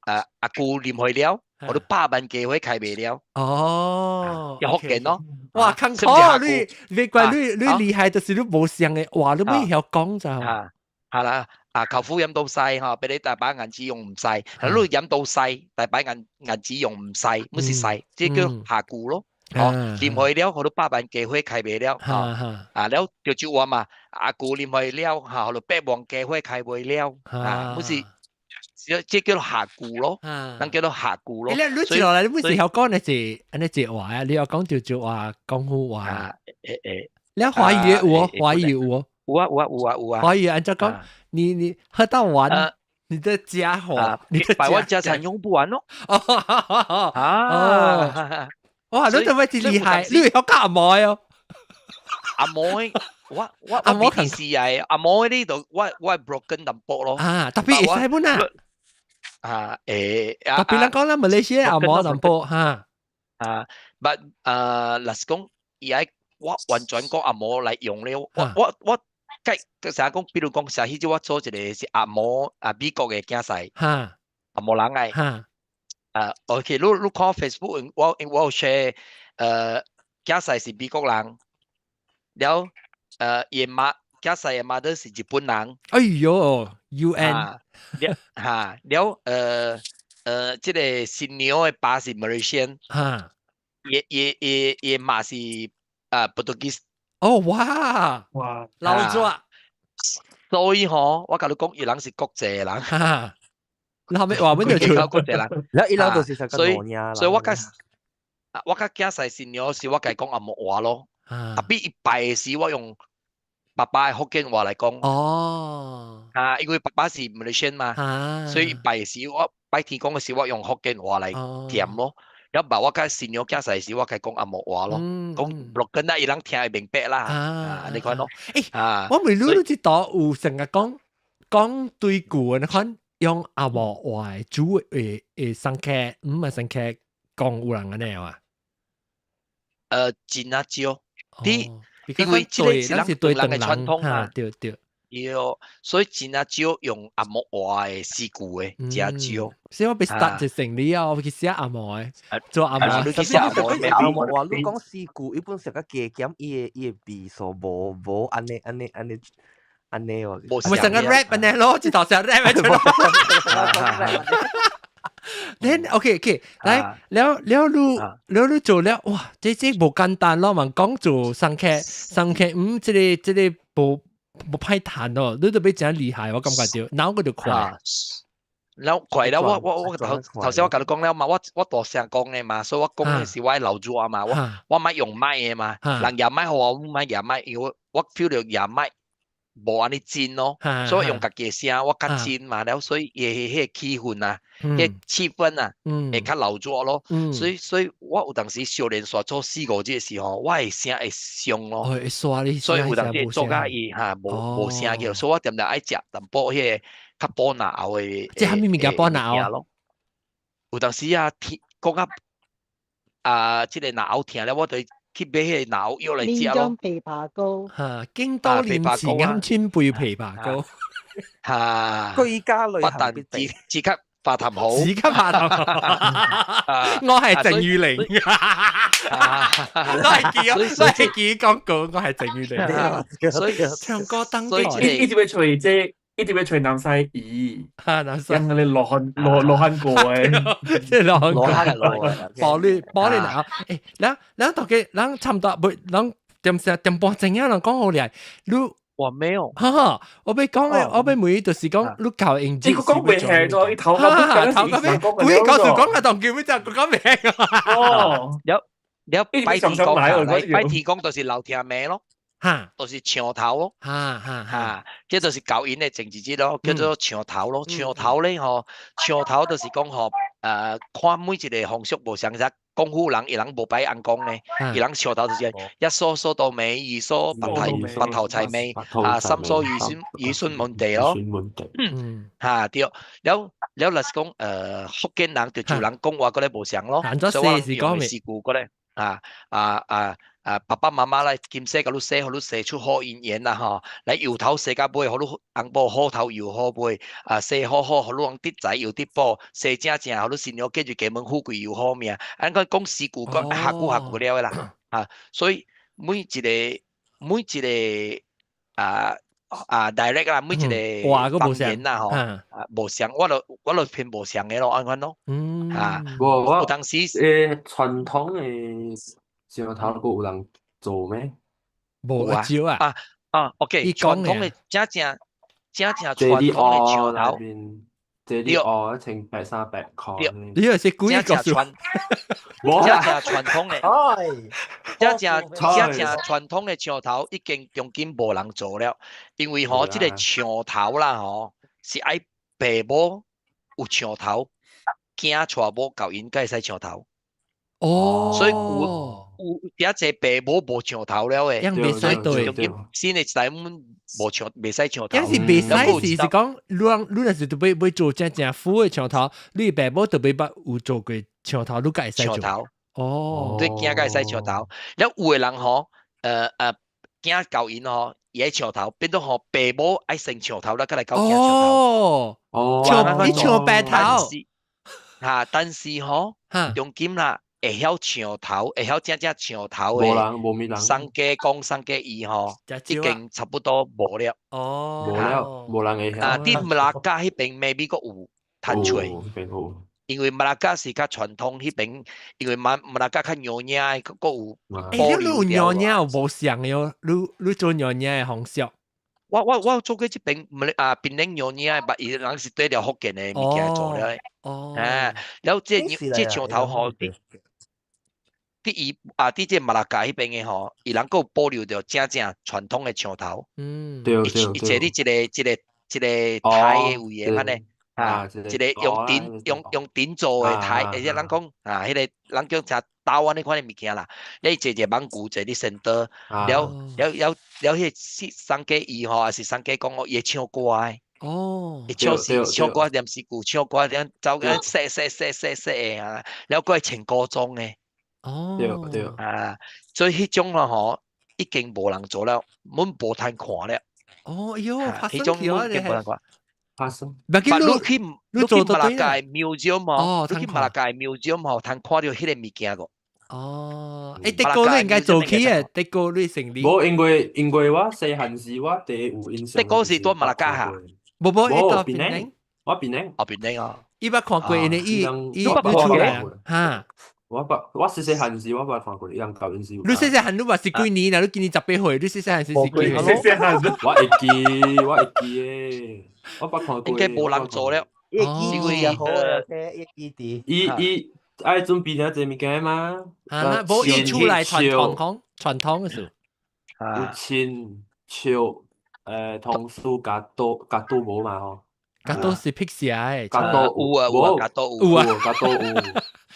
Speaker 6: 啊阿姑啉開了，我都百萬家伙開袂了。
Speaker 1: 哦，
Speaker 6: 有福建咯。
Speaker 1: 哇，康可你別怪你你厲害，就是你無相的話，你未曉講就。
Speaker 6: 啊，係啦，啊，舅父飲到曬吼，俾你大把銀紙用唔晒，你飲到曬，大把銀紙用唔晒，乜是晒？這叫下蠱咯。哦，啉開了，好多百萬家伙開袂了，吼，啊了潮州話嘛，阿姑啉開了，嚇，好多百萬家伙開袂了，啊，乜是？這叫做下蠱咯，咱叫做下蠱咯。
Speaker 1: 你你接落來，你不是曉講那隻那隻話啊？你要講潮州話、廣府話。你華語有哦，華語有哦。
Speaker 6: 有啊有啊有啊有啊。
Speaker 1: 華語按怎講，你喝到完，你的家伙，你的
Speaker 6: 百萬家產用不完咯。
Speaker 1: 啊！哇，你怎麼這厲害？你會曉教阿妹哦？
Speaker 6: 阿妹，我阿妹是係阿妹呢度，我 broken 淡薄咯。
Speaker 1: 啊，tapi 會使本啊？
Speaker 6: 啊，誒，
Speaker 1: tapi 咱講啦，馬來西亞阿妹淡薄哈。
Speaker 6: 啊，but 啊，若是講伊愛。我完全講紅毛來用咧，我計成日講，比如講，成日彼我做一個是紅毛啊，美國的囝婿，紅毛人來，啊，OK，你看 Facebook，我有 share，囝婿是美國人，了，伊媽囝婿的 mother 是日本人。
Speaker 1: 哎喲，UN，
Speaker 6: 哈，了，這個新娘的爸是 Malaysian，伊媽是啊 Portuguese。
Speaker 1: 哦，哇，
Speaker 2: 哇，
Speaker 1: 老咗。
Speaker 6: 所以吼，我共你講，伊人是國際人。
Speaker 1: 哈，你後尾話阮就
Speaker 6: 國際人，
Speaker 10: 了伊人就是
Speaker 6: 所以我佮囝婿新娘時，我共伊講紅毛話咯。特別伊拜的時，我用爸爸的福建話來講。啊，因為爸爸是 Malaysian 嘛，所以拜的時我拜天公的時，我用福建話來念咯。了爸我佮新娘囝婿時，我共伊講紅毛話咯，講六根啊，伊人聽會明白啦。啊，你看咯。
Speaker 1: 欸，我問你，你知道有成日講講對句，你看用紅毛話煮會送客，毋係送客講有人按呢啊？
Speaker 6: 真啊少。你因為這個是咱對人的傳統嘛，
Speaker 1: 對對。
Speaker 6: 對，所以真啊少用紅毛話的詩句的，真少。
Speaker 1: 所以我欲 start 一成你啊，我去寫紅毛的，做紅毛。
Speaker 6: 你去寫紅毛。
Speaker 10: 紅毛話，你講詩句，一般上較加減，伊的字數無按呢按呢按呢按呢哦。
Speaker 1: 咪成個 rap 按呢咯，一頭成 rap 出來。Then OK OK，來了了你了你做了，哇！這無簡單咯，嘛講做送客送客，這個無歹談哦，你都欲誠厲害，我感覺著，腦閣就快。
Speaker 6: 了快了，我頭先我共你講了嘛，我大聲講的嘛，所以我講的是我的老祖啊嘛，我莫用麥的嘛，人舉麥予我，我莫舉麥，因為我 feel 著舉麥無按呢真咯，所以用家己的聲我較真嘛，了所以伊彼個氣氛啊，彼個氣氛啊，會較老熱咯，所以我有當時小連續做四五日的時候，我的聲會傷咯，所以有當時做甲伊哈無聲去，所以我定定愛食淡薄彼個較補腦的，
Speaker 1: 這啥物物件補腦
Speaker 6: 咯？有當時啊，天講較啊，這個腦疼了，我就去買彼個腦藥來食咯。
Speaker 9: 枇杷膏。
Speaker 1: 哈，京都念慈菴千倍枇杷膏。
Speaker 6: 哈，
Speaker 10: 居家旅
Speaker 6: 行必備，止咳化痰好。
Speaker 1: 止咳化痰。我係鄭裕玲。都係記講過，我係鄭裕玲。
Speaker 6: 所以
Speaker 1: 唱歌登
Speaker 2: 記。一直欲揣這，一直欲揣南西姨，
Speaker 1: 南西，
Speaker 2: 用嗰個羅漢果的，
Speaker 1: 即係羅漢果，玻璃腦。欸，咱大家，咱差毋多，不，咱點聲點半鐘啊，人講好厲害。你
Speaker 6: 我沒有，
Speaker 1: 哈哈，我欲講的，我欲問就是講，你教英語
Speaker 2: 這個講袂下咗，伊頭殼
Speaker 1: 頭殼尾，規個告訴講啊，當叫咩就講袂
Speaker 2: 下。哦，
Speaker 6: 了了，拜天公，拜天公就是老聽名咯。就是牆頭咯，哈，這就是舊因的政治節咯，叫做牆頭咯。牆頭咧吼，牆頭就是講吼，看每一個風俗無相仝，廣府人伊人無擺按講咧，伊人牆頭就是一梳梳到尾，二梳白頭齊眉，啊，三梳兒孫滿地咯。哈對，了了，若是講福建人潮州人講話閣咧無相咯，所以我用的詩句閣咧，啊啊啊！啊，爸爸媽媽來今世共你生，予你生出好姻緣啦吼！來由頭生到尾，予你翁某好頭又好尾，啊，生好好，予你翁得財又得寶，生正正，予你新娘嫁入家門富貴又好命。按呢講詩句講下句下句了的啦，啊，所以每一個啊 dialect 啦，每一個方言啦吼，啊無相，我就偏無相的咯，按款咯，啊，
Speaker 5: 我
Speaker 6: 有當時
Speaker 5: 傳統的上頭閣有人做咩？
Speaker 1: 無啊少啊！
Speaker 6: 啊啊，OK，傳統的正正正正傳統的牆頭，
Speaker 5: 這裡學1,300塊。
Speaker 1: 你係是鬼
Speaker 6: 正正傳，正正傳統的，正正正正傳統的牆頭已經中間無人做了，因為吼，這個牆頭啦吼，是愛爸母有牆頭，囝娶某𠢕𪜶才會使牆頭。所以有遮濟爸母無牆頭了的，
Speaker 1: 樣袂使對。
Speaker 6: 新的一代阮無牆，袂使牆頭。
Speaker 1: 樣是袂使是講，你若是著欲做正正 full 的牆頭，你爸母著欲捌有做過牆頭，你才會使做。
Speaker 6: 牆頭。
Speaker 1: 哦。
Speaker 6: 對，囝才會使牆頭。了有的人吼，囝交𪜶吼，伊愛唱頭，變做吼爸母愛先唱頭啦，閣來交囝唱頭。
Speaker 1: 哦，唱伊唱白頭。
Speaker 6: 嚇，但是吼，重點啦，會曉唱頭，會曉正正唱頭的，
Speaker 5: 無人，無物人。
Speaker 6: 送家公送家姨吼，已經差不多無了。
Speaker 5: 無了，無人會曉。
Speaker 6: 啊，佇馬拉加彼邊 maybe 閣有趁揣。因為馬拉加是較傳統，彼邊因為馬拉加較娘惹，閣有
Speaker 1: 保留。你有娘惹有無像喲？你做娘惹的方式？
Speaker 6: 我做過這邊毋啊，檳城娘惹的，伊人是對著福建的物件做了。啊，了這唱頭吼，佇伊啊，佇這馬拉加彼邊的吼，伊人閣有保留著正正傳統的唱頭。伊坐佇一個台的位的按呢。啊，一個用頂用頂做的台，而且人講啊，彼個人叫啥刀按呢款的物件啦。你坐一個網球坐佇先桌，了了了了，彼個是送家姨吼，抑是送家公哦，伊會唱歌的。伊唱詩唱歌念詩句，唱歌點走個說說說說說的啊，了閣會穿古裝的。
Speaker 5: 對對。
Speaker 6: 啊，所以彼種咯吼，已經無人做了，阮無通看了。
Speaker 1: 哦喲，
Speaker 6: 彼種阮已經無通看。
Speaker 5: 發生。
Speaker 6: 你去馬拉加 museum 哦，你去馬拉加 museum 吼，通看著彼个物件個。
Speaker 1: 哦，欸，德國你應該做起嘅，德國你成立。
Speaker 5: 無，因為我細漢時我第一有印象。
Speaker 6: 德國是佇馬拉加哈？
Speaker 1: 無無，伊佇
Speaker 5: 檳城。我檳城。
Speaker 6: 哦，檳城哦。
Speaker 1: 伊捌看過，因為伊伊出來哈。
Speaker 5: 我捌，我細細漢時我捌看過，伊人舊陣時。
Speaker 1: 你細細漢你嘛是幾年啦？你今年18歲，你細細漢是幾歲？
Speaker 5: 細細漢，我會記，我會記的，我捌看過。
Speaker 6: 應該無人做了。
Speaker 10: 伊記憶好啊，伊記佇。
Speaker 5: 伊伊愛準備遐濟物件嗎？
Speaker 1: 啊，無伊出來傳統講傳統的事。
Speaker 5: 有親笑，銅絲共刀共刀無嘛吼？
Speaker 1: 共刀是辟邪的。
Speaker 5: 共刀
Speaker 6: 有啊有啊，共刀
Speaker 1: 有啊，
Speaker 5: 共刀有，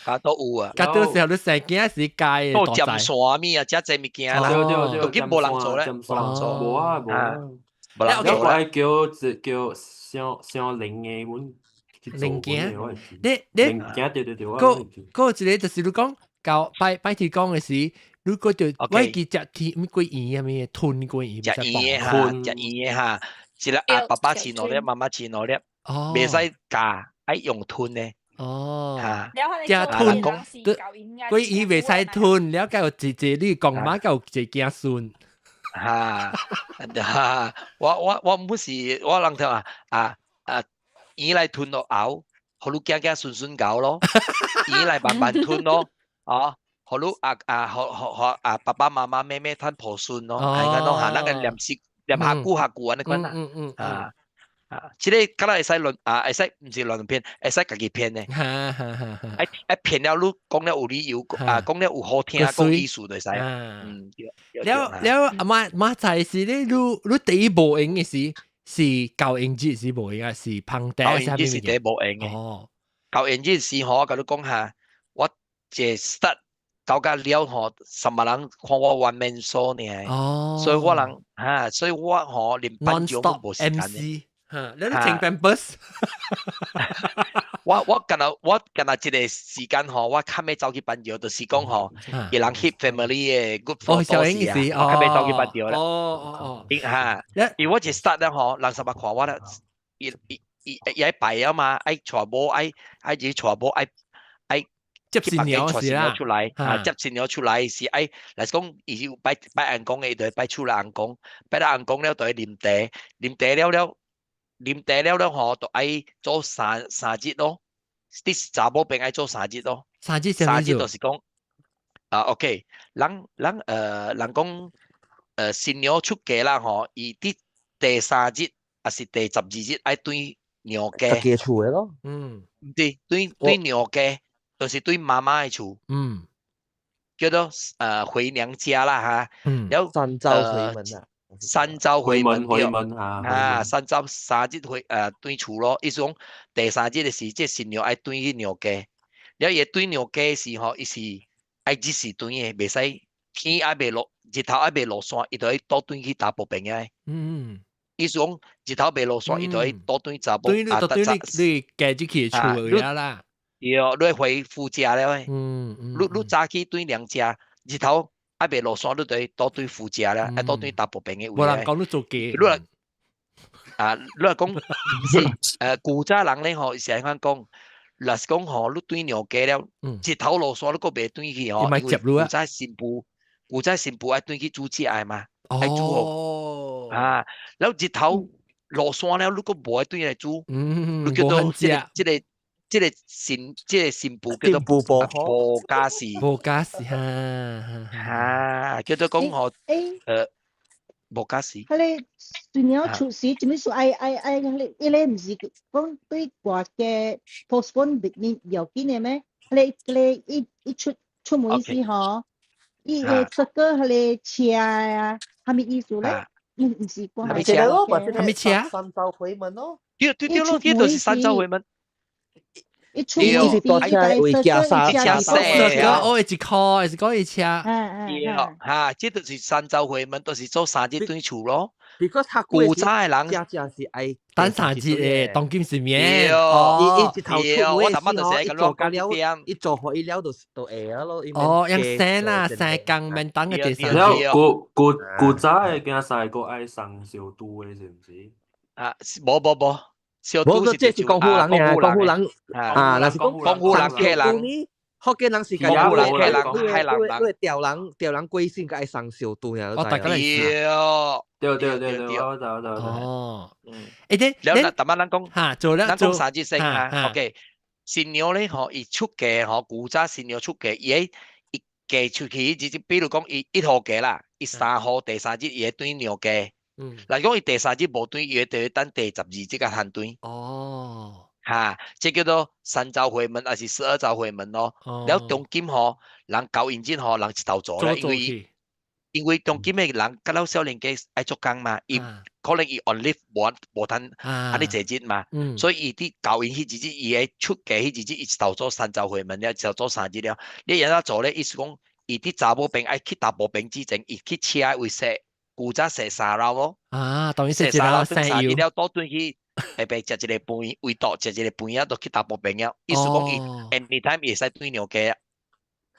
Speaker 6: 共刀有啊。
Speaker 1: 共刀時候你生囝是加的
Speaker 6: 大針線物啊，遮濟物件啦，
Speaker 5: 對對對，
Speaker 6: 都去無人做咧，無人做。
Speaker 5: 無啊無啊。
Speaker 6: 無人做。
Speaker 5: 我愛叫一叫上上靈的阮
Speaker 1: 靈囝，你你
Speaker 5: 靈囝對對對，
Speaker 1: 閣閣一個就是你講交拜拜天公的時，你閣著我記食天物桂圓啥物吞桂圓，
Speaker 6: 食圓的哈，食圓的哈。一個啊，爸爸飼兩粒，媽媽飼兩粒，袂使咬，愛用吞的。
Speaker 1: 哦，
Speaker 11: 食
Speaker 1: 吞，桂圓袂使吞，了解有一個你公媽有一個囝孫。
Speaker 6: 哈，哈，我毋是我人聽啊啊啊，圓來吞落喉，予你囝囝孫孫咬咯，圓來慢慢吞咯，哦，予你啊啊，予予予啊爸爸媽媽妹妹趁抱孫咯，係咁咯嚇，咱個念詩。念下句下句按呢款啦，啊啊，這个敢若會使亂啊，會使毋是亂編，會使家己編的。愛愛編了你講了有理由，啊講了有好聽，講意思就會使。嗯，
Speaker 1: 了了阿媽媽在是你你你第一無閒的時是教英語是無閒啊，是捧
Speaker 6: 台教英語是第一無閒的。哦，教英語時吼，我共你講下，我一 start 搞甲了吼，啥物人看我 one man show 爾，所以我人哈，所以我吼連班長都無時間的。
Speaker 1: 嚇，你穿 Pampers？
Speaker 6: 我敢若一個時間吼，我較欲走去班長，就是講吼，伊人翕 family 的 group photo 時啊，我較欲走去班長啦。哈，因為我一 start 了吼，人啥物看我咧，伊伊伊伊愛拜啊嘛，愛娶某，愛愛去娶某，愛愛。
Speaker 1: 接新娘
Speaker 6: 是啦，出來啊，接新娘出來是愛，來講伊是拜拜尪公的，伊就會拜厝內尪公，拜了尪公了就會啉茶，啉茶了了，啉茶了了吼，就愛做三日咯，佇查某邊愛做三日咯，
Speaker 1: 三日
Speaker 6: 三日就是講啊，OK，人講新娘出嫁啦吼，伊佇第三日抑是第12日愛轉娘家，
Speaker 10: 家厝的咯，
Speaker 6: 毋對，轉娘家。就是對媽媽的厝，叫做回娘家啦哈，然後
Speaker 10: 三朝回門啊，
Speaker 6: 三朝回門
Speaker 5: 回門啊，
Speaker 6: 啊三日回轉厝咯，意思講第三日的時，這新娘愛轉去娘家，了伊轉娘家時吼，伊是愛日時轉的，袂使天還未落，日頭還未落山，伊就愛倒轉去查埔邊的。意思講日頭未落山，伊就愛倒轉查埔。
Speaker 1: 對，你對你你家己去厝啦。
Speaker 6: 對，你回夫家了。你早起轉娘家，日頭愛袂落山，你就倒轉夫家啦，愛倒轉大部邊的
Speaker 1: 位。無人講你做假。
Speaker 6: 你若啊，你若講是古早人咧吼，是按怎講？若是講吼，你轉娘家了，日頭落山你閣袂轉去吼，因為古早新婦，古早新婦愛轉去煮食的嘛，愛煮予啊，了日頭落山了，你閣無愛轉來煮，你叫做這個新婦叫做無家事，
Speaker 1: 無家事哈，
Speaker 6: 哈，叫做講吼，無家事。
Speaker 9: 彼个新娘出時，啥物事愛愛愛，彼个伊個毋是講對外家 postpone 別要緊的咩？彼个彼个伊出門時吼，伊會這個彼個車啊，啥物意思咧？毋是講
Speaker 6: 啥物車
Speaker 10: 咯？
Speaker 1: 啥物車？
Speaker 10: 三走回門咯。
Speaker 6: 對對對咯，這就是三走回門。
Speaker 9: 一出門時，
Speaker 10: 大車為駕三
Speaker 6: 車
Speaker 1: 細啊！哦，一箍，是講一車。
Speaker 6: 對，哈，這就是三走回門，就是做三日轉厝咯。
Speaker 10: 古
Speaker 6: 早的人，
Speaker 10: 真正是愛
Speaker 1: 等三日的，當今是免。
Speaker 10: 哦，伊一頭出
Speaker 6: 我頭拄就是
Speaker 10: 一做了，一做好伊了就會啊咯。
Speaker 1: 哦，用生啦，生工免等個第三日。
Speaker 5: 了古早的囝婿閣愛送燒豬的，是毋是？
Speaker 6: 啊，無無無。
Speaker 10: 無個這是江湖人啊，江湖人啊，若是講
Speaker 6: 江湖人客人，
Speaker 10: 福建人是
Speaker 6: 江湖人客人，海南人，
Speaker 10: 你調人調人貴姓，佮愛送燒豬呀。
Speaker 1: 哦，大家來
Speaker 5: 對對對對，我知我知。
Speaker 1: 哦，
Speaker 6: 欸，了，那逐擺咱講，
Speaker 1: 哈，做了
Speaker 6: 咱講三日先啊，OK。新娘咧吼，伊出嫁吼，古早新娘出嫁，伊會伊嫁出去，就是比如講伊1號嫁啦，伊3號第三日伊會轉娘家。若講伊第三日無轉，伊會得等第12日才通轉。
Speaker 1: 哦，
Speaker 6: 哈，這叫做三朝回門，還是12朝回門咯？了當今吼，人交應日吼，人一頭做咧，因為當今的人，較老少年家愛做工嘛，伊可能伊 on leave 無通按呢濟日嘛，所以伊佇交應彼一日，伊會出嫁彼一日，伊一頭做三朝回門了，一頭做三日了。你按怎做咧？意思講，伊佇查某邊愛去查埔邊之前，伊去車位踅。古早踅三樓咯，
Speaker 1: 啊，當然踅一樓
Speaker 6: 三日了，倒轉去，白白食一个飯，胃肚食一个飯仔，就去查埔邊了。意思講伊 anytime 會使轉娘家啊。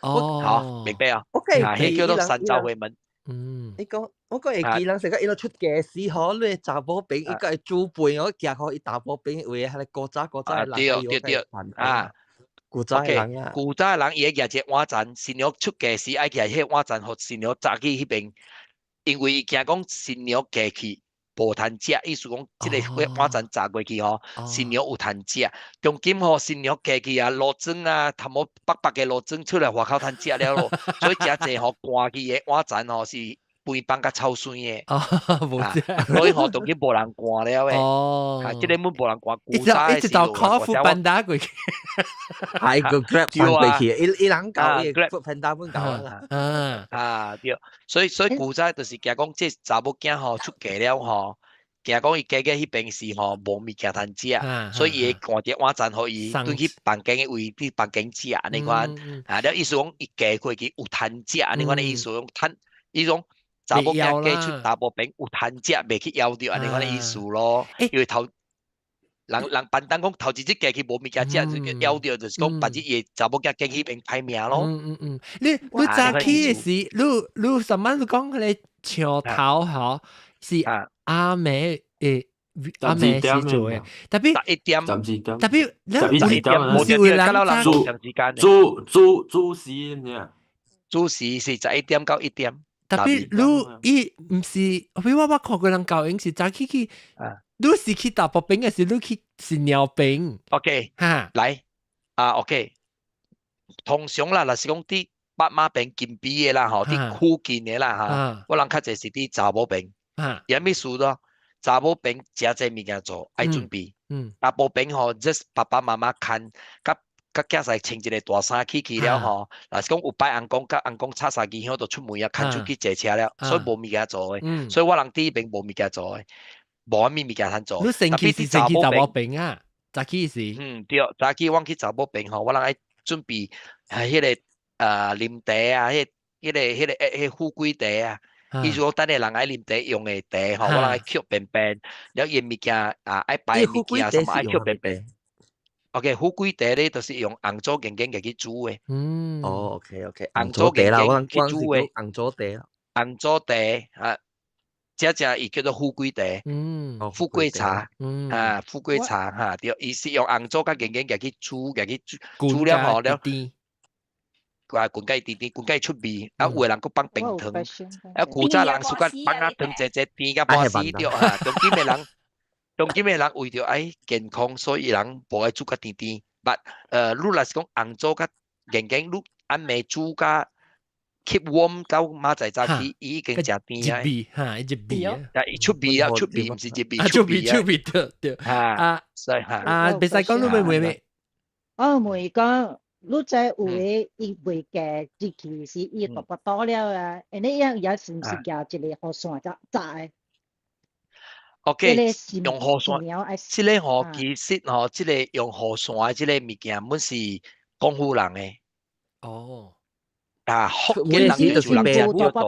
Speaker 1: 哦，
Speaker 6: 好，明白啊。
Speaker 10: OK，
Speaker 6: 啊，彼叫做三朝回門。
Speaker 10: 你講我講會記人成個伊落出嫁時吼，你查某邊伊個會煮飯，我行予伊查某邊位，彼個古早古早的人，
Speaker 6: 對對對，啊。
Speaker 10: 古早的人啊，
Speaker 6: 古早的人伊會舉一个碗盞，新娘出嫁時愛舉彼个碗盞，予新娘紮去彼邊。因為伊驚講新娘嫁去無通食，意思講這个碗盞紮過去吼，新娘有通食。當今吼新娘嫁去啊，落妝啊，頭毛白白的落妝出來外口通食了咯，所以誠濟吼寒去的碗盞吼是飯放較臭酸的。
Speaker 1: 哦，無食。
Speaker 6: 所以吼當今無人寒了的。
Speaker 1: 哦。
Speaker 6: 啊，這个阮無人寒，古早
Speaker 1: 一直到 call foodpanda 過去。
Speaker 10: 係個 Grab 送過去，伊人教伊 foodpanda 本教
Speaker 6: 啦。啊對，所以古早就是驚講這查某囝吼出嫁了吼，驚講伊嫁去彼邊時吼無物件通食，所以伊會寒一碗盞予伊轉去房間的位佇房間食按呢款。啊，了意思講伊嫁過去有通食按呢款的意思，講趁伊講查某囝嫁出查某邊有通食，袂去枵著按呢款的意思咯。因為頭人簡單講頭一日嫁去無物件食，就枵著，就是講別日伊查某囝嫁去彼邊歹命咯。
Speaker 1: 嗯嗯，你早起的時，你什麼你講彼个牆頭吼是阿妹誒，阿妹是做的，特別
Speaker 6: 11點，
Speaker 5: 12點，
Speaker 1: 特別
Speaker 5: 11點，
Speaker 1: 毋是有人
Speaker 5: 煮煮煮煮時呢？
Speaker 6: 煮時是11點到1點。
Speaker 1: 特別你伊毋是，比如我看過人教應是早起去，你是去查埔邊，還是你去新娘邊
Speaker 6: ？OK，
Speaker 1: 哈，
Speaker 6: 來啊，OK，通常啦，若是講佇北馬邊近邊的啦，吼，佇附近的啦，哈，我人較濟是佇查某邊，啥物事咯？查某邊誠濟物件做，愛準備。查埔邊吼，just 爸爸媽媽牽，佮佮囝婿穿一个大衫去去了吼，若是講有拜翁公，佮翁公插三支香就出門啊，牽出去坐車了，所以無物件做的。所以我人佇彼邊無物件做的，無啥物物件通做。
Speaker 1: 你先去是先去查某邊啊？早起是？
Speaker 6: 嗯，對，早起我去查某邊吼，我人愛準備彼个啉茶啊，彼个富貴茶啊。意思講，等下人愛啉茶用的茶吼，我人愛抾便便，了伊物件啊愛擺物件什麼愛抾便便。OK，富貴茶咧就是用紅棗硬硬去煮的。
Speaker 10: 哦，OK，
Speaker 6: 紅棗
Speaker 10: 茶啦，我
Speaker 6: 去煮的。
Speaker 10: 紅棗茶。
Speaker 6: 紅棗茶啊，這只伊叫做富貴茶。富貴茶。啊，富貴茶哈，對，伊是用紅棗佮硬硬去煮，去煮煮了後了。啊，滾甲伊甜甜，滾甲伊出味，啊，有的人閣放冰糖，啊，古早人喜歡放啊糖濟濟甜甲半死對哈。當今的人為著愛健康，所以人無愛煮較甜甜。But，你若是講紅棗佮硬硬，你暗暝煮甲 keep warm 到明仔早起，伊已經誠甜啊。
Speaker 1: 入味哈，入味啊。
Speaker 6: 啊，伊出味啊，出味毋是入味，
Speaker 1: 出味出味對對。
Speaker 6: 啊，所以哈。
Speaker 1: 啊，袂使講你問問咩？
Speaker 9: 我問講。你知有的伊袂嫁入去時，伊大腹肚了啊，按呢樣也是毋是舉一個雨傘罩罩的
Speaker 6: ？OK，用雨傘，這個吼其實吼，這個用雨傘的這個物件，本是廣府人的。
Speaker 1: 哦。
Speaker 6: 啊，福建人
Speaker 10: 就是爸母，爸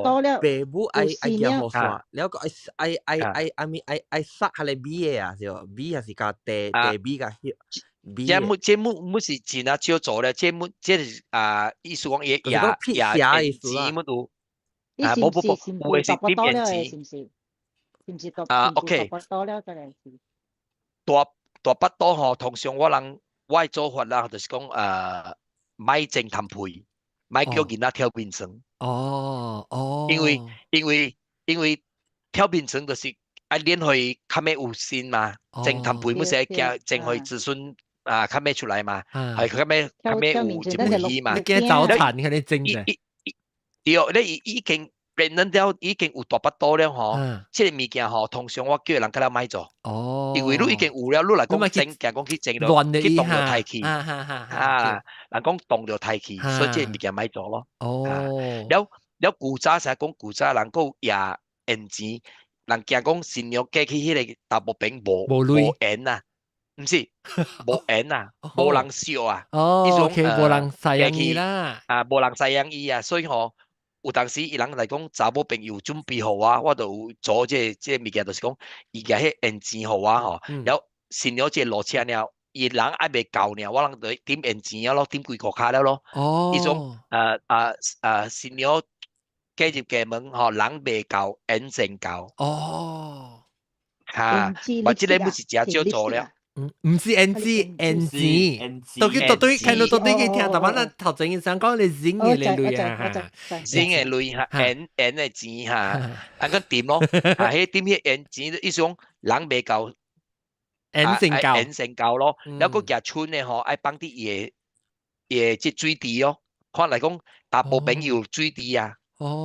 Speaker 10: 母愛愛舉雨傘，了個愛愛愛愛愛咪愛愛殺彼个米的啊，是無？米還是共茶茶米共彼？
Speaker 6: 這物這物物是真啊少做咧，這物這是啊，意思講伊也也錢物有啊，無無無，有的是點煙錢，
Speaker 9: 是毋是？
Speaker 6: 啊，OK。大大腹肚吼，通常我人我的做法啦，就是講莫蒸痰皮，莫叫囡仔跳眠床。
Speaker 1: 哦哦。
Speaker 6: 因為跳眠床就是愛練予伊較欲有心嘛，蒸痰皮物是愛驚蒸予子孫啊，較欲出來嘛，係較欲較欲有一門戲嘛。
Speaker 1: 你驚早產，你看你蒸嘅。
Speaker 6: 對，你已經變軟了，已經有大腹肚了吼。這個物件吼，通常我叫人較了莫做。因為你已經有了，你來講蒸，驚講去蒸了，去動著胎氣。啊，人講動著胎氣，所以這個物件莫做咯。了了，古早成日講古早人閣有掖煙錢，人驚講新娘嫁去彼個查某邊無無緣啊。毋是，無緣啊，無人惜啊。
Speaker 1: 哦，OK，無人赡養伊啦。
Speaker 6: 啊，無人赡養伊啊，所以吼，有當時伊人來講，查某朋友準備予我，我就有做這個物件，就是講，伊舉彼煙錢予我吼，了新娘這落車了，伊人還未到爾，我人就點煙錢了咯，點幾箍跤了咯。
Speaker 1: 哦。
Speaker 6: 伊種新娘嫁入家門吼，人未到，煙先到。
Speaker 1: 哦。
Speaker 6: 哈，我這個不是誠少做了。
Speaker 1: 毋是 N 字 N 字，到底到底看到到底去聽，但係咱頭前想講你錢的類啊，
Speaker 6: 錢的類哈，煙煙的錢哈，啊個點咯，啊彼點彼煙錢，意思講人未夠，
Speaker 1: 煙先夠，
Speaker 6: 煙先夠咯，了閣舉春的吼，愛放佇伊的這水池哦，看來講查埔朋友水池啊，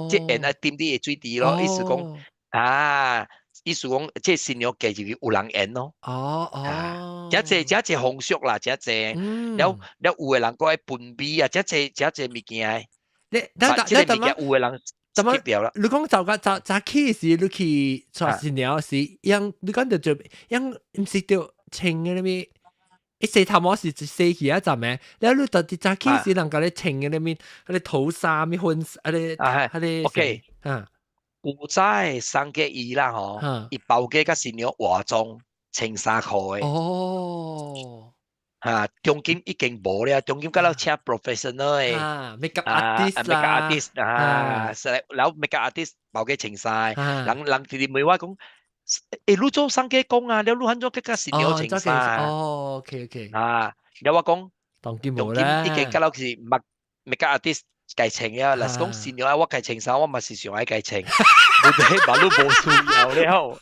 Speaker 6: 這煙愛點佇伊水池咯，意思講啊。意思講，這新娘嫁入去有人緣咯。
Speaker 1: 哦哦，
Speaker 6: 誠濟誠濟風俗啦，誠濟。了了，有的人閣愛分米啊，誠濟誠濟物件。
Speaker 1: 你等等，
Speaker 6: 這個物件有的人
Speaker 1: 怎麼
Speaker 6: skip 掉啦。
Speaker 1: 你講早個早早起時，你去娶新娘時，樣你講著做樣，毋是著穿的啥物？伊洗頭毛是洗去啊，怎咩？了你到底早起時，人共你穿的啥物？彼个頭紗物婚，彼個彼個
Speaker 6: OK，
Speaker 1: 啊。
Speaker 6: 古早的送嫁衣啦吼，伊包嫁佮新娘化妝穿衫褲的。
Speaker 1: 哦。
Speaker 6: 哈，當今已經無了，當今到了請 professional 的。
Speaker 1: 啊，makeup artist 啦。
Speaker 6: makeup artist 啊，然後 makeup artist 包嫁穿衫，人人直直問我講，欸，你做送嫁公啊，了你按怎去佮新娘穿衫？
Speaker 1: 哦，OK。
Speaker 6: 啊，了我講，
Speaker 1: 當今無啦。
Speaker 6: 已經到了是 makeup artist 共穿了，若是講新娘愛我共穿衫，我嘛是想愛共穿。無得嘛，你無需要了，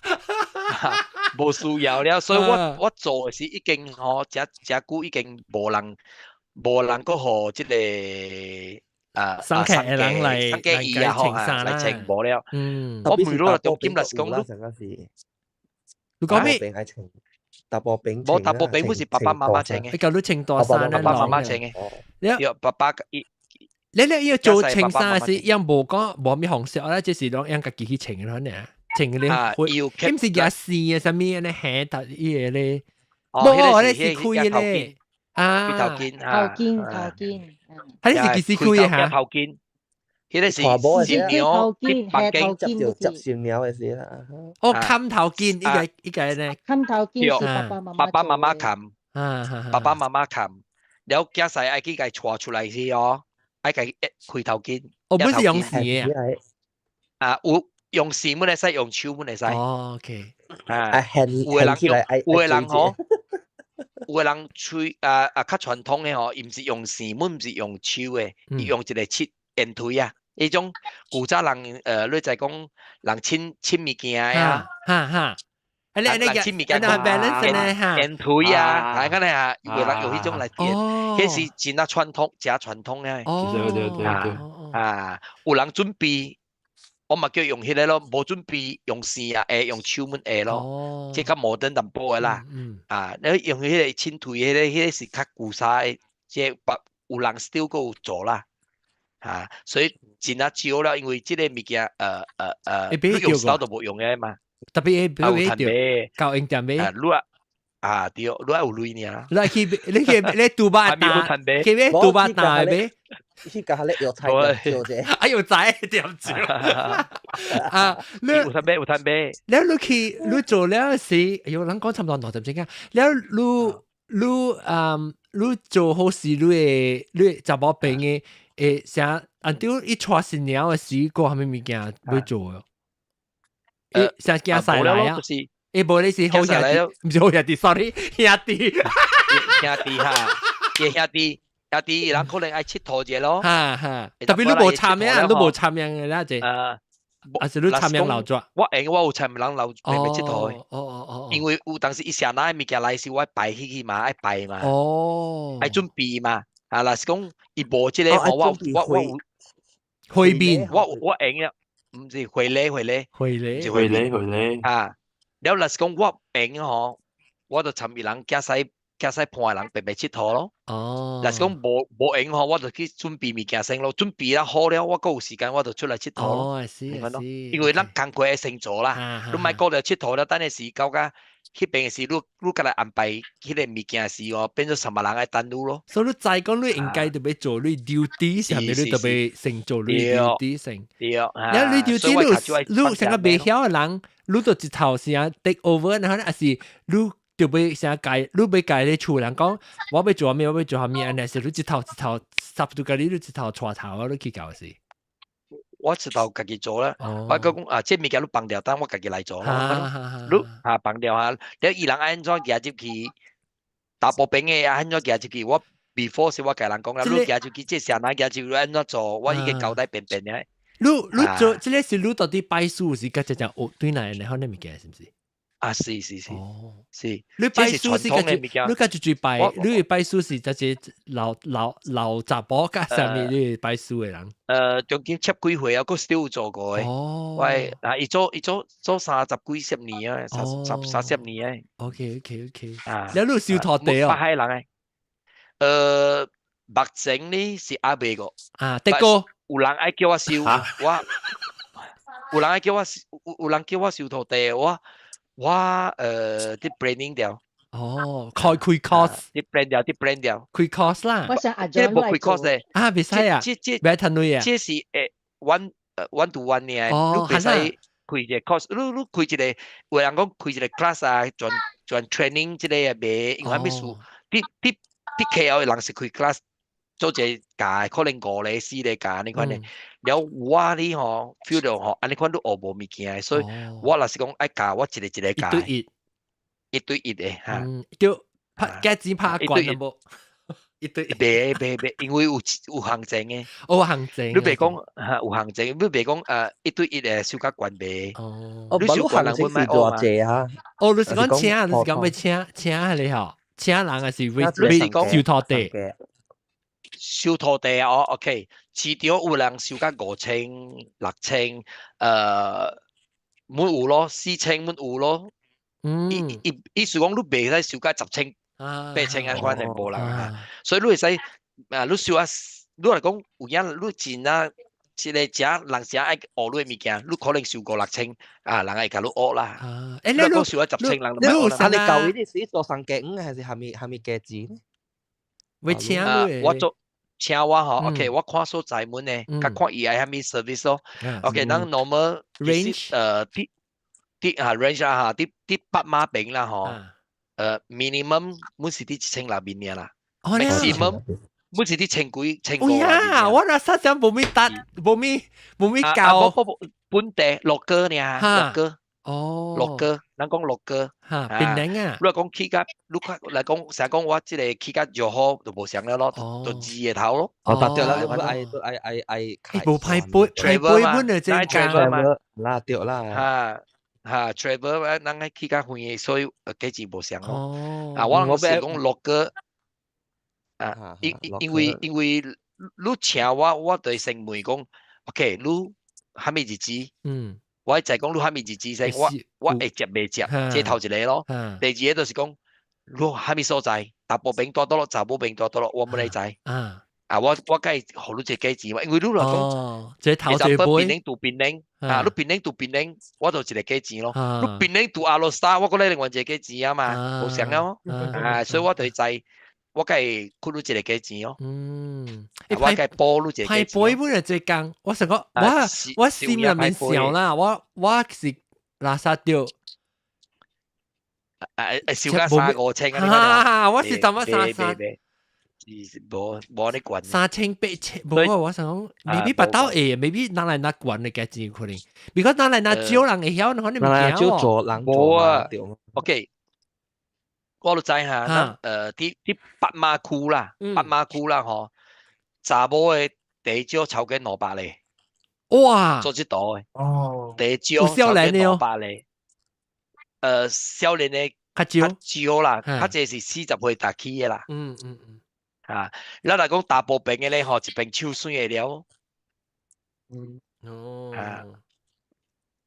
Speaker 6: 無需要了，所以我我做的是已經吼，誠誠久已經無人閣予這個啊
Speaker 1: 送嫁的人來
Speaker 6: 送嫁衣啊吼，來穿無了。我問你啦，當今若是講你，
Speaker 1: 你講咩？
Speaker 10: 查埔朋
Speaker 6: 無查埔朋不是爸爸媽媽穿的，
Speaker 1: 你共你穿大衫，
Speaker 6: 爸爸媽媽穿的。對，爸爸伊。
Speaker 1: 你要做穿衫是樣無講無咩紅色啦，就是講樣家己去穿的呢。穿的會，伊毋是夾線的啥物呢？下頭伊個咧，無，那是開的咧。啊，
Speaker 6: 頭巾，
Speaker 9: 頭巾，頭巾，
Speaker 1: 彼是幾時開的哈？
Speaker 6: 頭巾，彼個是新娘去房間
Speaker 10: 接著接新娘的時啦。
Speaker 1: 哦，冚頭巾，伊個伊個呢？
Speaker 9: 冚頭巾是爸爸媽媽
Speaker 6: 爸爸媽媽冚。爸爸媽媽冚，了囝婿愛去共帶出來時哦，愛共開頭巾。
Speaker 1: 哦，不是用線嘅
Speaker 6: 啊，有用線本會使，用手本會使。
Speaker 1: 哦，OK。
Speaker 6: 啊，有的人用，有的人吼，有的人吹啊啊較傳統的吼，伊毋是用線，本毋是用手的，伊用一個切煙推啊，彼種古早人你知講人稱稱物件啊，
Speaker 1: 哈哈，你
Speaker 6: 人稱物件
Speaker 1: 講
Speaker 6: 煙推啊，係咁咧啊，有的人用彼種來點，彼是真啊傳統，誠傳統的。
Speaker 5: 對對對對。
Speaker 6: 啊，有人準備。我嘛叫用彼個咯，無準備用線啊，會用手門會咯，這較摩登淡薄的啦。啊，你用彼個清推彼個是較舊式的，這別有人 still 閣有做啦。啊，所以真啊少了，因為這個物件，你用手都無用的嘛。
Speaker 1: 特別會買到用店買。
Speaker 6: 啊，你啊，啊對，你愛有鐳爾。
Speaker 1: 你去你去你杜巴打，去買杜巴打買。
Speaker 10: 去甲咧藥材店做者，
Speaker 1: 哎呦仔點做啊？你
Speaker 6: 有通買有通買。
Speaker 1: 了你去你做了時，哎呦，人講差唔多2點鐘啊。了你做好事，你會查某病的會啥？按照伊娶新娘的時，過啥物物件欲做哦？啥囝婿來啊？無你是好兄弟，毋是好兄弟，sorry，兄弟，
Speaker 6: 兄弟哈，兄弟。兄弟人可能愛𨑨迌者咯，
Speaker 1: 哈哈，特別你無參呀，你無參樣的啦，這，還是你參樣留作？
Speaker 6: 我會我有參人留白白𨑨迌因為有當時伊寫哪物件來時，我拜起去嘛，愛拜嘛，愛準備嘛，啊，若是講伊無這個，我有
Speaker 1: 會面，
Speaker 6: 我會啊，毋是回禮回禮，
Speaker 1: 回禮
Speaker 5: 回禮回禮，
Speaker 6: 啊，了若是講我閒吼，我就參伊人駕駛。駕駛伴的人白白𨑨迌咯。若是講無閒吼，我就去準備物件先咯。準備了好了，我閣有時間，我就出來𨑨迌咯。
Speaker 1: 哦，是是。
Speaker 6: 因為咱工課會先做啦，你莫顧著𨑨迌了，等下時到甲彼邊的時，你家來安排彼個物件時哦，變做啥物人愛等你咯。
Speaker 1: 所以你知講你應該著欲做你 duty，啥物你著欲先做你 duty 先。
Speaker 6: 對。
Speaker 1: 了你 duty 你成個袂曉的人，你就一頭先 take over，然後還是你就欲啥改，你欲共你厝人講，我欲做啥物，我欲做啥物，按呢是你一頭一頭十度共你你一頭帶頭啊，你去搞是。
Speaker 6: 我一頭家己做啦，我講啊，這物件你放掉，等我家己來做咯。你啊放掉啊，了伊人按怎行入去，大部分的按怎行入去，我 before 是我共人講啦，你行入去，這啥人行入去按怎做，我已經交代便便的。
Speaker 1: 你做這個是你到底拜師是佮只只學對來的，好那物件是毋是？
Speaker 6: 啊，是是是，是。
Speaker 1: 你拜師是佮你佮一拜，你拜師是這隻老老老查某佮啥物？你拜師的人？
Speaker 6: 中間七幾歲啊，閣 still 有做過的。喂，啊，伊做30幾十年啊，三十年啊。
Speaker 1: OK。啊，你你收徒弟哦？
Speaker 6: 北海人誒。目前呢是猶未個。
Speaker 1: 啊，的哥。
Speaker 6: 有人愛叫我收，我有人愛叫我有人叫我收徒弟，我佇 planning 掉。
Speaker 1: 哦，開 course，
Speaker 6: 佇 plan 掉，佇 plan 掉。
Speaker 1: 開 course 啦。
Speaker 9: 我想阿
Speaker 6: 這無開 course 的。
Speaker 1: 啊，袂使啊。
Speaker 6: 這
Speaker 1: 袂趁鐳啊。
Speaker 6: 這是one to one 的，你袂使開一個 course，你開一個，有人講開一個 class 啊，專專 training 這個也袂，因為啥物事？佇 KL 的人是開 class。做一個教，可能五個四個教你款的。了我哩吼 feel 到吼，按呢款你學無物件，所以我若是講愛教，我一個一個教。
Speaker 1: 一對一，
Speaker 6: 一對一的哈。
Speaker 1: 就拍價錢拍懸無？一對一。
Speaker 6: 袂袂袂，因為有行情的。
Speaker 1: 哦，行情。
Speaker 6: 你袂講哈有行情，你袂講一對一的收較懸袂。
Speaker 1: 哦。
Speaker 6: 你收懸人會買
Speaker 10: 偌濟啊？
Speaker 1: 哦，你是講請，你是講欲請請彼個吼？請人還是欲收徒弟？
Speaker 6: 收徒弟啊，哦，OK，市場有人收甲5000、6000，滿有咯，4000滿有咯。意思講你袂使收甲10千、8000按款的無人啊，所以你會使啊，你收啊，你若講有影你真啊，一個誠人誠愛學你的物件，你可能收五六千啊，人會共你學啦。
Speaker 1: 啊，
Speaker 6: 你若講收啊10千人，
Speaker 10: 你有啊，你舊年你是做三加五還是蝦米蝦米價錢？
Speaker 1: 會請你？
Speaker 6: 我做。請我吼，OK，我看所在門呢，佮看伊愛啥物 service 咯。OK，咱 normal
Speaker 1: range
Speaker 6: 佇佇啊 range 啊哈，佇佇北馬邊啦吼。Minimum 滿是佇1000內面爾啦，maximum 滿是佇千幾千五。
Speaker 1: 呀，我那實在無咪達，無咪夠。
Speaker 6: 本地 local 爾，local。
Speaker 1: 哦。
Speaker 6: Local，咱講 local。
Speaker 1: 哈，檳城啊。
Speaker 6: 你講去甲，你看來講，成日講我這個去甲柔佛就無相了咯，就二個頭咯。
Speaker 10: 哦，對啦，你愛愛愛愛。
Speaker 1: 無歹飛，歹飛本就真
Speaker 6: travel 嘛。
Speaker 10: 啦，對啦。
Speaker 6: 哈哈，travel 咱愛去較遠的，所以價錢無相咯。啊，我人是講 local。啊，因為你請我，我就會先問講，OK，你啥物日子？我就講你啥物日子先，我會接袂接？這頭一個咯。第二個就是講，你啥物所在？查埔邊蹛佗落，查某邊蹛佗落，我毋會知。啊，我該予你一個價錢嘛，因為你若講，
Speaker 1: 這頭這尾，
Speaker 6: 檳城住檳城，啊，你檳城住檳城，我就一個價錢咯。你檳城住阿羅沙，我閣咧另外一個價錢啊嘛，無相了。啊，所以我就會知。我該扣你一個價錢哦。我該報你一個價錢。
Speaker 1: 歹飛本就這工，我想講，我心入面想啦，我是垃圾掉。
Speaker 6: 啊啊！燒甲三五千啊！
Speaker 1: 我是怎麼三三？
Speaker 6: 是無無呢懸。
Speaker 1: 3000 8000，無啊！我想講，maybe 別兜會，maybe 拿來拿懸的價錢可能，如果拿來拿少人會曉，可能唔驚
Speaker 10: 少做人
Speaker 6: 無啊。OK。我都知哈，咱佇北馬區啦，北馬區啦吼，查某的茶少超過200咧。
Speaker 1: 哇！
Speaker 6: 做這道的。哦。茶少超過兩百咧。少年的
Speaker 1: 較少
Speaker 6: 較少啦，較濟是40歲踏起的啦。啊，咱若講查埔邊的咧吼，一邊手媠會了。啊。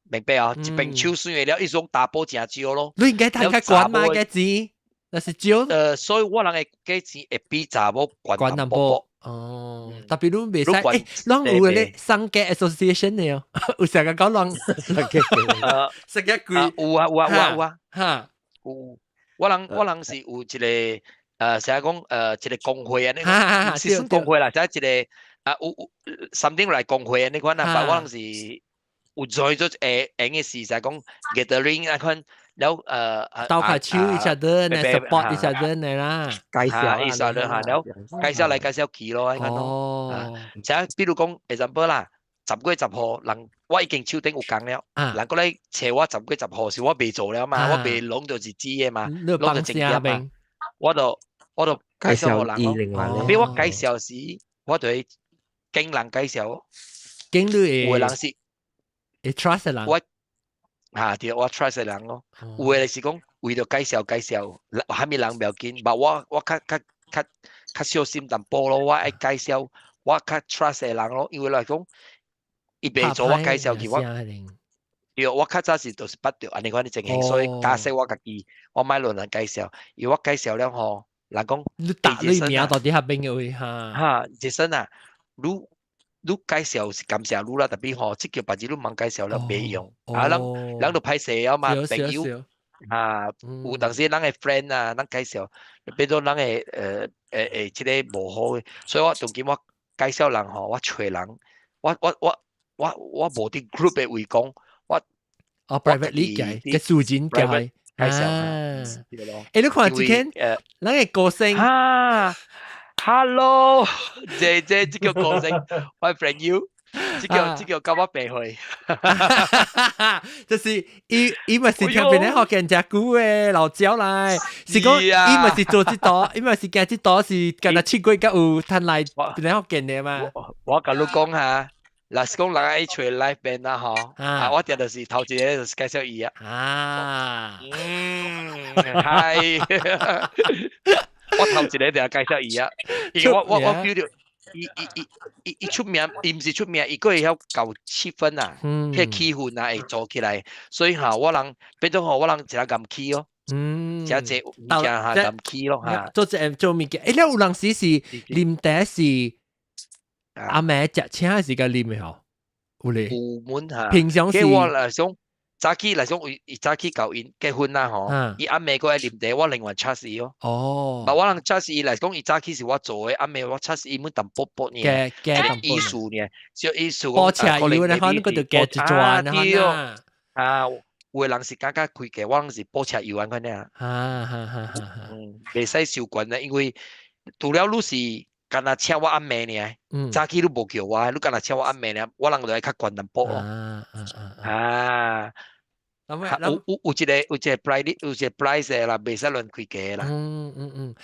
Speaker 6: 明白啊？一邊手媠會了，意思講查埔誠少咯。
Speaker 1: 你應該趁較懸嘛，價錢？那是少。
Speaker 6: 所以我人的價錢會比查某懸
Speaker 1: 淡薄。哦，特別你袂使，欸，攏有咧商家 association 的哦，有成個講攏商家貴。
Speaker 6: 有啊有啊有啊有啊。有，我人是有一個，成日講，一個工會啊，呢個是算工會啦，就係一個啊，有 something 來工會啊，呢款啊，我人是有做咗會閒的事，就係講 gathering 啊款。了
Speaker 1: 鬥下手一下子，來 support 一下子的啦，
Speaker 10: 介紹
Speaker 6: 一下子哈，了介紹來介紹去咯，按呢咯。像比如講，example 啦，10月10號，人我已經手頂有工了，人過來揣我十月十號是我未做了嘛，我未攏著日子的嘛，攏著正點嘛，我就介紹予人咯。比如我介紹時，我就會經人介紹，
Speaker 1: 經你
Speaker 6: 有的人是
Speaker 1: 會 trust 人。
Speaker 6: 我嚇對，我 trust 人咯。有的是講為著介紹介紹，啥物人袂要緊，但我較小心淡薄咯。我愛介紹我較 trust 的人咯，因為來講，伊袂做我介紹去我，對，我較早時就是捌著按呢款的情形，所以假設我家己我莫亂人介紹，因為我介紹了吼，人講
Speaker 1: 你打你名到底下邊嘅位哈？
Speaker 6: 哈，傑森啊，你介紹是感謝你啦，特別吼，這叫別日你茫介紹了袂用，啊，人人就歹勢啊嘛，朋友啊，有當時人的 friend 啊，人介紹變做人的這個無好的，所以我當今我介紹人吼，我揣人，我無佇 group 的位講，我
Speaker 1: 哦，private 理解，嘅私人介
Speaker 6: 介紹，
Speaker 1: 欸，你看這間，咱个歌星
Speaker 6: 啊，Hello，這個歌星，我 friend you，這個佮我白會，
Speaker 1: 就是伊嘛是聽別人學見隻久的老招來，是講伊嘛是做這道，伊嘛是行這道是敢若7月才有趁來別人學見的嘛。
Speaker 6: 我共你講哈，若是講人愛揣 live band 啦吼，啊，我定就是頭一個就是介紹伊啊。
Speaker 1: 啊，
Speaker 6: 嗯，係，我頭一個就介紹伊啊，因為我 feel 到。伊出名，伊毋是出名，伊閣會曉搞氣氛啊，彼個氣氛啊會做起來，所以吼我人變做吼我人一個暗起哦，誠濟物件哈暗起咯哈。
Speaker 1: 做這做物件，欸，了有人時是啉茶是阿妹食請還是共啉的吼？有咧。
Speaker 6: 有門哈。
Speaker 1: 平常時。
Speaker 6: 我來想早起來講，伊早起𠢕𪜶結婚啦吼，伊暗暝閣愛啉茶，我另外 charge 伊哦。但我人 charge 伊來講，伊早起是我做的，暗暝我 charge 伊滿淡薄薄爾，意思爾，小意思講。
Speaker 1: 火車油，然後你閣就加一轉，
Speaker 6: 啊，有有的人是感覺開價，我人是補車油按款爾。
Speaker 1: 哈哈哈哈哈。
Speaker 6: 嗯，袂使收懸咧，因為除了你是干焦請我暗暝爾，早起你無叫我，你干焦請我暗暝爾，我人就愛較懸淡薄咯。有一個 price，有一個 price 的啦，袂使亂開價啦。
Speaker 1: 嗯嗯嗯，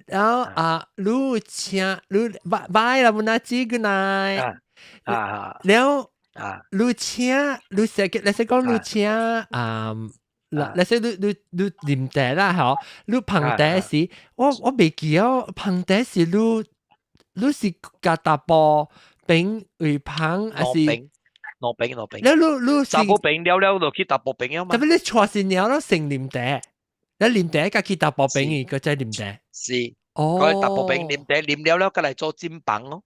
Speaker 1: 然後啊，你請你拜拜啦，本來子 good night。了你請你寫你寫講你請啊，嗱，你說你啉茶啦，嗬，你捧茶時，我袂記哦，捧茶時你是共查埔爿位捧，還是？
Speaker 6: 兩爿兩爿。
Speaker 1: 你
Speaker 6: 查埔爿了了就去查埔爿了嘛。
Speaker 1: 特別你娶新娘咯，先啉茶，你啉茶佮去查埔爿去，閣再啉茶。
Speaker 6: 是。
Speaker 1: 哦。
Speaker 6: 佢查埔爿啉茶，啉了了，閣來做進房咯。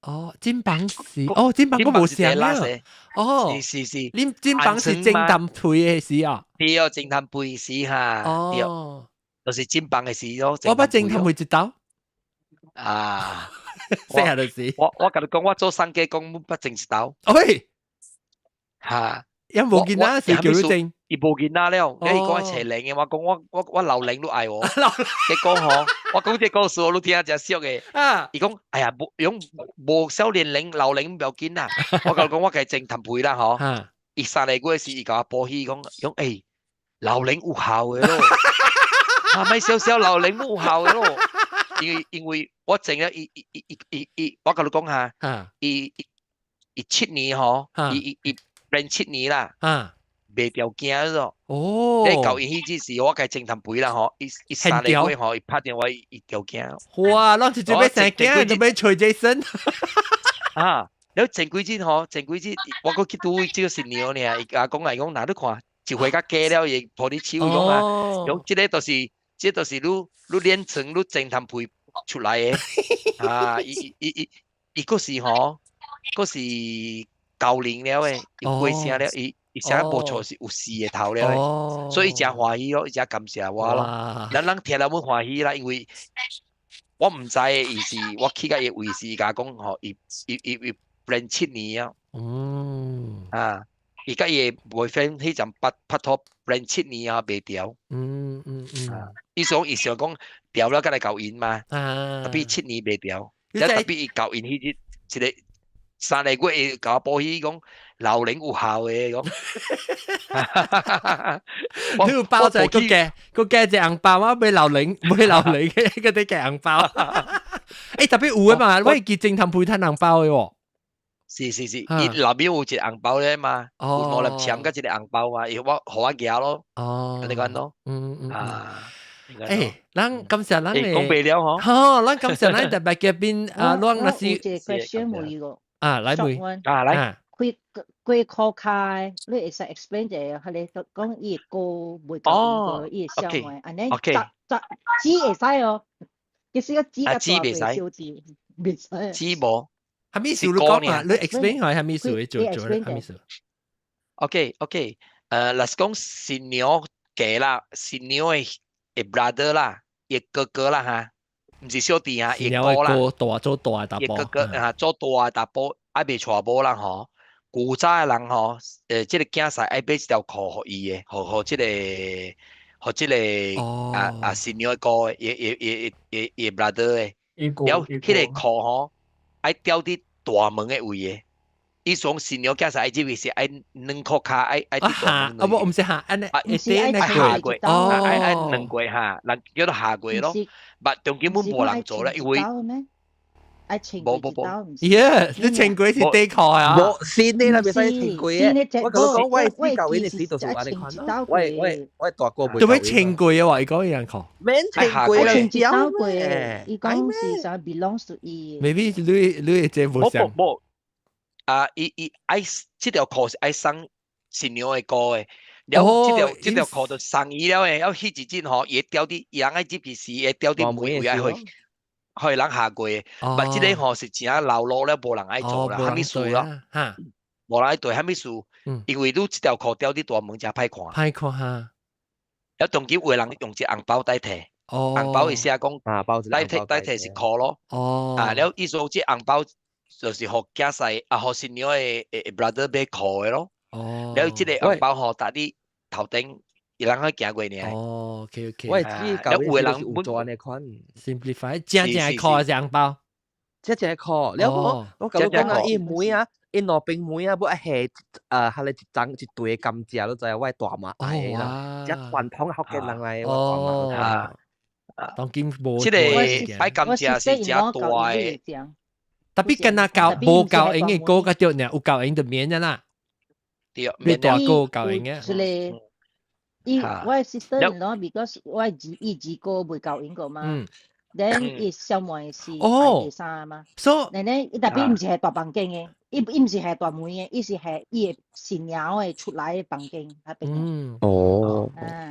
Speaker 1: 哦，進房是，哦，進房閣無相啊。哦，
Speaker 6: 是是是。
Speaker 1: 啉進房是整啖皮的時啊。
Speaker 6: 對哦，整啖皮時哈。
Speaker 1: 哦。
Speaker 6: 就是進房的時咯。
Speaker 1: 我捌整啖皮一刀。
Speaker 6: 啊。
Speaker 1: 細漢就是。
Speaker 6: 我共你講，我做送雞公捌整一刀。
Speaker 1: 喂。
Speaker 6: 哈。
Speaker 1: 伊無囡仔是叫你整。
Speaker 6: 伊無囡仔了，伊講愛揣零的，我講我老零都愛我。結果吼，我講這故事我都聽真俗的。伊講，哎呀，無用無少年齡老齡不要緊啦。我共你講，我共伊整談皮啦吼。伊3個月時，伊共我報喜講，講欸，老齡有效的咯。啊，咪少少老齡有效的咯。因為我整了伊伊伊伊伊伊，我共你講下，伊7年吼，伊連7年啦。袂著驚咯。你舊伊彼陣時，我共伊整談肥啦吼，伊3個月吼，伊拍電話伊著驚。
Speaker 1: 哇！攏直接欲生囝，就欲揣 Jason。
Speaker 6: 啊！了前幾日吼，前幾日我閣去拄這個新娘呢，伊共我講來講，若你看一歲較加了，伊抱你手講啊，講這個就是，這就是你練成你整談肥出來的。啊！伊伊伊伊伊閣是吼，閣是高齡了的，伊過身了，伊。伊寫無錯是有四個頭了的，所以伊誠歡喜咯，伊誠感謝我咯。咱人聽了阮歡喜啦，因為我毋知伊是我去共伊位時，伊共我講吼，伊伊伊伊連7年啊。啊，伊佮伊的 boyfriend 彼陣拍拍拖連7年啊，袂調。伊想伊想講調了閣來交𪜶嘛，特別7年袂調，特別伊交𪜶彼日一個3個月，伊共我報喜講老齡有效的講。
Speaker 1: 你有包在個嘅個嘅隻紅包，我買老齡買老齡嘅嗰啲嘅紅包。欸，特別有的嘛，我會記整談配攤紅包的喎。
Speaker 6: 是是是，伊內面有一個紅包咧嘛，有兩粒簽佮一個紅包嘛，伊我予我寄咯。按呢款咯。啊。
Speaker 1: 欸，咱感謝咱的。
Speaker 6: 講袂了吼。
Speaker 1: 好，咱感謝咱特別嘉賓啊，咱若是。
Speaker 9: 有一個 question 問伊個。
Speaker 1: 啊，來問。
Speaker 6: 啊，來。
Speaker 9: 開過箍跤，你會使 explain 一下，彼個講伊的歌袂夠伊個小妹，按呢十十紙會使哦，其實個紙較大袂小字，袂使。
Speaker 6: 紙無。
Speaker 1: 啥物事你講啊？你 explain 下啥物事？做做啥物事
Speaker 6: ？OK OK，若是講新娘嫁啦，新娘的 brother 啦，伊哥哥啦哈，毋是小弟啊，伊哥啦，
Speaker 1: 大做大查埔，
Speaker 6: 哥哥啊，做大查埔，還未娶某人吼。古早的人吼，這個囝婿愛買一條褲予伊的，予這個，予這個啊啊新娘的哥，伊伊伊伊伊 brother 的，了彼個褲吼，愛吊佇大門的位的。伊說新娘囝婿愛入去是愛兩箍跤，愛愛佇大門。
Speaker 1: 啊無，毋是下，按呢，
Speaker 6: 愛下過，愛愛兩過哈，人叫做下過咯。但中間本無人做啦，因為。
Speaker 9: 無
Speaker 6: 無無，
Speaker 1: 耶！你穿過是底褲啊？
Speaker 10: 無新的啦，袂使穿過的。我共你講，我舊年的時就是按呢款咯。我大哥袂。
Speaker 1: 做咩穿過的話？伊講伊人褲。
Speaker 10: 免穿過啦，
Speaker 9: 穿一刀過。伊講是啥 belongs to 伊。
Speaker 1: Maybe 你你這無像。
Speaker 6: 無無啊！伊伊愛這條褲是愛送新娘的哥的。了，這條褲就送伊了的，了彼一陣吼，伊會吊佇伊人愛入去時，會吊佇門位愛去。予人下過的，但這個吼是真正老路了，無人愛做啦，啥物事咯？無人愛對，啥物事？因為你這條褲吊佇大門誠歹看。
Speaker 1: 歹看哈。
Speaker 6: 了當今有的人用一個紅包代替，紅包伊寫講代替代替是褲咯。啊，了意思講這紅包就是予囝婿啊，予新娘的 brother 買褲的咯。
Speaker 1: 哦。
Speaker 6: 了這個紅包吼，逐你頭頂，伊人去行過呢。
Speaker 1: 哦，OK OK。
Speaker 10: 我知，
Speaker 6: 了有的人
Speaker 10: 有做按呢款
Speaker 1: ，simplify 正正係箍是紅包，
Speaker 10: 正正箍。了我共你講啊，伊妹啊，伊兩邊妹啊，欲下係咧一張一堆甘蔗，你知我大媽愛啦，這傳統福建人來，
Speaker 1: 我大媽。啊，當今無。
Speaker 6: 這個擺甘蔗是誠大的。
Speaker 1: Tapi 敢若夠無夠閒的歌較對呢，有夠閒就免啦。
Speaker 6: 對，
Speaker 1: 你大歌夠閒嘅。
Speaker 9: 是咧，伊我 sister in law，because 我伊二哥未夠閒過嘛。Then 伊小妹是排第三嘛。
Speaker 1: 所
Speaker 9: 以，咧伊 tapi 毋是係大房間的，伊毋是係大門的，伊是係伊的新娘的出來的房間彼邊。
Speaker 10: 哦。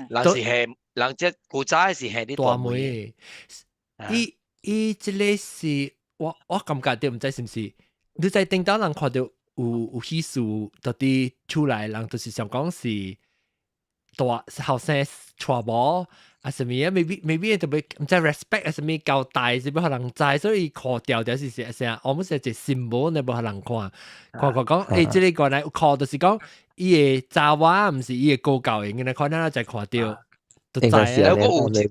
Speaker 6: 人是係人這古早是係啲
Speaker 1: 大門。伊這個是。我感覺著毋知是毋是，你在頂頭人看著有喜事，到底出來人就是想講是大後生娶某啊啥物啊，maybe 特別毋知 respect 啊啥物交代是欲予人知，所以箍掉掉是啥，我們是一個 symbol 呢，欲予人看，看看講，欸，這個原來箍就是講伊的查某毋是伊的高教型，原來看咱才看著，就知
Speaker 6: 啊。閣有閣一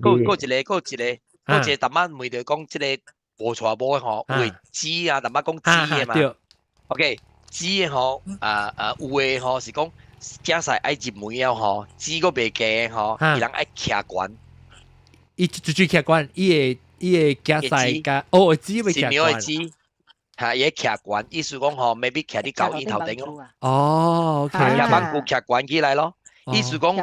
Speaker 6: 個逐擺問著講這個。無娶某的吼，有的姊啊，逐擺講姊的嘛。OK，姊的吼，啊啊有的吼是講，囝婿愛入門了吼，姊閣袂嫁吼，伊人愛徛懸。
Speaker 1: 伊絕對徛懸，伊的囝婿佮哦，姊會徛懸。
Speaker 6: 姊，嚇，伊會徛懸，意思講吼，maybe 徛佇高椅頭頂咯。
Speaker 1: 哦，OK。
Speaker 6: 徛板骨徛懸起來咯，意思講，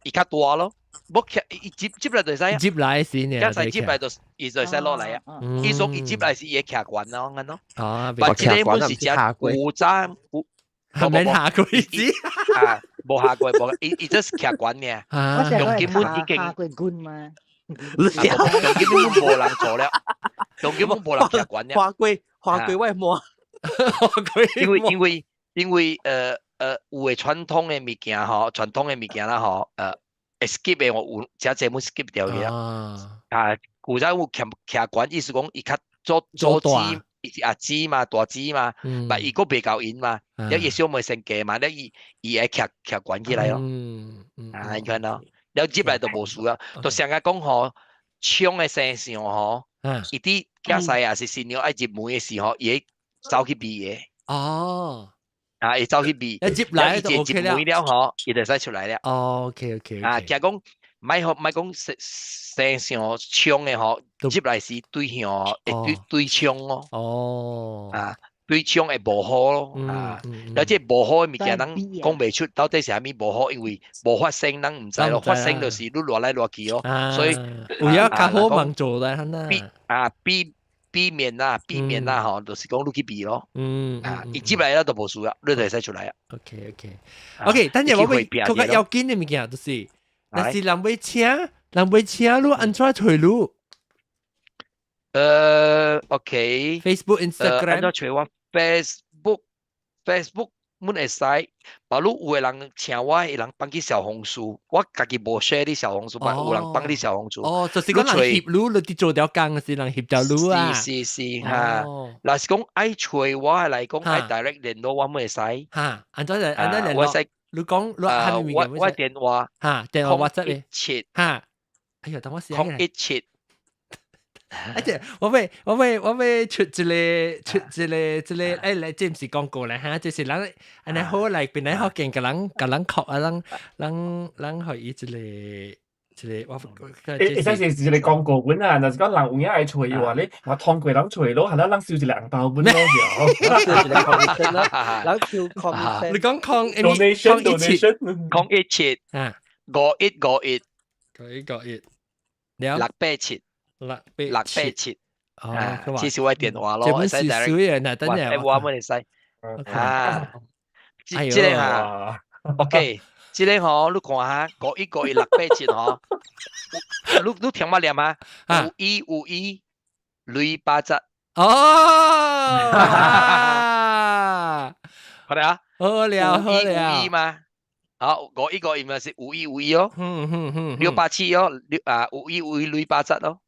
Speaker 6: 伊較大咯。無徛伊接接來就會使，
Speaker 1: 接來先，
Speaker 6: 囝婿接來就伊就會使落來啊。伊說伊接來是伊會徛懸咯，按咯。
Speaker 1: 哦，
Speaker 6: 但這個本是誠古早有，
Speaker 1: 係咪下過子？
Speaker 6: 啊，無下過，無，伊只是徛懸爾。用根本已經
Speaker 9: 下過軍嘛。
Speaker 6: 用根本無人做了，用根本無人徛懸了。
Speaker 10: 花過花過我摸，
Speaker 6: 因為有的傳統的物件吼，傳統的物件啦吼，skip 的我有誠濟攏 skip 掉去啊！啊，古早有徛徛懸，意思講伊較做做姊，伊是阿姊嘛，大姊嘛，但伊閣袂夠閒嘛，了伊小妹先嫁嘛，了伊會徛徛懸起來咯。啊，你看咯，了入來就無事啊，就上下講吼，搶的生相吼，伊佇囝婿也是新娘愛入門的時候，伊會走去避的。
Speaker 1: 哦。
Speaker 6: 啊，伊走去避，
Speaker 1: 一入來就 OK
Speaker 6: 了。入門了吼，伊就使出來了。
Speaker 1: 哦，OK。
Speaker 6: 啊，驚講，莫好莫講生生相搶的吼，入來是對向會對對衝咯。
Speaker 1: 哦。
Speaker 6: 啊，對衝會無好咯。啊，而且無好的物件，咱講袂出到底是啥物無好，因為無發生，咱毋知咯。發生就是你亂來亂去咯。所以
Speaker 1: 有影較好茫做啦，
Speaker 6: 避啊避。避免啦，避免啦，吼，就是講你去避咯。啊，伊入來了就無事啦，你就會使出來啊。
Speaker 1: OK，等陣我欲閣較要緊的物件就是，若是人欲請，人欲請你按怎揣你？OK。 Facebook、Instagram。
Speaker 6: 按怎揣我？Facebook、Facebook。阮會使，把你有的人請我，的人放去小紅書，我家己無 share 佇小紅書，但有人放佇小紅書。
Speaker 1: 哦，就是講人翕你，你佇做條工時人翕條你啊。
Speaker 6: 是是是，哈。若是講愛揣我來講，愛 direct 聯絡我，會使。
Speaker 1: 哈，按怎來按怎聯絡？
Speaker 6: 我使。
Speaker 1: 你講你係咪
Speaker 6: 我電話。
Speaker 1: 哈，電話 WhatsApp
Speaker 6: 一七。
Speaker 1: 哈。哎呦，等我試下。
Speaker 6: 017。
Speaker 1: 啊！這我欲出一個，欸，來這毋是廣告咧哈，這是咱按呢好來變來福建，共人共人學啊，咱予伊一個我。
Speaker 2: 會使是一個廣告本啊，若是講人有影愛揣的話咧，我通過人揣咯，係啦，人收一個紅包本咯，
Speaker 10: 收一個 commission 啦，人收 commission。
Speaker 1: 你講空
Speaker 2: donation
Speaker 6: 017
Speaker 1: 啊，5151，5151，687。六八
Speaker 6: 687，啊，這是我電話咯，
Speaker 1: 這本是水的，等下
Speaker 6: 我們會使，啊，這個哈，OK，這個吼，你看哈，5151 687吼，你聽捌念嗎？5151 687，
Speaker 1: 哦，
Speaker 6: 好了，
Speaker 1: 好了好了，
Speaker 6: 五一嗎？好，5151咪是5151哦，687哦，六啊5151 687咯。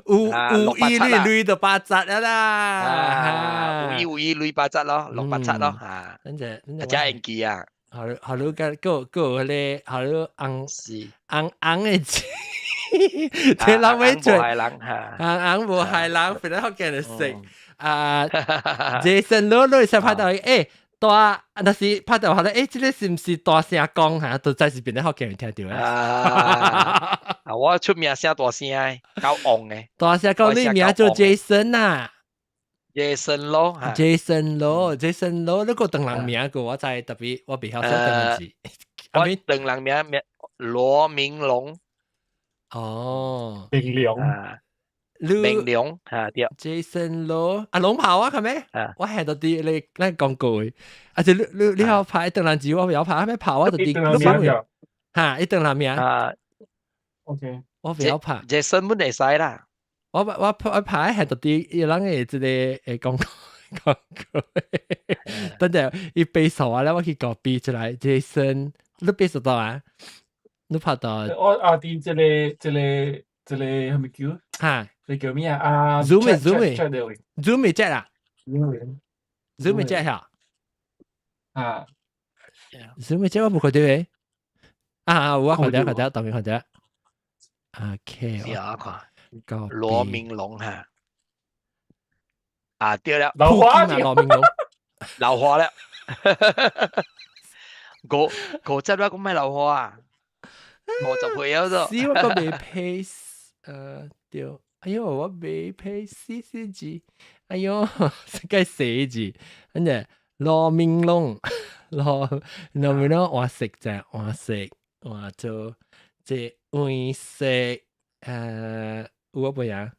Speaker 1: 有有意你累到八折啦。
Speaker 6: 啊，有意有意累八折咯，六八七咯，嚇。
Speaker 1: 真正真
Speaker 6: 正。真應記啊！
Speaker 1: 好好你個個個迄個，好你紅紅紅的字，聽人會做，紅紅無害人，變得福建就識。啊，Jason 羅你先拍到，大，若是拍到話咧，這個是毋是大聲講嚇？都真是變得福建人聽著
Speaker 6: 啊！啊，我出名聲大聲的，夠戇的。
Speaker 1: 大聲講，你名做 Jason 啊
Speaker 6: ？Jason 羅
Speaker 1: ，Jason 羅，Jason 羅，你個唐人名個，我知特別，我袂曉寫唐人字。
Speaker 6: 我唐人名名羅明龍。
Speaker 1: 哦，
Speaker 2: 明龍。
Speaker 6: 明龍嚇對。
Speaker 1: Jason 羅，啊龍袍啊，係咩？我係到啲你咱廣告的，啊就你你曉拍唐人字，我袂曉拍，咩跑我就啲你拍嚇，伊唐人名。
Speaker 6: 啊
Speaker 2: ，OK，
Speaker 1: 我袂曉拍。
Speaker 6: Jason 本會使啦。
Speaker 1: 我拍係到啲伊人的這個廣告廣告，等陣伊背熟啊，咧我去 copy 出來。Jason，你背熟到啊？你拍到？
Speaker 2: 我啊佇這個係咪叫？
Speaker 1: 嚇！
Speaker 2: 你叫咩啊？
Speaker 1: Zoom Zoom Zoom 只啦，Zoom 只嚇。
Speaker 2: 啊
Speaker 1: ，Zoom 只我無看到誒。啊，有啊，看到看到，當然看到。OK，
Speaker 6: 是啊，看。羅明龍嚇。啊對了，
Speaker 2: 老花
Speaker 1: 羅明龍，
Speaker 6: 老花了。五十啦，講咩老花啊？50歲了都。
Speaker 1: 是我個未 paste，對。哎喲，我未配 C C 字，哎喲，該寫字，跟住羅明龍，羅明龍換色啫，換色換做這黃色，有我袂啊？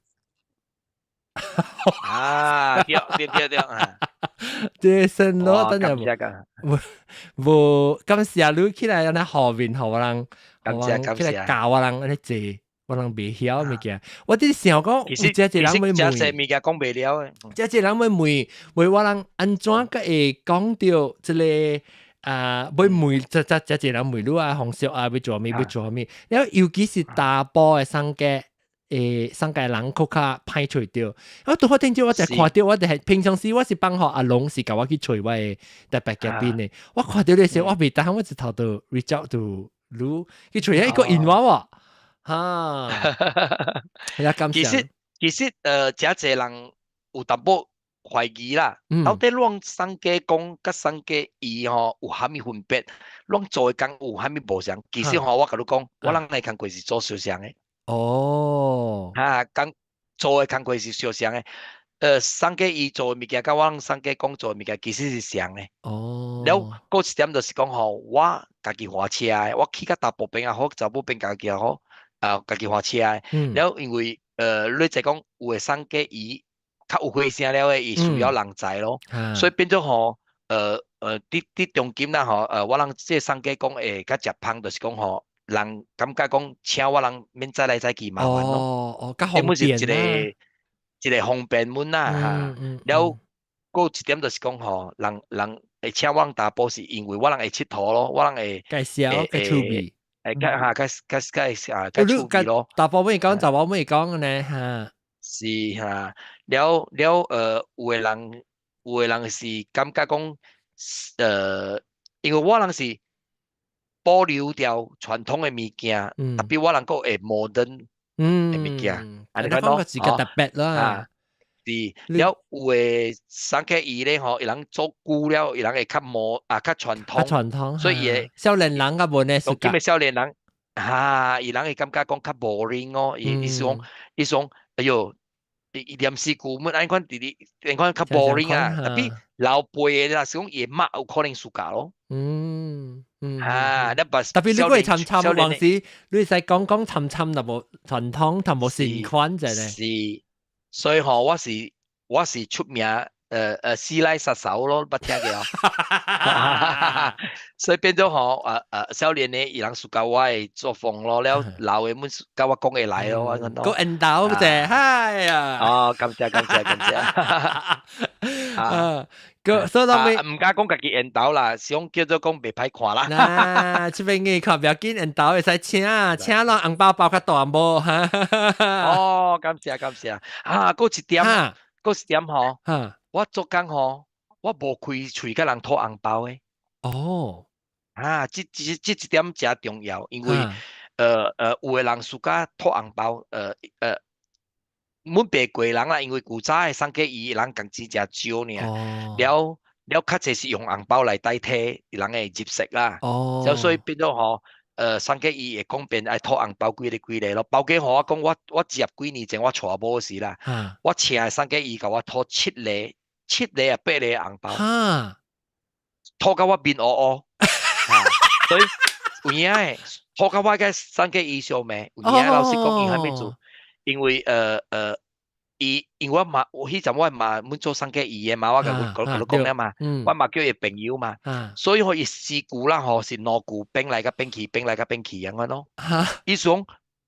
Speaker 6: 啊，對對對對啊！
Speaker 1: 這新咯，等陣無無感謝你起來，按呢後面予我人，
Speaker 6: 感謝感
Speaker 1: 起來教我人按呢坐。我人袂曉物件，我佇想講，
Speaker 6: 其實
Speaker 1: 有這人會問，
Speaker 6: 這物件講袂了的。
Speaker 1: 這人會問，問我人按怎閣會講著這個啊？會問這人問你啊，風俗啊，欲做啥物欲做啥物？了尤其是查埔的送家，送家人閣較歹揣著。我拄好頂朝我就看著，我就係平常時我是放予阿龍是共我去揣我的特別嘉賓的。我看著你時，我袂當，我一頭就 reach out to 你去揣一個引我喎。哈，係啊，感謝。
Speaker 6: 其實，誠濟人有淡薄懷疑啦，到底攏送家公佮送家姨吼有啥物分別？攏做的工有啥物無仝？其實吼，我共你講，我人的工課是做相像的。
Speaker 1: 哦。
Speaker 6: 哈，工做的工課是相像的。送家姨做的物件，佮我人送家公做的物件，其實是仝的。
Speaker 1: 哦。
Speaker 6: 了，閣一點就是講吼，我家己駛車的，我去甲查埔邊也好，查某邊家己也好。啊，家己駛車的，了因為你就講有的送家伊較有歲聲了的，伊需要人才咯，所以變做吼，佇中間啦吼，我人這個送家講會較食芳，就是講吼，人感覺講請我人免載來載去麻煩咯。
Speaker 1: 哦哦，較方便
Speaker 6: 一個一個方便阮啦哈。了，閣有一點就是講吼，人會請我人查埔是因為我人會𨑨迌咯，我人會
Speaker 1: 介紹較趣味。
Speaker 6: 會較哈較較較啊較趣味咯。
Speaker 1: 查埔會講，查某會講呢哈。
Speaker 6: 是哈，了了有的人是感覺講，因為我人是保留掉傳統的物件，特別我人閣會 modern 的物件，按呢款咯，
Speaker 1: 是較特別啦。
Speaker 6: 是，了有的送家姨咧吼，伊人做久了，伊人會較模啊較傳統，
Speaker 1: 較傳統，
Speaker 6: 所以伊會
Speaker 1: 少年人較無呢，
Speaker 6: 當今的少年人，哈，伊人會感覺講較 boring 哦，伊是講，伊講，哎喲，伊念詩句物按款佇咧，按款較 boring 啊，特別老輩的啦，是講伊媽有可能 suka 咯。啊，你把
Speaker 1: 特別你會參參往時，你會使講講參參淡薄傳統，淡薄新款者咧。
Speaker 6: 是，所以吼，我是出名，師奶殺手咯，捌聽過哦。所以變做吼，少年的伊人 suka 我的作風咯，了老的們佮我講會來咯，我講。
Speaker 1: 個引導者，嗨呀！
Speaker 6: 哦，感謝感謝感謝。
Speaker 1: 啊，個所以到尾
Speaker 6: 毋敢講家己緣投啦，想叫做講袂歹看啦。
Speaker 1: 嗱，這邊嘅看不要緊，緣投會使請請人紅包包較大無？
Speaker 6: 哦，感謝感謝。啊，閣一點，閣一點吼，我做工吼，我無開喙共人討紅包的。啊，這一點誠重要，因為有的人 suka 討紅包，阮白過人啦，因為古早的送過伊人工錢誠少爾，了了較濟是用紅包來代替人的入息啦。所以變做吼，送過伊會講變愛討紅包幾个幾个咯。包括吼，我講我二十幾年前我娶某時啦，我請的送過伊共我討七個、七個啊八個紅包，討甲我面烏烏。所以有影的，討甲我個送過伊相罵，有影老實講伊啥物做？因為伊因為我嘛，我彼陣我嘛阮做送過伊的嘛，我共佮你講了嘛，我嘛叫伊朋友嘛，所以吼伊四句啦吼是兩句變來佮變去，變來佮變去按呢咯。意思講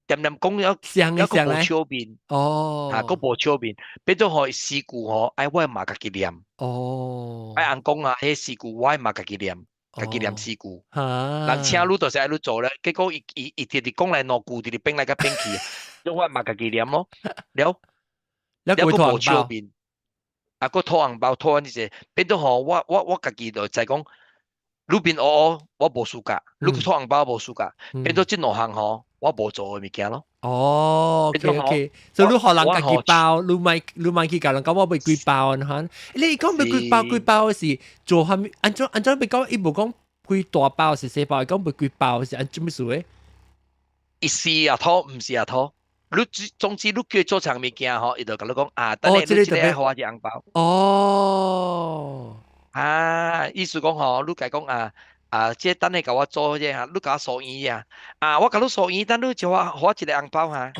Speaker 6: 恬恬講了，猶閣無笑面，啊，閣無笑面，變做吼四句吼愛我嘛家己念。愛翁講啊，彼四句我嘛家己念，家己念四句。人請你就是愛你做咧，結果伊伊伊直直講來兩句，直直變來佮變去，我嘛家己念咯。了，了閣無笑面，啊，閣討紅包討按呢濟，變做吼我家己就知講，你面烏烏，我無 suka，你討紅包無 suka，變做這兩項吼，我無做的物件咯。
Speaker 1: 哦，OK OK，所以你予人家己包，你莫去共人講我欲幾包哈？你講欲幾包幾包是做啥物？按怎按怎欲講？伊無講幾大包是細包，伊講欲幾包是按怎物事的？
Speaker 6: 伊是也討，毋是也討。你總之你叫伊做啥物件吼，伊就共你講啊，等下你這個愛予我一紅包。啊，意思講吼，你共伊講啊。啊！這等下共我做這哈，你共我掃耳啊！啊，我共你掃耳，等你就我予我一個紅包哈。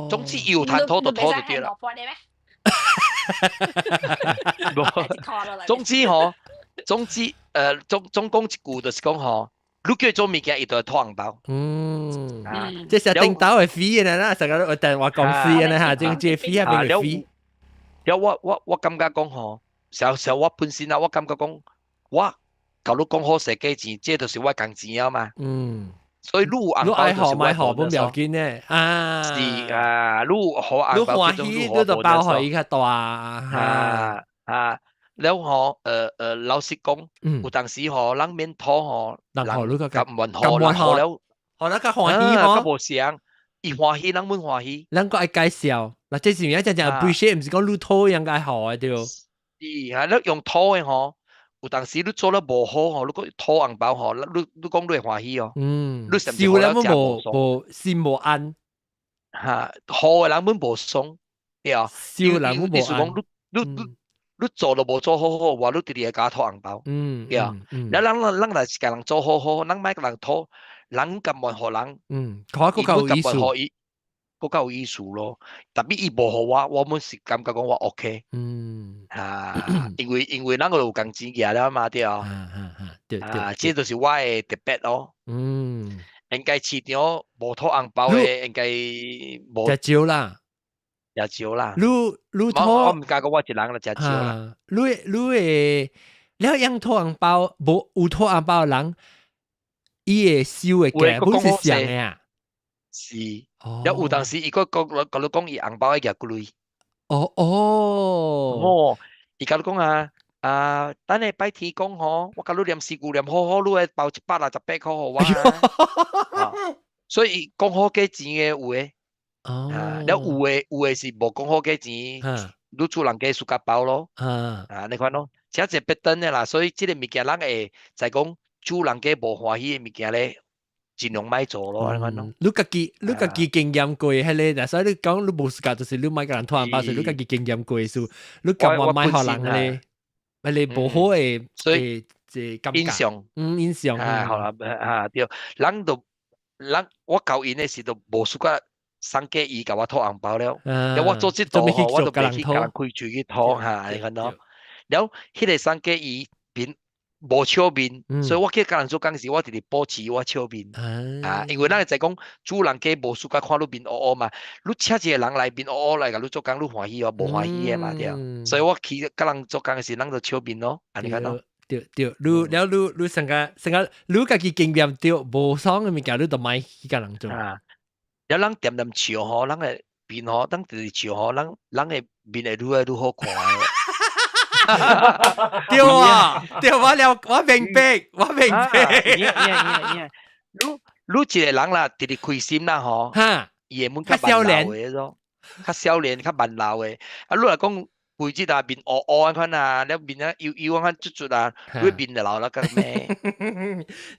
Speaker 6: 總之有談討就討就對啦。無，總之吼，總之總講一句就是講吼，你叫伊做物件，伊就會討紅包。
Speaker 1: 嗯，這是頂頭的 fee 的啦，成個電話公司的哈，這 fee 啊變 fee。
Speaker 6: 了我感覺講吼，小小我本身啊，我感覺講我。共你講好勢價錢，這就是我工錢啊嘛。所以你有紅包就是我
Speaker 1: 愛予無要緊的啊。
Speaker 6: 是啊，你有予紅包，
Speaker 1: 你歡喜，你就包予伊較大。
Speaker 6: 啊啊，了吼，老實講，有當時吼，人免討吼，
Speaker 1: 人
Speaker 6: 甘願予，人予了，
Speaker 1: 予咱較歡喜吼，
Speaker 6: 較無相，伊歡喜，人阮歡喜。
Speaker 1: 咱閣愛介紹，嗱，這是物真正 appreciate，毋是講你討應該予的對。
Speaker 6: 是啊，你用討的吼。有當時你做了無好吼，你閣討紅包吼，你講你會歡喜哦。你甚至
Speaker 1: 收了無無心無安。
Speaker 6: 哈，予的人阮無爽，對啊。
Speaker 1: 收人阮無安。
Speaker 6: 你你你你做都無做好好，話你直直會共我討紅包。對啊。了咱咱若是共人做好好，咱莫共人討，人甘願予人。
Speaker 1: 看閣較有意思。
Speaker 6: 閣較有意思咯。Tapi 伊無予我，我們是感覺講我 OK。啊，因為咱個有工錢寄了嘛，對啊。
Speaker 1: 對對。
Speaker 6: 啊，這就是我的特別咯。應該市場無討紅包的，應該無。
Speaker 1: 誠少啦。
Speaker 6: 誠少啦。
Speaker 1: 你討，
Speaker 6: 我毋敢講我一人啦，誠少啦。
Speaker 1: 你你會，你用討紅包，無有討紅包的人，伊會收的價本是啥的啊？
Speaker 6: 是，了有當時伊閣講共你講伊紅包愛寄幾鐳。哦，伊共你講啊，啊，等下拜天公吼，我共你念詩句念好好，你會包168塊予我。所以講好價錢的有的，了有的是無講好價錢，你厝人家 suka 包咯。啊，你看咯，這一別等的啦，所以這個物件人會在講主人家無歡喜的物件咧。盡量莫做咯，按呢款咯。
Speaker 1: 你家己經驗過彼个，所以你講你無 suka，就是你莫共人討紅包，是你家己經驗過數，你甘願莫予人咧，彼个無好的，
Speaker 6: 所以
Speaker 1: 這感覺。
Speaker 6: 印象，
Speaker 1: 印象。
Speaker 6: 啊，好啦，啊對，人都人我交𪜶的時都無 suka 送過伊共我討紅包了，了我做這道吼，我都袂去共人開喙去討哈，按呢款咯。了，彼个送過伊面。無笑面，所以我去佮人做工時，我直直保持我笑面。啊，因為咱會知講主人家無 suka 看你面烏烏嘛，你請一個人來面烏烏來共你做工，你歡喜哦？無歡喜的嘛對。所以我去佮人做工時，人就笑面咯，按呢款咯。
Speaker 1: 對對，你了你你成個成個你家己經驗著無爽的物件，你就莫去共人做。
Speaker 6: 啊，了人恬恬笑吼，人的面吼，當直直笑吼，人人的面會愈來愈好看的。
Speaker 1: 對啊，對我了，我明白，我明白。
Speaker 6: 你你一個人啦，直直開心啦吼，伊會較
Speaker 1: 少年
Speaker 6: 的咯，較少年，較慢老的。啊，你若講規日啊面烏烏按款啊，了面啊油油按款捽捽啊，你面就老了個咩？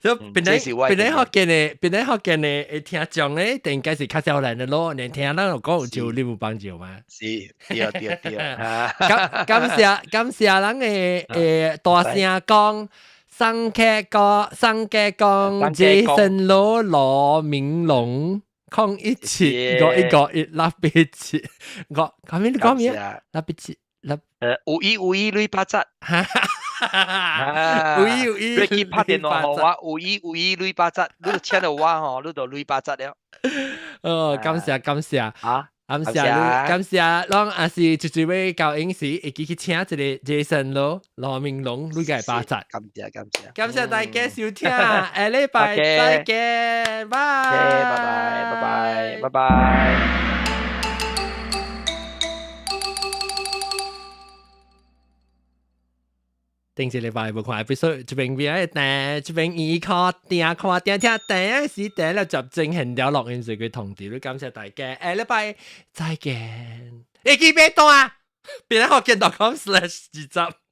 Speaker 1: 所以本來本來福建的，本來福建的會聽眾咧，應該是較少年的咯，連聽咱有講就你有幫助嘛？
Speaker 6: 是，對對對。
Speaker 1: 感感謝感謝咱的大聲講，桑克哥，桑克講，傑森羅羅明龍，0175151六87，我後面你講咩？六八七六，5151
Speaker 6: 類八七，
Speaker 1: 有一有一，
Speaker 6: 你去拍電話予我，5151類八七，你就請到我吼，你就類八七了。
Speaker 1: 哦，感謝感謝，
Speaker 6: 啊，
Speaker 1: 感謝你，感謝，攏也是最最尾交影時，會記去請一個 Jason 咯，羅明龍，你個八七。
Speaker 6: 感謝感謝，
Speaker 1: 感謝大家收聽，下禮拜再見，拜
Speaker 6: 拜拜拜拜拜拜。
Speaker 1: 頂一禮拜無看 episode，這邊邊嘅這邊耳看聽看聽聽聽時聽了集正現了錄音時佢同調，你感謝大家，下禮拜再見，會記欲斷，變來福建 .com/20。